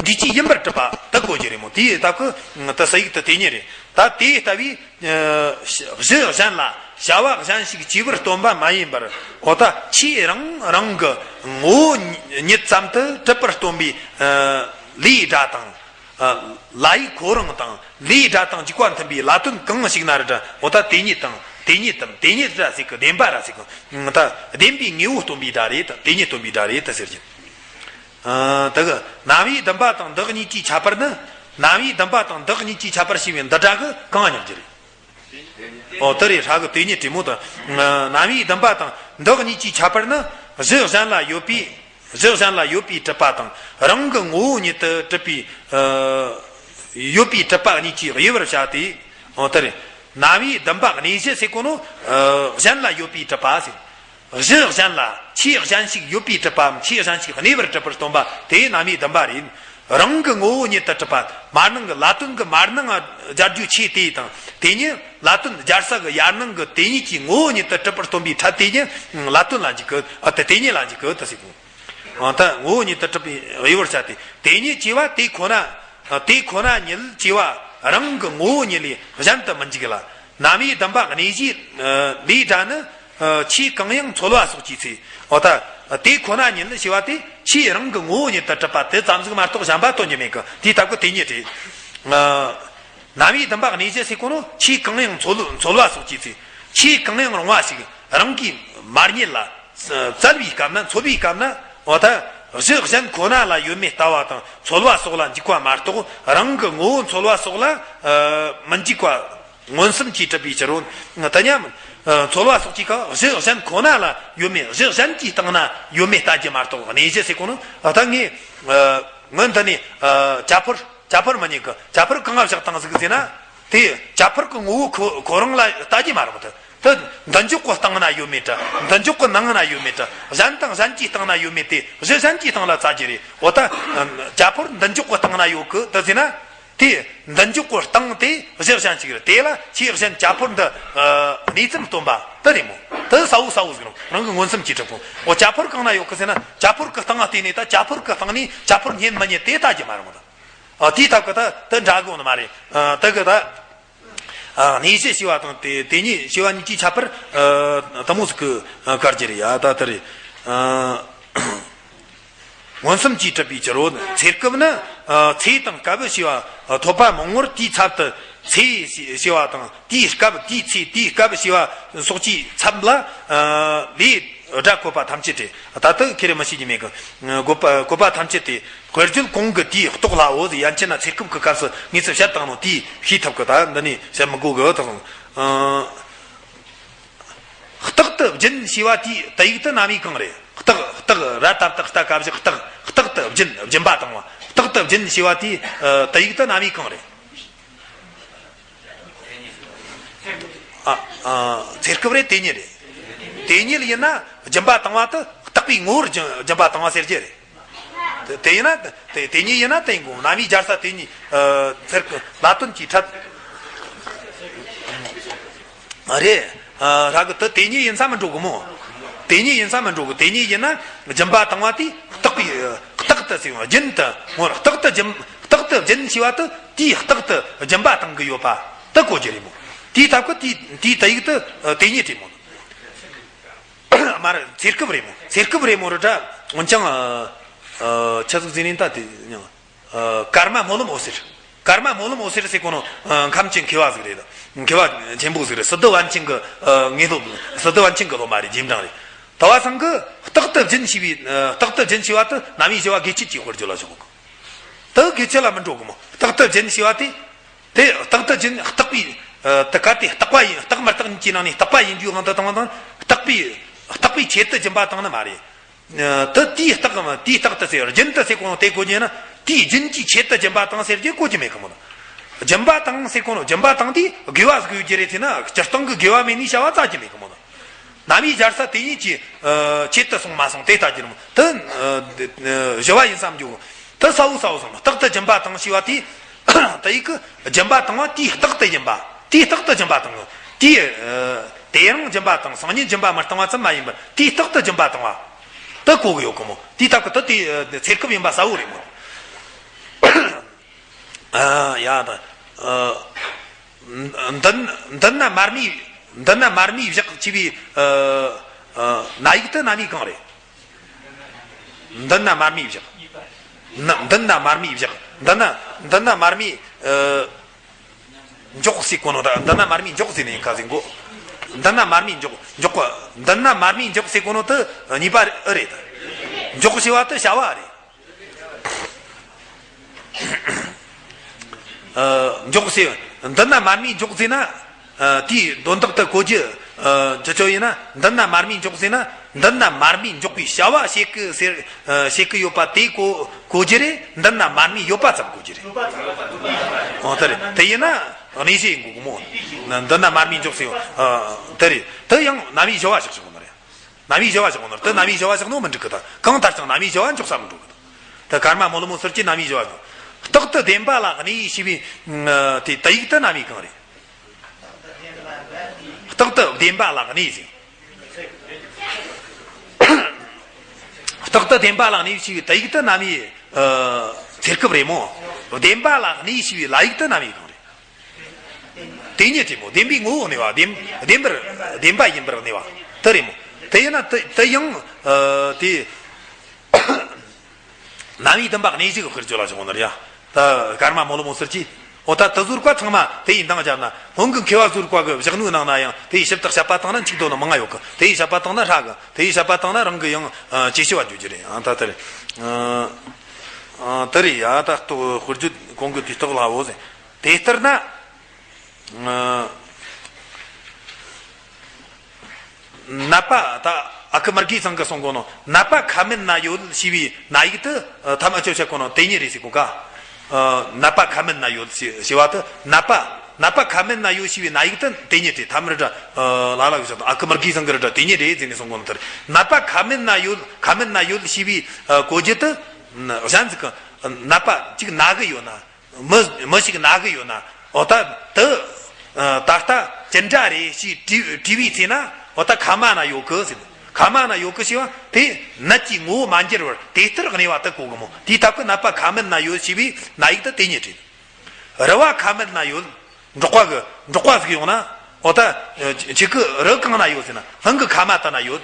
འདུས་བྱས་ཡིན་པར་གྲུབ་པ་དེ་གོ་རྒྱུ་རེད་མོ། དེའི་སྟབས་ཀྱིས་དེ་སི་ཡིག་དེ་དེ་ཉིད་རེད། ད་དེ་ལྟ་བུའི་ཨ་གཞི་གཞན་ལ་བྱ་བ་གཞན་ཞིག་བྱས་པར་སྟོན་པ་མ་ཡིན་པར། འོ་ད་ཆོས་རང་རང་གི་ངོ་བོ་ཉིད་ཙམ་དུ་གྲུབ་པར་སྟོན་པའི་ཨ་ལས་སྒྲ་དང་། ཨ་ལ་ཡིག་ཁོ་རང་དང་ལས་སྒྲ་དང་འཇུག་པ་མཐུན་པའི་ལ་དོན་གང་ཞིག་ན་རེ་འདྲ། འོ་ད་དེ་ཉིད་དང་དེ་ཉིད་དམ། དེ་ཉིད་ར་ཟེར་གི། བདེན་པ་ར་ཟེར་གི། ད་བདེན་པའི་དངོས་པོ་སྟོན་པའི་སྒྲ་རེད། ད་དེ་ཉིད་སྟོན་པའི་སྒྲ་རེད་ད་ཟེར་གྱི། ཨ་ད་གི་རྣམ་དབྱེ་བདུན་པ་དང་བདག་གཉིས་ཀྱི་ཁྱད་པར་ནི། རྣམ་དབྱེ་བདུན་པ་དང་བདག་གཉིས་ཀྱི་ཁྱད་པར་ཞེས་པའི་འདི་སྒྲ་གི་གང་ཉག་རྒྱུ་རེད། ཨོ་དེ་རེད། ཧྲ་གི་དེ་ཉིད་དྲི་མོ་དང་། རྣམ་དབྱེ་བདུན་པ་དང་བདག་གཉིས་ཀྱི་ཁྱད་པར་ནི། གཞི་གཞན་ལ་ཡོད་པའི། གཞི་གཞན་ལ་ཡོད་པའི་གྲུབ་པ་དང་རང་གི་ངོ་བོ་ཉིད་དུ་གྲུབ་པའི་ཨ་ཡོད་པའི་གྲུབ་པ་གཉིས་ཀྱི་དབྱེ་བར་བྱ་སྟེ། ཨོ་དེ་རེད། རྣམ་དབྱེ་བདུན་པ་གནས་བཞི་ཟེར་གོ་ནོ་ཨ་གཞན་ལ་ཡོད་པའི་གྲུབ་པ་ཟེར། གཞི་གཞན་ལ་ཆོས་གཞན་ཞིག་ཡོད་པའི་གྲུབ་པའམ་ཆོས་གཞན་ཞིག་གནས་པར་གྲུབ་པར་སྟོན་པ་དེ་རྣམ་དབྱེ་བདུན་པ་རེད། རང་གི་ངོ་བོ་ཉིད་དུ་གྲུབ་པ། མར་ནང་གི་ལ་དོན་གྱི་མར་ནང་སྦྱར་རྒྱུ་ཆོས་དེ་དང་། དེ་ཉིད་ལ་དོན་སྦྱར་ས་གི་ཡར་ནང་གི་དེ་ཉིད་ཀྱི་ངོ་བོ་ཉིད་དུ་གྲུབ་པར་སྟོན་པའི་ཕྲད་དེ་ཉིད་ལ་དོན་ལ་འཇུག་གི། ཨ་དེ་དེ་ཉིད་ལ་འཇུག་གི་དེ་ཟེར་གོ། ཨ་ད་ངོ་བོ་ཉིད་དུ་གྲུབ་པའི་དབྱེ་བར་བྱ་སྟེ། དེ་ཉིད་ཅེས་པ་དེ་ཁོ་ན། དེ་ཁོ་ན་ཉིད་ཅེས་པ་རང་གི་ངོ་བོ་ཉིད་ལས་གཞན་དུ་མི་འཇུག་ལ། རྣམ་དབྱེ་བདུན་པ་གནས་བཞིའི་ལས་སྒྲ་ནི་ཆོས་གང་ཡང་འཚོལ་བ་སོགས་ཀྱི་ཚེ། འོ་ད་དེ་ཁོ་ན་ཉིད་ནི་ཞེས་པ་དེ་ཆོས་རང་གི་ངོ་བོ་ཉིད་དུ་གྲུབ་པ་དེ་ཙམ་ཟིག་མ་གཏོགས་གཞན་པ་སྟོན་རྒྱུ་མེད་གི། དེའི་སྟབས་ཀྱིས་དེ་ཉིད་རེད། རྣམ་དབྱེ་བདུན་པ་གནས་བཞི་ཟེར་གོ་ནོ་ཆོས་གང་ཡང་འཚོལ་འཚོལ་བ་སོགས་ཀྱི་ཚེ། ཆོས་གང་ཡང་རུང་བ་ཞིག་རང་གིས་མ་རྙེད་ལ། བཙལ་བའི་སྐབས་ན། འཚོལ་བའི་སྐབས་ན། འོ་ད་གཞི་གཞན་ཁོ་ན་ལ་ཡོད་མེད་ལྟ་བ་དང་འཚོལ་བ་སོགས་ལ་འཇུག་པ་མ་གཏོགས་རང་གི་ངོ་བོ་འཚོལ་བ་སོགས་ལ་ཨ་མི་འཇུག་པ་མངོན་སུམ་གྱིས་གྲུབ་པའི་ཕྱིར་རོ། དེ་ཉམ་ཨ་འཚོལ་བ་སོགས་ཀྱི་ཁ་གཞི་གཞན་ཁོ་ན་ལ་ཡོད་མེད། གཞི་གཞན་གྱི་སྟེང་ན་ཡོད་མེད་ལྟ་རྒྱུ་མ་གཏོགས། གནས་བཞི་ཟེར་གོ་ནོ་ད་ངས་ཨ་སྔོན་དུ་ནས་ཨ་ཇ་ཕོར་ཇ་ཕོར་མི་རྙེད་གི། ཇ་ཕོར་གང་ང་བཞག་བཏང་ཟིག་ཟེར་ན། དེ་ཇ་ཕོར་གི་ངོ་བོ་ཁོ་ཁོ་རང་ལ་ལྟ་རྒྱུ་མ་རེད་མོ། དེ་དེ་འདི་འཇོག་གི་སྟེང་ན་ཡོད་མེད་དྲ། འདི་འཇོག་གི་ནང་ན་ཡོད་མེད་དྲ། གཞན་དང་གཞན་གྱི་སྟེང་ན་ཡོད་མེད་དེ། གཞི་གཞན་གྱི་སྟེང་ལ་བཙལ་རྒྱུ་རེད། འོ་ད་ཨ་ཇ་ཕོར་འདི་འཇོག་གི་སྟེང་ན་ཡོད་གི་དེ་ཟེར་ན། དེ་འདི་འཇོག་གི་སྟེང་དེ་གཞི་གཞན་ཞིག་རེད། དེ་ལ་ཆོས་གཞན་ཇ་ཕོར་འདི་ཨ་གནས་ཙམ་སྟོན་པ་དེ་རེད་མོ། དེ་གསལ་བོ་གསལ་བོ་ཟིག་རང་རང་གི་མངོན་སུམ་གྱིས་གྲུབ་གོ། འོ་ཇ་ཕོར་གང་ན་ཡོད་གི་ཟེར་ན། ཇ་ཕོར་གི་སྟེང་ང་བལྟས་ནས་ད་ཇ་ཕོར་གི་སྟེང་ནས་ཇ་ཕོར་རྙེད་མི་རྙེད་དེ་ལྟ་རྒྱུ་མ་རེད་མོ། ད། ཨ་དེའི་སྟབས་ཀྱིས་ད་དེ་འདྲ་དགོས་ནི་མ་རེད། ཨ་དེ་གི་ད་ཨ་གནས་བཞི་ཞེས་པ་དང་དེ་དེ་ཉིད་ཞེས་པ་གཉིས་ཀྱི་ཁྱད་པར་ཨ་དེ་མོ་ཟིག་གི་ཨ་བཀར་རྒྱུ་རེད་ཡ། ད་དེ་རེད། ཨ་མངོན་སུམ་གྱིས་གྲུབ་པའི་ཕྱིར་རོ། ཚེ་སྐབས་ནི་ཨ་ཚེ་དང་སྐབས་ཞེས་པ་ཐོབ་པ་མང་བོར་དེའི་ཚབ་ཏུ་ཚེ་ཞེས་པ་དང་དེའི་སྐབས། དེའི་ཚེ། དེའི་སྐབས་ཞེས་པ་སོགས་ཀྱི་ཚབ་ལ་ཨ་ལས་སྒྲ་བཀོད་པ་ཐམས་ཅད་དེ། ད་ལྟ་ཁྱེད་རང་མི་ཤེས་རྒྱུ་མེད་གི། བཀོད་པ་བཀོད་པ་ཐམས་ཅད་དེ། དཔེར་བརྗོད་གོང་གི་དེའི་རྟོགས་སླའོ་ཟེར། ཡན་ཆད་ན་ཚེ་སྐབས་ཀྱི་སྐབས་སུ་ངེས་ཚུལ་བཤད་བཏང་ནོ་དེའི་ཤེས་ཐུབ་གི། ད་འདི་ནས་བཤད་མི་དགོས་གི། ད་སོང་། ཨ་རྟག་ཏུ་སྦྱིན་ཞེས་པ་དེའི་དེ་ཡིག་དེ་རྣམ་དབྱེ་གང་རེད། རྟག་རྟག་ར་ཏ་བཏགས་རྟ་ཀ་བཞག་རྟག་རྟག་ཏུ་སྦྱིན། སྦྱིན་པ་བཏང་བ། རྟག་ཏུ་སྦྱིན་ཞེས་པ་དེའི་ཨ་དེ་ཡིག་དེ་རྣམ་དབྱེ་གང་རེད། ཨ་ཨ་ཚེ་སྐབས་རེད། དེ་ཉིད་རེད། དེ་ཉིད་ཡིན་ན་སྦྱིན་པ་བཏང་བ་དེ་རྟག་པའི་ངོ་བོར་སྦྱིན་སྦྱིན་པ་བཏང་བ་ཟེར་རྒྱུ་རེད། དེ་དེ་ཡིན་ན་དེ་དེ་ཉིད་ཡིན་ན་དེ་ཡིན་དགོས། རྣམ་དབྱེ་སྦྱར་ས་དེ་ཉིད་ཨ་ཚེ་སྐབས་ལ་དོན་གྱི་ཕྲད་རེད། ཨ་ར་གི་དེ་དེ་ཉིད་ཡིན་ས་མི་འགྲོ་གི་མོ། དེ་ཉིད་ཡིན་ས་མི་འགྲོ་གི། དེ་ཉིད་ཡིན་ན་སྦྱིན་པ་བཏང་བ་དེ་རྟག་པའི་རྟག་ཏུ་ཟེར་བ་རྒྱུན་དུ་ངོར་རྟག་ཏུ་སྦྱིན། རྟག་ཏུ་སྦྱིན་ཞེས་པ་དེ་དེའི་རྟག་ཏུ་སྦྱིན་པ་བཏང་གི་ཡོད་པ་དེ་གོ་རྒྱུ་རེད་མོ། དེའི་སྟབས་ཀྱིས་དེའི་དེའི་དེ་ཡིག་དེ་དེ་ཉིད་རེད་མོ། མ་རེད། ཚེ་སྐབས་རེད་མོ། ཚེ་སྐབས་རེད་མོ་རེད་དྲ། འོན་ཀྱང་ཨ་ཨ་ཆི་ཟིག་ཟེར་ནས་ད་དེ་ཡང་ཨ་ཀརྨ་སྨོན་ལམ་འོད་ཟེར། ཀརྨ་སྨོན་ལམ་འོད་ཟེར་ཟེར་གོ་ནོ་ཨ་ཁམས་ཀྱི་མཁས་པ་ཟིག་རེད། མཁས་པ་ཆེན་པོ་ཟིག་རེད། སི་ཏུ་པཎ་ཆེན་གི་ཨ་དངོས་སློབ། སི་ཏུ་པཎ་ཆེན་གི་སློབ་མ་རེད། རྗེས་འབྲང་རེད། དེ་བ་སང་གི་རྟག་ཏུ་སྦྱིན་ཞེས་པའི་ཨ་རྟག་ཏུ་སྦྱིན་ཞེས་པ་དེ་རྣམ་དབྱེ་བཞི་བ་དགེ་ཆེ་གི་དཔེར་བརྗོད་ལ་བཞག་གོ། དེ་དགེ་ཆེ་ལ་མི་འགྲོ་གི་མོ། རྟག་ཏུ་སྦྱིན་ཞེས་པ་དེ། དེ་རྟག་ཏུ་སྦྱིན། རྟག་པའི་ དེ་གལ་ཏེ་རྟག་པ་ཡིན། རྟག་མི་རྟག་གཉིས་ཀྱི་ནང་ནས་རྟག་པ་ཡིན་རྒྱུའི་དབང་དུ་བཏང་བ་དང་། རྟག་པའི་རྟག་པའི་ཆེད་དུ་སྦྱིན་པ་བཏང་ནི་མ་རེད། དེ་དེའི་རྟགས་དེའི་རྟགས་དེ་ཟེར། རྒྱུན་དུ་ཟེར་གོ་ནོ་དེ་གོ་རྒྱུ་ན། དེའི་རྒྱུན་གྱི་ཆེད་དུ་སྦྱིན་པ་བཏང་ཟེར་རྒྱུ་གོ་རྒྱུ་མེད་གི་མོ། སྦྱིན་པ་བཏང་ཟེར་གོ་ནོ། སྦྱིན་པ་བཏང་དུས་དགེ་བ་ཟིག་ཡོད་རྒྱུ་རེད་ཟེར་ན། སྤྱིར་བཏང་གི་དགེ་བ་མེད་ནི་བྱ་བ་བཙལ་རྒྱུ་མེད་གི་མོ། ནམ་ཡིན་སྦྱར་ས་དེ་ཉིད་ཀྱི་ཆེད་དུ་སོང་མ་སོང་དེ་ལྟ་རྒྱུ་རེད་མོ། དེ་བཞི་བ་ཡིན་བསམ་རྒྱུ། དེ་གསལ་བོ་གསལ་བོ་སོང་། རྟག་ཏུ་སྦྱིན་པ་བཏང་ཞེས་པ་དེ། དེ་ཡིག་གི་སྦྱིན་པ་བཏང་བ་དེའི་རྟགས་དེ་ཡིན་པ། དེའི་རྟགས་དེ་སྦྱིན་པ་བཏང་གི། དེའི་དེ་རང་སྦྱིན་པ་དང་སང་ཉིན་སྦྱིན་པ་མི་བཏང་བ་ཙམ་མ་ཡིན་པར་དེའི་རྟགས་དེ་སྦྱིན་པ་བཏང་བ་དེ་གོ་གི་ཡོད་གི་མོ། དེའི་སྟབས་ཀྱིས་དེ་དེ་ཚེ་སྐབས་ཡིན་པ་གསལ་བོ་རེད་མོ། ཨ་ཡ་ད། ཨ། འདི་འདི་ན་མར་མེ། འདི་ན་མར་མེ་བཞག་ཅེས་པའི་ཨ་ཨ་ན་ཡིག་དེ་ན་མའི་གང་རེད། འདི་ན་མར་མེ་བཞག་ན། འདི་ན་མར་མེ་བཞག་འདི་ན། འདི་ན་མར་མེ་ཨ་འཇོག་ཟེར་གོ་ནོ་ད། འདི་ན་མར་མེ་འཇོག་ཟེར་ནས་ཡིན་ཁ་ཟེར་གོ། འདི་ན་མར་མེ་འཇོག་འཇོག་གོ། འདི་ན་མར་མེ་འཇོག་ཟེར་གོ་ནོ་དེ་གཉིས་པ་ཨེ་རེད། འཇོག་ཞེས་པ་དེ་བྱ་བ་རེད། ཨ། འཇོག་ཟེར། འདི་ན་མར་མེ་འཇོག་ཟེར་ན། ཨ། དེའི་དོན་དག་དེ་གོ་རྒྱུ། ཨ། ཅི་ཆོ་ཡིན་ན། འདི་ན་མར་མེ་འཇོག་ཟེར་ན། འདི་ན་མར་མེ་འཇོག་པའི་བྱ་བ་བྱེད་ཀྱི་ཟེར། ཨ། བྱེད་ཀྱི་ཡོད་པ་དེ་གོ་གོ་རྒྱུ་རེད། འདི་ན་མར་མེ་ཡོད་པ་ཙམ་གོ་རྒྱུ་རེད། འོ་དེ་རེད། དེ་ཡིན་ན་གནས་གཞི་ཡིན་དགོས་གི་མོ། འདི་ན་མར་མེ་འཇོག་ཟེར། ཨ། དེ་རེད། དེ་ཡང་ན་མའི་བྱ་བ་བཞག་ཆོག་གི་མ་རེད། ན་མའི་བྱ་བ་བཞག་ནོ་དེ། ན་མའི་བྱ་བ་བཞག་ནོ་མི་འགྲིག་གི། ད་གང་ལྟར་ཀྱང་ན་མའི་བྱ་བ་འཇོག་ས་མི་འགྲོ་གི། ད་ཀརྨ་མོ་ལོ་མོ་སོར་གྱི་ན་མའི་བྱ་བ་འཇོག་རྟག་ཏུ་བདེན་པ་ལ་གནས་ཞེས་པའི་དེ་དེ་ཡིག་དེ་ན་མའི་གང་རེད། རྟག་ཏུ་བདེན་པ་ལ་གནས་ཟེར། རྟག་ཏུ་བདེན་པ་ལ་གནས་ཞེས་པའི་དེ་ཡིག་དེ་ན་མའི་ཚེ་སྐབས་རེད་མོ། བདེན་པ་ལ་གནས་ཞེས་པའི་ལ་ཡིག་དེ་ན་མའི་གང་རེད། དེ་ཉིད་དེ་མོ། བདེན་པའི་ངོ་བོ་གནས་པ། བདེན་བདེན་པར་བདེན་པ་ཡིན་པར་གནས་པ་དེ་རེད་མོ། དེ་ཡིན་ན་དེ་དེ་ཡང་ཨ་དེ་ན་མའི་བདེན་པ་གནས་གཞི་གི་དཔེར་བརྗོད་ལ་བཞག་ནོ་རེད་ཡ། ད་ཀརྨ་མོ་ལོ་མོ་སོར་གྱི། འོ་ད་དེ་ཟུར་བཀའ་ཚང་མ་དེ་ཡི་འདང་བརྒྱབ་ན། སྔོན་གྱི་མཁས་པ་ཟུར་བཀའ་གི་བཞག་ནོའི་ནང་ན་ཡང་དེ་ཡི་ཞིབ་ཏུ་དཔྱད་པ་བཏང་ན་འཆུག་དོ་ནི་མང་ང་ཡོད་གི། དེ་ཡི་དཔྱད་པ་བཏང་ན་ཧྲ་གི། དེ་ཡི་དཔྱད་པ་བཏང་ན་རང་གི་ཡང་ཨ་ཇེ་ཞིབ་བ་འགྱོ་རྒྱུ་རེད། ཨ་ད་དེ་རེད། ཨ་དེ་རེད་ཡ། ད་ལྟོ་དཔེར་བརྗོད་གོང་གི་དུས་རྟགས་ལ་འོ་ཟེར། དེ་ལྟར་ན། ཨ། ནད་པ་ད་ཨ་ཁུ་མུར་གེ་ཚང་གིས་གསུང་གོ་ནོ། ནད་པ་ཁ་མིན་ན་ཡོད་ཞེས་པའི་ན་ཡིག་དེ་ཐ་མ་ཆོ་བྱ་གོ་ནོ་དེ་ཉིད་རེད་ཟེར་གོ་ག། ཨ། ནད་པ་ཁ་མིན་ན་ཡོད་ཞེས་ཞེས་པ་དེ། ནད་པ་ནད་པ་ཁ་མིན་ན་ཡོད་ཞེས་པའི་ན་ཡིག་དེ་དེ་ཉིད་རེད། ཐ་མར་ར་ལ་ལ་གི་ཞག་ཨ་ཁུ་མུར་གེ་ཚང་གིས་ར་དེ་ཉིད་རེད་ཟེར་ནས་གསུང་གོ་ནོ་དེ་རེད། ནད་པ་ཁ་མིན་ན་ཡོད། ཁ་མིན་ན་ཡོད་ཞེས་པའི་གོ་རྒྱུ་དེ། གཞན་ཟིག་གི་ནད་པ་གཅིག་ན་གི་ཡོད་ན། མི་མི་ཞིག་ན་གི་ཡོད་ན། འོ་ད་དེ་ད་ལྟ་ཅི་འདྲ་རེད་ཞེས་དྲི་དྲི་བའི་ཚེ་ན། འོ་ད་ཁ་མ་ན་ཡོད་གི་ཟེར། ཁ་མ་ན་ཡོད་གི་ཞེས་པ་དེ་ནད་ཀྱི་ངོ་བོ་མ་འགྱུར་བར་དེ་ལྟར་གནས་པ་དེ་གོ་གི་མོ། དེའི་སྟབས་ཀྱིས་ནད་པ་ཁ་མིན་ན་ཡོད་ཞེས་པའི་ན་ཡིག་དེ་དེ་ཉིད་རེད། རུ་བ་ཁ་མིན་ན་ཡོད། འབྲོག་པ་གི་འབྲོག་པ་ཟིག་ཡོང་ན། འོ་ད་ཁྱེད་ཀྱི་རུ་གང་ན་ཡོད་ཟེར་ན། སྔོན་གྱི་ཁ་མ་དེ་ན་ཡོད།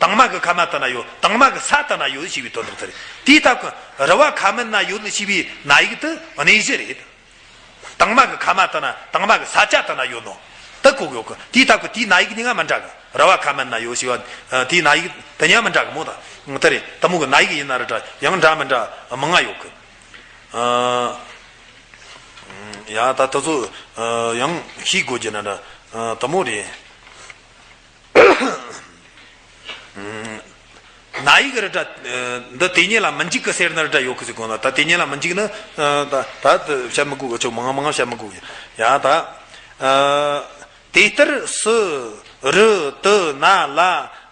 དང་མ་གི་ཁ་མ་དེ་ན་ཡོད། དང་མ་གི་ས་དེ་ན་ཡོད་ཞེས་པའི་དོན་དག་དེ་རེད། དེའི་སྟབས་ཀྱིས་རུ་བ་ཁ་མིན་ན་ཡོད་ཞེས་པའི་ན་ཡིག་དེ་གནས་གཞི་རེད། དང་མ་གི་ཁ་མ་དེ་ན། དང་མ་གི་ས་ཆ་དེ་ན་ཡོད་ནོ། དེ་གོ་གི་ཡོད་གི། དེའི་སྟབས་ཀྱིས་དེའི་ན་ཡིག་གཉིས་ཀ་མི་འདྲ་གི། རུ་བ་ཁ་མིན་ན་ཡོད་ཞེས་པ་དེའི་ན་ཡིག་དེ་གཉིས་ཀ་མི་འདྲ་གི་མོ། ད་དེ་རེད། དེ་མོ་གི་ན་ཡིག་ཡིན་ན་ར་འདྲ་ཡང་འདྲ་མི་འདྲ་མང་ང་ཡོད་གི། ཨ། ཡ་ད་དེ་ཚོ་ཡང་ཤེས་དགོས་རྒྱུ་ན་འདྲ། དེ་མོ་རེད། ན་ཡིག་ར་འདྲ། འདི་དེ་ཉིད་ལ་མི་འཇིགས་ཀྱི་ཟེར་ན་ར་འདྲ་ཡོད་གི་ཟེར་གོ་ན། ད་དེ་ཉིད་ལ་མི་འཇིགས་ནི་ད་ད་བཤད་མི་དགོས་གི། ཆོ་མང་མང་བཤད་མི་དགོས་གི། ཡ་ད། དེ་ལྟར་སུ་རུ་དུ་ན་ལ་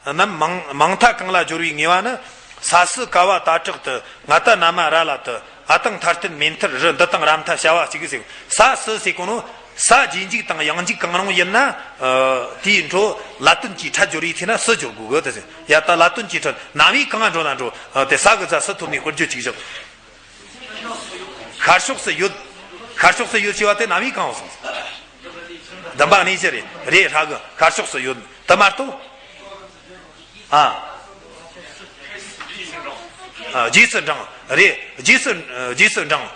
རྣམས་མང་མང་མཐའ་གང་ལ་སྦྱོར་བའི་ངེས་པ་ནི། ས་སུ་ཀ་བ་ཏ་དྲག་ཏུ། ང་ཏ་ན་མ་ར་ལ་ཏུ། འ་དང་མཐའ་རྟེན་མེ་མཐར་རུ། འདི་དང་ར་མཐའ་བྱ་བ་གཅིག་གི་ཟེར། ས་སུ་ཟེར་གོ་ནོ། ས་རྗེས་འཇུག་དང་ཡང་འཇུག་གང་རུང་ཡིན་ན། ཨ། དེའི་འཕྲོ་ལ་དོན་གྱིས་ཕྲད་སྦྱོར་བའི་ཚེ་ན་སུ་སྦྱོར་དགོས་གི་དེ་ཟེར། ཡ་ད་ལ་དོན་གྱིས་ཕྲད་ན་མའི་གང་ང་འགྲོ་ན་འགྲོ། ཨ། དེ་ས་གི་ས་སུ་ཐོབ་ནས་དཔེར་བརྗོད་གཅིག་བཞག་ཤར་ཕྱོགས་སུ་ཡོད། ཤར་ཕྱོགས་སུ་ཡོད་ཅེས་པ་དེ་ན་མའི་གང་བ་སོང་། བདེན་པ་གནས་གཞི་རེད། རེད་ཧྲ་གི། ཤར་ཕྱོགས་སུ་ཡོད། དེ་མ་གཏོགས། ཨ། ཨ། རྗེས་སུ་འབྲང་། རེད། རྗེས་སུ། རྗེས་སུ་འབྲང་།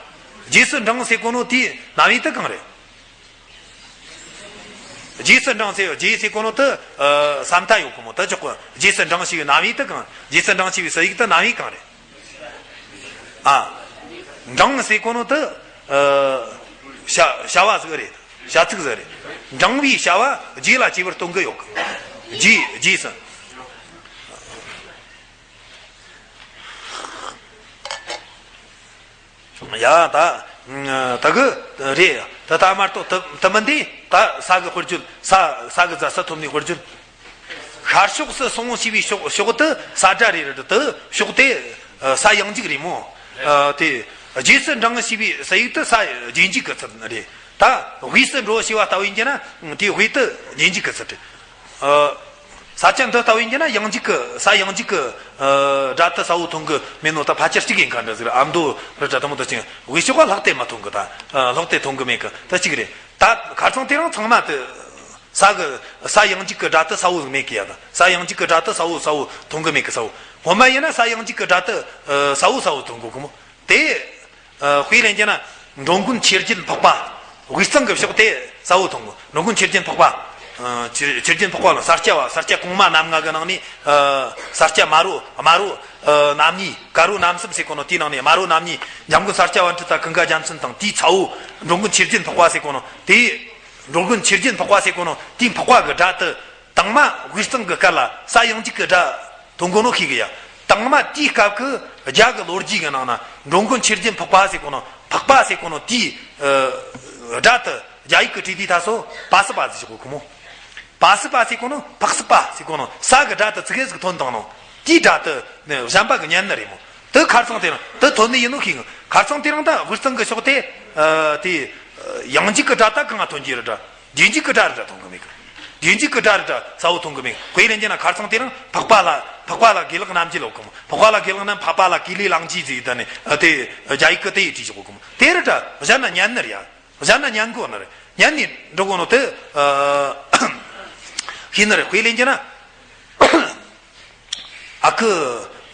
རྗེས་སུ་འབྲང་ཟེར་གོ་ནོ་དེའི་ན་མའི་དེ་གང་རེད། རྗེས་སུ་འབྲང་ཟེར། རྗེས་ཟེར་གོ་ནོ་དེ་ཨ་ས་མཐའ་ཡོད་གི་མོ། དེ་ཆོག་གི། རྗེས་སུ་འབྲང་ཞེས་པའི་ན་མའི་དེ་གང་། རྗེས་སུ་འབྲང་ཞེས་པའི་ས་ཡིག་དེ་ན་མའི་གང་རེད། ཨ། འབྲང་ཟེར་གོ་ནོ་དེ་ཨ་བྱ་བྱ་བ་ཟིག་རེད། བྱ་ཚིག་ཟིག་རེད། འབྲང་བའི་བྱ་བ་རྗེས་ལ་སྐྱེ་བར་སྟོན་གི་ཡོད་གི། རྗེས་རྗེས་སུ། ཡ་ད། ད་གི་རེད་ད་ད་མ་གཏོགས་ད་ད་མི་འདི་ད་ས་གི་དཔེར་བརྗོད། ས་ས་གི་རྫ་ས་ཐོབ་ནས་དཔེར་བརྗོད། ཤར་ཕྱོགས་སུ་སོང་ཞེས་པའི་ཕྱོགས་ཕྱོགས་དེ་ས་སྒྲ་རེད་རེད་དེ་ཕྱོགས་དེ་ས་ཡང་འཇིག་རེད་མོ། དེ་རྗེས་སུ་འབྲང་ཞེས་པའི་ས་ཡིག་དེ་ས་རྗེས་འཇིག་གི་ཚུལ་རེད། ད་དབུས་སུ་འགྲོ་ཞེས་པ་ལྟ་བུ་ཡིན་གྱི་ན་དེ་དབུས་དེ་རྗེས་འཇིག་གི་ཚུལ་རེད། ས་ཆ་འདི་ལྟ་བུ་ཡིན་གྱི་ན་ཡང་འཇིག་གི་ས་ཡང་འཇིག་གི་སྒྲ་དེ་གསལ་བོ་མཐོང་གི་མེད་ནོ། ད་ཕལ་ཆེར་གཅིག་ཡིན་ག་འདྲ་ཟིག་ར། ཨ་མདོ་ར་འདྲ་དེ་མོ་དེ་ཅིག་དབུས་ཕྱོགས་ལ་ལྷག་སྟེ་མ་མཐོང་གི། ད་ལྷག་སྟེ་མཐོང་གི་མེད་གི། ད་གཅིག་རེད། ད་ཁ་རྩང་དེ་རིང་ཚང་མ་དེ། ས་གི་ས་ཡང་འཇིག་གི་སྒྲ་དེ་གསལ་བོ་ཟིག་མེད་གི་ཡ། ད་ས་ཡང་འཇིག་གི་སྒྲ་དེ་གསལ་བོ་གསལ་བོ་མཐོང་གི་མེད་གི། གསལ་བོ་ངོ་མ་ཡིན་ན་ས་ཡང་འཇིག་གི་སྒྲ་དེ་གསལ་བོ་གསལ་བོ་མཐོང་གི་གི་མོ། དེ་དཔེ་ལེན་རྒྱུ་ན་འགྲོ་མགོན་ཆོས་རྒྱལ་འཕགས་པ། དབུས་གཙང་གི་ཕྱོགས་དེ་གསལ་བོ་མཐོང་གི། འགྲོ་མགོན་ཆོས་རྒྱལ་འཕགས་པ། ཆོས་ཆོས་རྒྱལ་འཕགས་པ་ལ་ས་སྐྱ་བ། ས་སྐྱ་གོང་མ་རྣམ་ལྔ་གི་ནང་ནས་ས་སྐྱ་དམར་པོ་དམར་པོ་རྣམ་གཉིས། དཀར་པོ་རྣམ་གསུམ་ཟེར་གོ་ནོ་དེའི་ནང་ནས་དམར་པོ་རྣམ་གཉིས། འཇམ་མགོན་ས་སྐྱ་པཎྜི་ཏ་ཀུན་དགའ་རྒྱལ་མཚན་དང་དེའི་ཚ་བོ་འགྲོ་མགོན་ཆོས་རྒྱལ་འཕགས་པ་ཟེར་གོ་ནོ་དེའི། འགྲོ་མགོན་ཆོས་རྒྱལ་འཕགས་པ་ཟེར་གོ་ནོ་དེའི་འཕགས་པ་གི་སྒྲ་དེ་དང་མ་དབུས་གཙང་གི་སྐད་ལ་ས་ཡང་འཇིག་གི་སྒྲ་ཐོན་གོ་ནོ་ཤེས་གི་ཡ། དང་མ་དེའི་སྐབས་ཀྱི་རྒྱ་གི་ལོ་རྒྱུས་གི་ནང་ན་འགྲོ་མགོན་ཆོས་རྒྱལ་འཕགས་པ་ཟེར་གོ་ནོ་འཕགས་པ་ཟེར་གོ་ནོ་དེའི་སྒྲ་དེ་རྒྱ་ཡིག་གི་བྲིས་དུས་ད་སོ་པ་སི་པ་ཟེར་གོ་གི་མོ། པ་སི་པ་ཟེར་གོ་ནོ་འཕགས་སི་པ་ཟེར་གོ་ནོ་ས་གི་སྒྲ་དེ་ཙི་གེ་ཟིག་ཐོན་བཏང་ནོ། དེའི་སྒྲ་དེ་གཞན་པ་གི་ཉན་ནི་རེད་མོ། དེ་ཁ་རྩང་དེ་རིང་དེ་ཐོན་ནི་ཡིན་ནོ་ཤེས་གི། ཁ་རྩང་དེ་རིང་ད་དབུས་གཙང་གི་ཕྱོགས་དེ་དེ་ཡང་འཇིག་གི་སྒྲ་ད་གང་ང་ཐོན་གྱི་རེད་ད། རྗེས་འཇིག་གི་སྒྲ་རེད་ད་ཐོན་གི་མེད་གི། རྗེས་འཇིག་གི་སྒྲ་རེད་ད་གསལ་བོ་ཐོན་གི་མེད་གི། དཔེ་ལེན་རྒྱུ་ན་ཁ་རྩང་དེ་རིང་འཕགས་པ་ལ་འཕགས་པ་ལ་དགེ་ལེགས་རྣམ་བརྒྱད་ལོ་གི་མོ། འཕགས་པ་ལ་དགེ་ལེགས་རྣམས། འཕགས་པ་ལ་གུས་ལུས་ལེགས་མཇིག་ཟེར་ད་ནི་དེ་རྒྱ་ཡིག་གི་དེ་ཡིས་བྲིས་ཆོག་གི་མོ། དེ་རེད་ད་གཞན་ན་ཉན་ནི་རེད་ཡ། གཞན་ན་ཉན་དགོས་ནི་རེད། ཉན་ནི་འགྲོ་དགོས་ནོ་དེ་ཤེས་ནི་རེད། དཔེ་ལེན་རྒྱུ་ན། ཨ་ཁུ།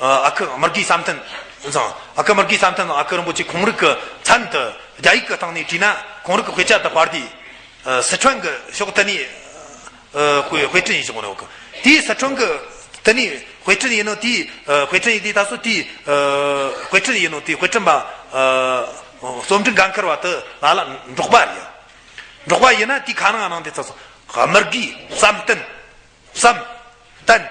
ཨ་ཁུ་མི་དགེ་བསམ་གཏན་ཚང་། ཨ་ཁུ་མི་དགེ་བསམ་གཏན་ཨ་ཁུ་རིན་པོ་ཆེ་ཁོང་རིག་གི་མཚན་དུ་རྒྱ་ཡིག་གི་སྟེང་ནས་བྲིས་ན་ཁོང་རིག་གི་དཔེ་ཆ་དུ་དཔར་དུས། སི་ཁྲོན་གི་ཕྱོགས་དེ་ནས་དཔེ་དཔེ་སྐྲུན་ཡིན་ཞོག་ནོ་གི། དེའི་སི་ཁྲོན་གི་དེ་ནས་དཔེ་སྐྲུན་ཡིན་ནོ་དེའི་དཔེ་སྐྲུན་ཡིན་དུས་ད་སོ་དེའི་དཔེ་སྐྲུན་ཡིན་ནོ་དེའི་དཔེ་སྐྲུན་པ། རྩོམ་སྒྲིག་འགན་འཁུར་བ་དུ་ལ་ལ་འབྲོག་པ་རེད་ཡ། འབྲོག་པ་ཡིན་ན་དེའི་ཁ་ནང་ནང་དེ་ཚ་སོ་མི་དགེ་བསམ་གཏན། བསམ། གཏན།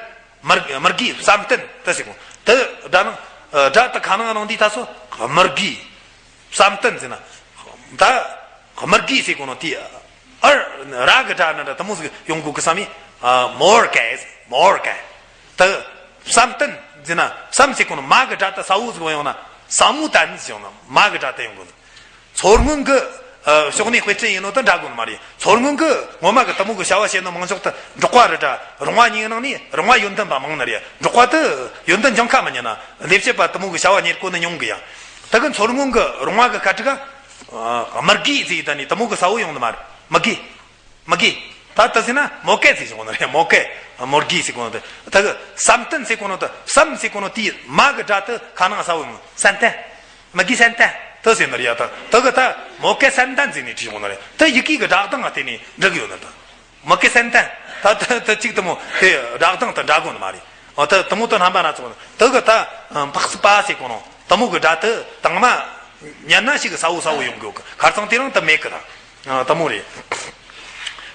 མི་དགེ་མི་དགེ་བསམ་གཏན་དེ་ཟེར་གོ། དེ་སྒྲ་ནང་། སྒྲ་དེ་ཁ་ནང་ནང་འདི་ད་སོ། མི་དགེ། བསམ་གཏན་ཟེར་ན། ད། མི་དགེ་ཟེར་གོ་ནོ་དེ། ཨར། ར་གི་སྒྲ་ན་འདྲ་དེ་མོ་ཟིག་ཡོང་གོ་གི་བསམ་ཡིན། མོར་གེ། མོར་གེ། དེ། བསམ་གཏན་ཟེར་ན་བསམ་ཟེར་གོ་ནོ་མ་གི་སྒྲ་དེ་གསལ་བོ་ཟིག་ཡོང་ན་བསམ་བོ་གཏན་ཟེར་ཡོང་ན་མ་གི་སྒྲ་དེ་ཡོང་གོ་ནོ། མཚོ་སྔོན་གི་ཕྱོགས་ནས་དཔེ་སྐྲུན་ཡིན་ནོ་དེ་འདྲ་དགོས་ནི་མ་རེད། མཚོ་སྔོན་གི་ངོ་མ་གི་དེ་མོ་གི་བྱ་བ་བྱེད་ནོ་མང་ཤོས་དེ་འབྲོག་པ་རེད་དྲ། རོང་བ་གཉིས་ནང་ནས་རོང་བ་ཡོན་ཏན་པ་མང་ནི་རེད། འབྲོག་པ་དེ་ཡོན་ཏན་ཅང་ཁ་མི་ཉན་ན་ལས་བྱེད་པ་དེ་མོ་གི་བྱ་བ་གཉེར་གོ་ནི་ཉུང་གི་ཡ། དེ་གི་མཚོ་སྔོན་གི་རོང་བ་གི་ཁ་ཁྲི་ག་མི་དགེ་ཟེར་ད་ནི་དེ་མོ་གི་གསལ་བོ་ཡོང་ནི་མ་རེད། མི་དགེ། མི་དགེ། ད་ལྟ་ཟེར་ན་མོ་གེ་ཟེར་གོ་ནི་རེད། མོ་གེ། མོར་གེ་ཟེར་གོ་ནི་རེད། ད་གི་བསམ་གཏན་ཟེར་གོ་ནོ་ད་བསམ་ཟེར་གོ་ནོ་དེའི་མ་གི་སྒྲ་དེ་ཁ་ནང་གསལ་བོ་ཡོང་། བསམ་གཏན། མི་དགེ་བསམ་གཏན་དེ་ཟེར་ནི་རེད་ཡ། ད་ད་གི་ད་མོ་གེ་བསམ་གཏན་ཟེར་ནས་བྲིས་གོ་ནི་རེད། ད་ཡི་གེ་གི་སྒྲ་གདངས་ང་དེ་ནས་འགྲིག་ཡོད་ནི་ད། མོ་གེ་བསམ་གཏན། ད་ད་ད་གཅིག་དེ་མོ་དེ་སྒྲ་གདངས་དེ་འདྲ་གོ་ནི་མ་རེད། འོ་ད་དེ་མོ་དེ་རྣམ་པ་སྣ་ཚོགས་ནི་ད་གི་ད་འཕགས་པ་ཟེར་གོ་ནོ་དེ་མོ་གི་སྒྲ་དེ་དང་མ་ཉན་ན་ཞིག་གི་གསལ་བོ་གསལ་བོ་ཡོང་གི་ཡོད་གི། ཁ་རྩང་དེ་རིང་དེ་མེད་གི་ད། ཨ། དེ་མོ་རེད།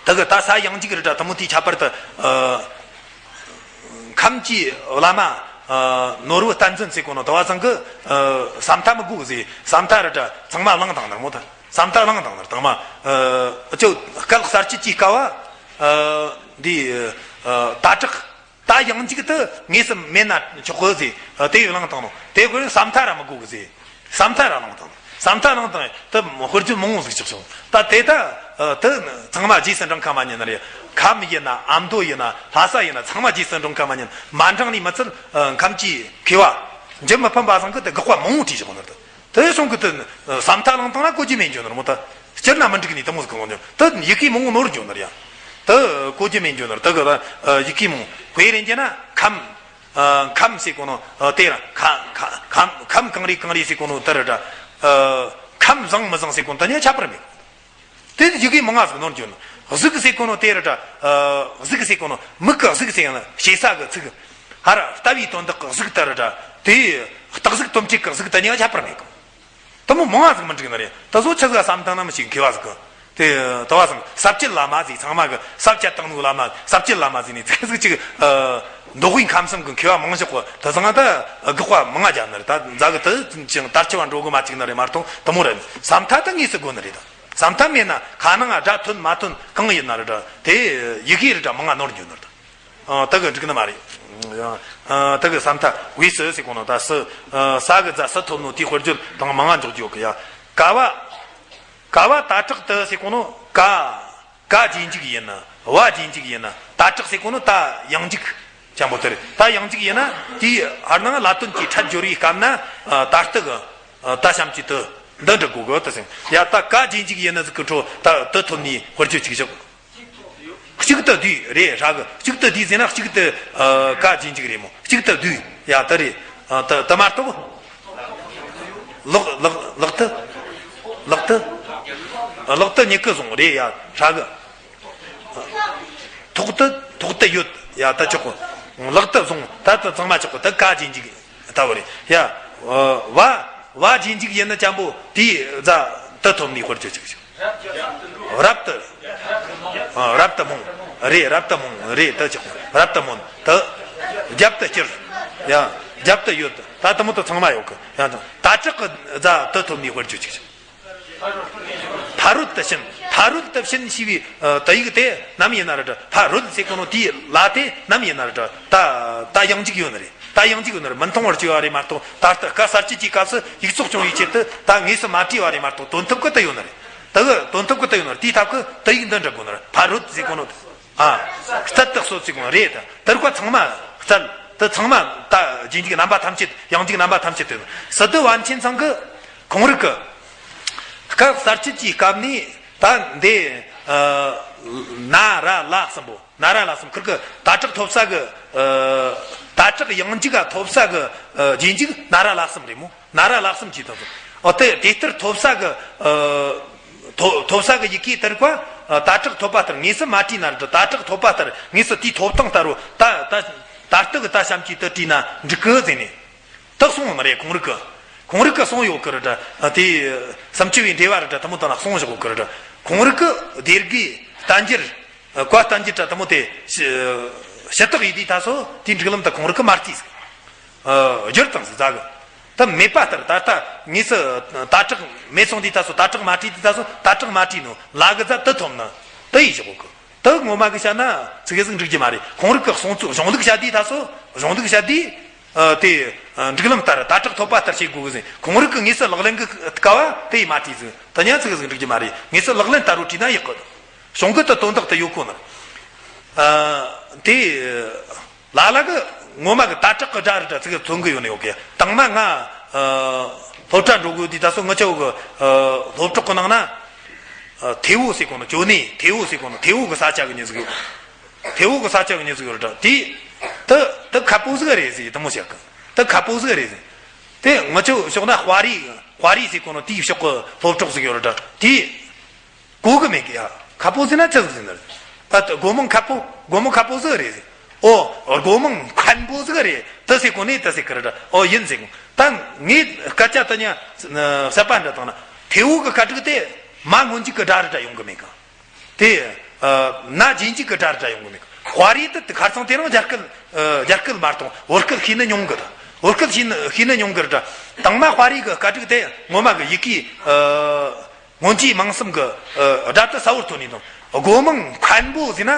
ད་གི་ད་ས་ཡང་འཇིག་རེད་དྲ་དེ་མོ་དེའི་ཁྱད་པར་དུ། ཨ། ཁམས་ཀྱི་བླ་མ། ཨ། ནོར་བུ་བསྟན་འཛིན་ཟེར་གོ་ནོ་དེ་བ་ཚང་གི། ཨ། ས་མཐའ་མི་དགོས་ཟེར། ས་མཐའ་རེད་དྲ་ཚང་མ་བླངས་བཏང་ནི་རེད་མོ། ད་ས་མཐའ་བླངས་བཏང་ནི་རེད། དང་མ། ཨ། ཅོ་སྐད་གསར་སྐྱེས་ཀྱི་སྐབས། ཨ། འདི། ཨ། ད་དྲག་ད་ཡང་འཇིག་དེ་ངེས་སུ་མེད་ན་ཆོག་གི་ཟེར། དེ་ཡི་བླངས་བཏང་ནོ། དེ་དགོས་ན་ས་མཐའ་ར་མི་དགོས་གི་ཟེར། ས་མཐའ་ར་བླངས་བཏང་ནོ། ས་མཐའ་བླངས་བཏང་ཡང་དེ་དཔེར་བརྗོད་མང་བོ་ཟིག་ཆགས་སོང་། ད་དེ་ད་དེ་ཚང་མ་རྗེས་སུ་འབྲང་ཁ་མ་ཉན་ནི་རེད། ཁམས་ཡིན་ན་ཨ་མདོ་ཡིན་ན་ལྷ་ས་ཡིན་ན་ཚང་མ་རྗེས་སུ་འབྲང་ཁ་མ་ཉན། མ་འབྲང་ནི་མི་ཚད། ཁམས་ཀྱི་མཁས་པ་འཇུ་མི་ཕམ་པ་ཚང་གི་དེ་དགག་པ་མང་བོ་བྲིས་བཞག་ནི་རེད། དེ་སོང་གི་དེ་ས་མཐའ་བླངས་བཏང་ན་གོ་རྒྱུ་མེད་འགྱོ་ནི་རེད་མོ། ད་སྤྱིར་ན་མི་འགྲིག་ནི་དེ་མོ་ཟིག་གི་ལོང་འགྱོ། དེ་ཡི་གེ་མང་བོ་ནོར་འགྱོ་ནི་རེད་ཡ། དེ་གོ་རྒྱུ་མེད་འགྱོ་ནི་རེད། དེ་གི་ད་ཡི་གེ་མང་བོ་དཔེ་རེད་རྒྱུ་ན་ཁམས། ཨ། ཁམས་ཟེར་གོ་ནོ། ཨ། དེ་ར་ཁ་ཁ་ཁམས་ཁམས་གང་རེད་གང་རེད་ཟེར་གོ་ནོ་དེ་ར་དྲ། ཨ། ཁམས་བཟང་མི་བཟང་ཟེར་གོ་ནོ་དེ་ནི་ཁྱད་པར་མེད། དེ་ཡི་གེ་མང་ང་ཟིག་ནོར་འགྱོ་ནོ། གཟུགས་ཟེར་གོ་ནོ་དེ་ར་དྲ། ཨ། གཟུགས་ཟེར་གོ་ནོ་མིག་གི་གཟུགས་ཟེར་ཡང་ན་ཞེ་ས་གི་ཚིག་ཧ་ར་ལྟ་བའི་དོན་དག་གི་གཟུགས་དེ་ར་དྲ། དེ་སྟག་གཟིག་དོམ་ཁྲིག་གི་གཟུགས་དེ་ནི་ཡང་ཁྱད་པར་མེད་གི། དེ་མོ་མང་ང་ཟིག་མི་འགྲིག་ནི་རེད། ད་གཟོད་ཆི་ཟིག་བསམ་བཏང་ན་མི་ཤེས་མཁས་པ་ཟིག་གི། དེ་དུ་བ་སང་ས་བཅད་བླ་མ་ཟིག་ཚང་མ་གི་ས་བཅད་བཏང་ནུ་བླ་མ་ས་བཅད་བླ་མ་ཟིག་ནས་ཚིག་ཟིག་ཅིག་མདོ་དབུས་ཁམས་གསུམ་གི་མཁས་པ་མང་ཞིག་གི་དུ་ཚང་ད་དགག་པ་མང་ང་རྒྱབ་ནི་རེད། ད་འཛག་གི་དུ་ཅང་དར་ཆེ་བ་འགྲོ་གི་མ་བཅུག་ནི་རེད་མ་གཏོགས་དུ་མོ་རེད། ས་མཐའ་ད་དངོས་སུ་དགོས་ནི་རེད། ད་ས་མཐའ་མེད་ན་ཁ་ནང་ང་སྒྲ་ཐོན་མ་ཐོན་གང་ཡིན་ན་རེད། ད་དེ་ཡི་གེ་རེད་ད་མང་ང་ནོར་འགྱོ་ནི་རེད། ད། ཨ། དེ་གི་འགྲིག་ནི་མ་རེད། ཡང་། ཨ། དེ་གི་ས་མཐའ་དབུས་སུ་ཟེར་གོ་ནོ་ད་སུ། ཨ། ས་གི་རྫ་སུ་ཐོབ་ནོ་དེའི་དཔེར་བརྗོད་དང་མང་ང་འཇོག་རྒྱུ་ཡོད་གི་ཡ། ཀ་བ། ཀ་བ་ད་དྲག་ཏུ་ཟེར་གོ་ནོ་ཀ། ཀ་རྗེས་འཇུག་ཡིན་ན་བ་རྗེས་འཇུག་ཡིན་ན། ད་དྲག་ཟེར་གོ་ནོ་ད་ཡང་འཇུག་ཅན་པོ་དེ་རེད། ད་ཡང་འཇུག་ཡིན་ན་དེའི་ཧར་ནང་ལ་དོན་གྱི་ཕྲད་སྦྱོར་བའི་སྐབས་ན། ཨ། ད་ལྟ་གི། ཨ། ད་གཤམ་གྱི་དུ་འདི་འགྲིག་དགོས་གི་དེ་ཟེར་ཡ། ད་ཀ་རྗེས་འཇུག་ཡིན་ན་ཟིག་གི་འཕྲོ་ད་དུ་ཐོབ་ནི་དཔེར་བརྗོད་ཅིག་བཞག་གཅིག་ཏུ་བསྡུས་རེད་ཧྲ་གི། གཅིག་ཏུ་བསྡུས་ཟེར་ན་གཅིག་ཏུ། ཨ། ཀ་རྗེས་འཇུག་རེད་མོ། གཅིག་ཏུ་བསྡུས་ཡ་དེ་རེད། ཨ། དེ་དེ་མ་གཏོགས། ལག་ལག་ལག་ཏུ། ལག་ཏུ། ཨ། ལག་ཏུ་མྱུ་གུ་བཟུང་རེད་ཡ་ཧྲ་གི། ཐོག་ཏུ་ཐོག་ཏུ་ཡོད་ཡ་ད་ཆོག་གི། ལག་ཏུ་བཟུང་ད་དེ་ཚང་མ་ཆོག་གི། དེ་ཀ་རྗེས་འཇུག་ལྟ་བུ་རེད་ཡ། ཨ། བ་བ་རྗེས་འཇུག་ཡིན་ན་ཅན་པོ་དེའི་རྫ་དུ་ཐོབ་ནི་དཔེར་བརྗོད་ཅིག་བྱུང་། རབ་ཏུ། ཨ། རབ་ཏུ་རྨོངས། རེད། རབ་ཏུ་རྨོངས་རེད། དེ་ཆོག་རབ་ཏུ་རྨོངས། དེ་རྒྱབ་ཏུ་བསྐྱུར། ཡ། རྒྱབ་ཏུ་ཡོད། ད་དེ་མོ་དེ་ཚང་མ་ཡོད་གི། ཡང་ད་དྲག་གི་རྫ་དུ་ཐོབ་ནི་དཔེར་བརྗོད་ཅིག་བྱུང་། ཕ་རོལ་ཏུ་ཕྱིན། ཕ་རོལ་ཏུ་ཕྱིན་ཞེས་པའི། ཨ། དུ་ཡིག་དེ་ནམ་ཡིན་ན་རེད། ཕ་རོལ་ཟེར་གོ་ནོ་དེའི་ལ་དེ་ནམ་ཡིན་ན་རེད། ད་ད་ཡང་འཇུག་ཡོད་ནི་རེད། ད་ཡང་འཇུག་ཡོད་ནི་རེད། མི་མཐོང་བར་གྱུར་པ་རེད་མ་གཏོགས་ད་ལྟ་སྐབས་གསར་བཅད་ཀྱི་སྐབས་སུ་ཡིག་ཚོགས་སྐྱོང་བའི་ཆེད་དུ་ད་དངོས་སུ་མ་བྲིས་པ་རེད་མ་གཏོགས་དོན་ཐོབ་ཀྱི་དུ་ཡོད་ནི་རེད། དེ་གི་དོན་ཐོབ་ཀྱི་དུ་ཡོད་ནི་རེད། དེའི་ཐབས་ཀྱི་དུ་ཡིག་འདི་འབྲི་དགོས་ནི་རེད། ཕ་རོལ་ཏུ་ཟེར་གོ་ནོ། ཨ། རྩལ་དུ་གསོད་ཟེར་གོ་ནོ་རེད། དེ་རིགས་པ་ཚང་མ་རྩལ་དེ་ཚང་མ་ད་རྗེས་འཇུག་རྣམ་པ་ཐམས་ཅད་ཡང་འཇུག་རྣམ་པ་ཐམས་ཅད་དུ་ཡོད་ནི། སི་ཏུ་པཎ་ཆེན་ཚང་གི། ཁོང་རིག་གི། སྐབས་གསར་བཅད་ཀྱི་སྐབས་ནས་ད་འདི། ཨ། ན་ར་ལ་གསུམ་པོ། ན་ར་ལ་གསུམ་ཁིར་གི་ད་དྲག་ཐོབ་ས་གི། ཨ། ད་དྲག་ཡང་འཇུག་ག་ཐོབ་ས་གི། ཨ། རྗེས་འཇུག་ན་ར་ལ་གསུམ་རེད་མོ། ན་ར་ལ་གསུམ་གྱིས་དང་། འོ་དེ་དེ་ལྟར་ཐོབ་ས་གི། ཨ། ཐོ་ཐོབ་ས་གི་ཡི་གེ་དེ་རིགས་པ། ཨ། ད་དྲག་ཐོབ་པ་ལྟར་དངོས་སུ་མ་བྲིས་ན་རེད། ད་དྲག་ཐོབ་པ་ལྟར་དངོས་སུ་དེའི་ཐོབ་སྟངས་ལྟར་རོ་ད་ད་ད་ལྟ་གི་ད་གཤམ་གྱི་དུ་བྲིས་ན་འགྲིག་གི་ཟེར་ནས། ད་གསུངས་ཡོད་མ་རེད། ཁོང་རིག་གི། ཁོང་རིག་གི་གསུངས་ཡོད་གི་རེད་དྲ། དེ་བསམ་སྤྱོད་པའི་འགྲེལ་བ་རེད་དྲ། དེ་མོ་དག་ན་གསུངས་བཞག་ཡོད་གི་རེད་དྲ། ཁོང་རིག་གི་སྡེ་དགེ་བསྟན་འགྱུར། བཀའ་བསྟན་འགྱུར་དྲ་དེ་མོ་དེ་ཞི་ཞི་བརྟག་ཡིན་དུས་ད་སོ་དེའི་འགྲིག་ལམ་དུ་ཁོང་རིག་གི་མ་བརྩིས་ཟིག་ཨ། བསྒྱུར་བཏང་ཟིག་རྫ་གི། ད་མེད་པ་ལྟར་ད་ལྟ་དངོས་སུ་ད་དྲག་མེད་སོང་དུས་ད་སོ་ད་དྲག་མ་བྲིས་དུས་ད་སོ་ད་དྲག་མ་བྲིས་ནོ་ལ་གི་རྫ་དུ་ཐོབ་ན་དུ་ཡིས་བཞག་ཡོད་གི། དེ་ངོ་མ་གི་བཤད་ན་ཙི་གེ་ཟིག་འགྲིག་རྒྱུ་མ་རེད། ཁོང་རིག་གི་གསུང་ཚུལ་གཞུང་ལུགས་བཤད་དུས་ད་སོ་གཞུང་ལུགས་བཤད་དུས། ཨ། དེ། ཨ། འགྲིག་ལམ་ལྟར་ད་དྲག་ཐོབ་པ་ལྟར་བྱེད་དགོས་གི་ཟེར། ཁོང་རིག་གི་དངོས་སུ་ལག་ལེན་གི་དཀའ་བ་དེ་ཡིས་མ་བྲིས་ཟིག་ད་ཉག་ཙི་གེ་ཟིག་འགྲིག་རྒྱུ་མ་རེད། དངོས་སུ་ལག་ལེན་ལྟར་རོ་བྲིས་ན་ཡག་གི། གཞུང་གི་དུ་དོན་དག་ཏུ་ཡོད་གོ་ནི། ཨ། དེ། ལ་ལ་གི་ངོ་མ་གི་ད་དྲག་གི་སྒྲ་རེད་དྲ་ཙི་གེ་ཐོན་གི་ཡོད་ནི་ཡོད་གི། དང་མ་ང་། ཨ། སློབ་གྲྭ་འགྲོ་དགོས་དུས་ད་སོ་ང་ཆོ་གི། ཨ། སློབ་གྲོགས་གི་ནང་ན། ཨ། ཐེ་བོ་ཟེར་གོ་ནོ་ཅོ་ནེ་ཐེ་བོ་ཟེར་གོ་ནོ་ཐེ་བོ་གི་ས་ཆ་གི་མྱི་ཟིག་ཡོད། ཐེ་བོ་གི་ས་ཆ་གི་མྱི་ཟིག་ཡོད་རེད་དྲ། དེ་དེ་ཁ་པོ་ཟིག་རེད་ཟེར་དེ་མོ་བཤད་གི། དེ་ཁ་པོ་ཟིག་རེད་ཟེར། དེ་ང་ཆོ་ཕྱོགས་ན་དཔའ་རིས་དཔའ་རིས་ཟེར་གོ་ནོ་དེའི་ཕྱོགས་གི་སློབ་གྲོགས་ཟིག་ཡོད་རེད་དྲ། དེ་གོ་གི་མེད་གི་ཡ། ཁ་པོ་ཟེར་ན་ཆི་ཟིག་ཟེར་ན་རེད། ད་དེ་སྒོ་མང་ཁ་པོ་སྒོ་མང་ཁ་པོ་ཟིག་རེད་ཟེར། ཨོ། སྒོ་མང་མཁན་པོ་ཟིག་རེད། དེ་ཟེར་གོ་ནི་དེ་ཟེར་གི་རེད་དྲ། ཨོ་ཡིན་ཟེར་གོ། ད་ངས་སྐད་ཆ་དེ་ཉ་གསར་པ་འདྲ་བཏང་ན་ཐེ་བོ་གི་སྐད་རིགས་དེ་མ་སྔོན་འཇུག་གི་སྒྲ་རེད་དྲ་ཡོང་གི་མེད་གི། དེ། ཨ། ན་རྗེས་འཇུག་གི་སྒྲ་རེད་དྲ་ཡོང་གི་མེད་གི། དཔའ་རིས་དེ་དེ་ཁ་སང་དེ་རིང་རྒྱ་སྐད། ཨ། རྒྱ་སྐད་མ་གཏོགས་བོད་སྐད་ཤེས་ནི་ཉུང་གི་དང་བོད་སྐད་ཤེས་ནི་ཤེས་ནི་ཉུང་གི་རེད་དྲ། དང་མ་དཔའ་རིས་གི་སྐད་རིགས་དེ་ངོ་མ་གི་ཡི་གེ། ཨ། སྔོན་འཇུག་མིང་གསུམ་གི། ཨ། སྒྲ་དེ་གསལ་བོར་ཐོན་ནི་དང་སྒོ་མང་མཁན་པོ་ཟེར་ན་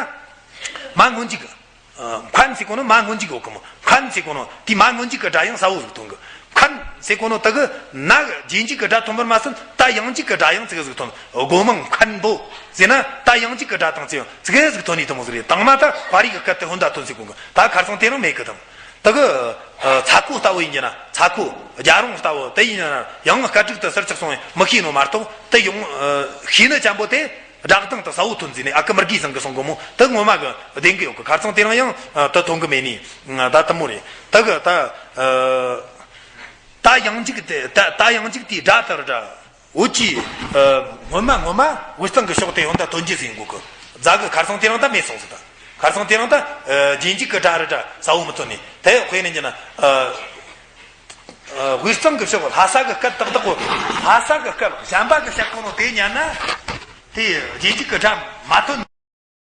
མ་སྔོན་འཇུག་གི། ཨ། མཁན་ཟེར་གོ་ནོ་མ་སྔོན་འཇུག་གི་ཡོད་གི་མོ། མཁན་ཟེར་གོ་ནོ་དེ་མ་སྔོན་འཇུག་གི་སྒྲ་ཡང་གསལ་བོ་ཟིག་ཐོན་གི། མཁན་ཟེར་གོ་ནོ་དེ་གི་ན་རྗེས་འཇུག་གི་སྒྲ་ཐོན་པར་མ་ཟད་ད་ཡང་འཇུག་གི་སྒྲ་ཡང་ཙི་གེ་ཟིག་ཐོན། སྒོ་མང་མཁན་པོ་ཟེར་ན་ད་ཡང་འཇུག་གི་སྒྲ་དང་ཙི་ཡང་ཙི་གེ་ཟིག་ཐོན་ནི་དེ་མོ་ཟིག་རེད། དང་མ་ད་དཔའ་རིས་གི་སྐད་དེ་ཧོན་ད་ཐོན་ཟིག་གོ་གི། ད་ཁ་སང་དེ་རིང་མེད་གི་དང་། དེ་གི། ཨ། ཚ་ཁོ་ལྟ་བུ་ཡིན་གྱི་ན་ཚ་ཁོ། རྒྱ་རོང་ལྟ་བུ་དེ་ཡིན་ན་ཡང་སྐད་རིགས་དེ་ཟུར་ཆག་སོང་བས་མི་ཤེས་ནོ་མ་གཏོགས་དེ་ཡོང་། ཨ། ཤེས་ནི་ཅན་པོ་དེ། སྒྲ་གདངས་དེ་གསལ་བོ་ཐོན་ཟིན་ནས་ཨ་ཀི་མི་རྒས་ཚང་གི་གསུང་གི་མོ་དེ་ངོ་མ་གི་བདེན་གི་ཡོད་གི། ཁ་སང་དེ་རིང་ཡང་དེ་ཐོན་གི་མེད་ནི་ད་དེ་མོ་རེད། དེ་གི་ད་ད་ཡང་འཇུག་དེ་ད་ད་ཡང་འཇུག་དེའི་སྒྲ་དེ་ར་འོད་ཀྱི་སྔོན་མ་སྔོན་མ་འོད་གཙང་གི་ཕྱོགས་དེ་ཡང་ད་ཐོན་རྒྱུ་ཟིན་གོ་གི། རྫ་གི་ཁ་སང་དེ་རིང་ད་མེད་སོང་ཟིན། ད་ཁ་སང་དེ་རིང་ད་རྗེས་འཇུག་གི་སྒྲ་ར་གསལ་བོ་མི་ཐོན་ནི་དེ་དཔེ་ནས་བྱས་ན། ཨ། དབུས་གཙང་གི་ཕྱོགས་ལྷ་ས་གི་སྐད་ཏག་ཏག་གོ། ལྷ་ས་གི་སྐད་གཞན་པ་གི་བཤད་གོ་ནོ་དེ་ཉན་ན། དེ་རྗེས་འཇུག་གི་སྒྲ་མ་ཐོན་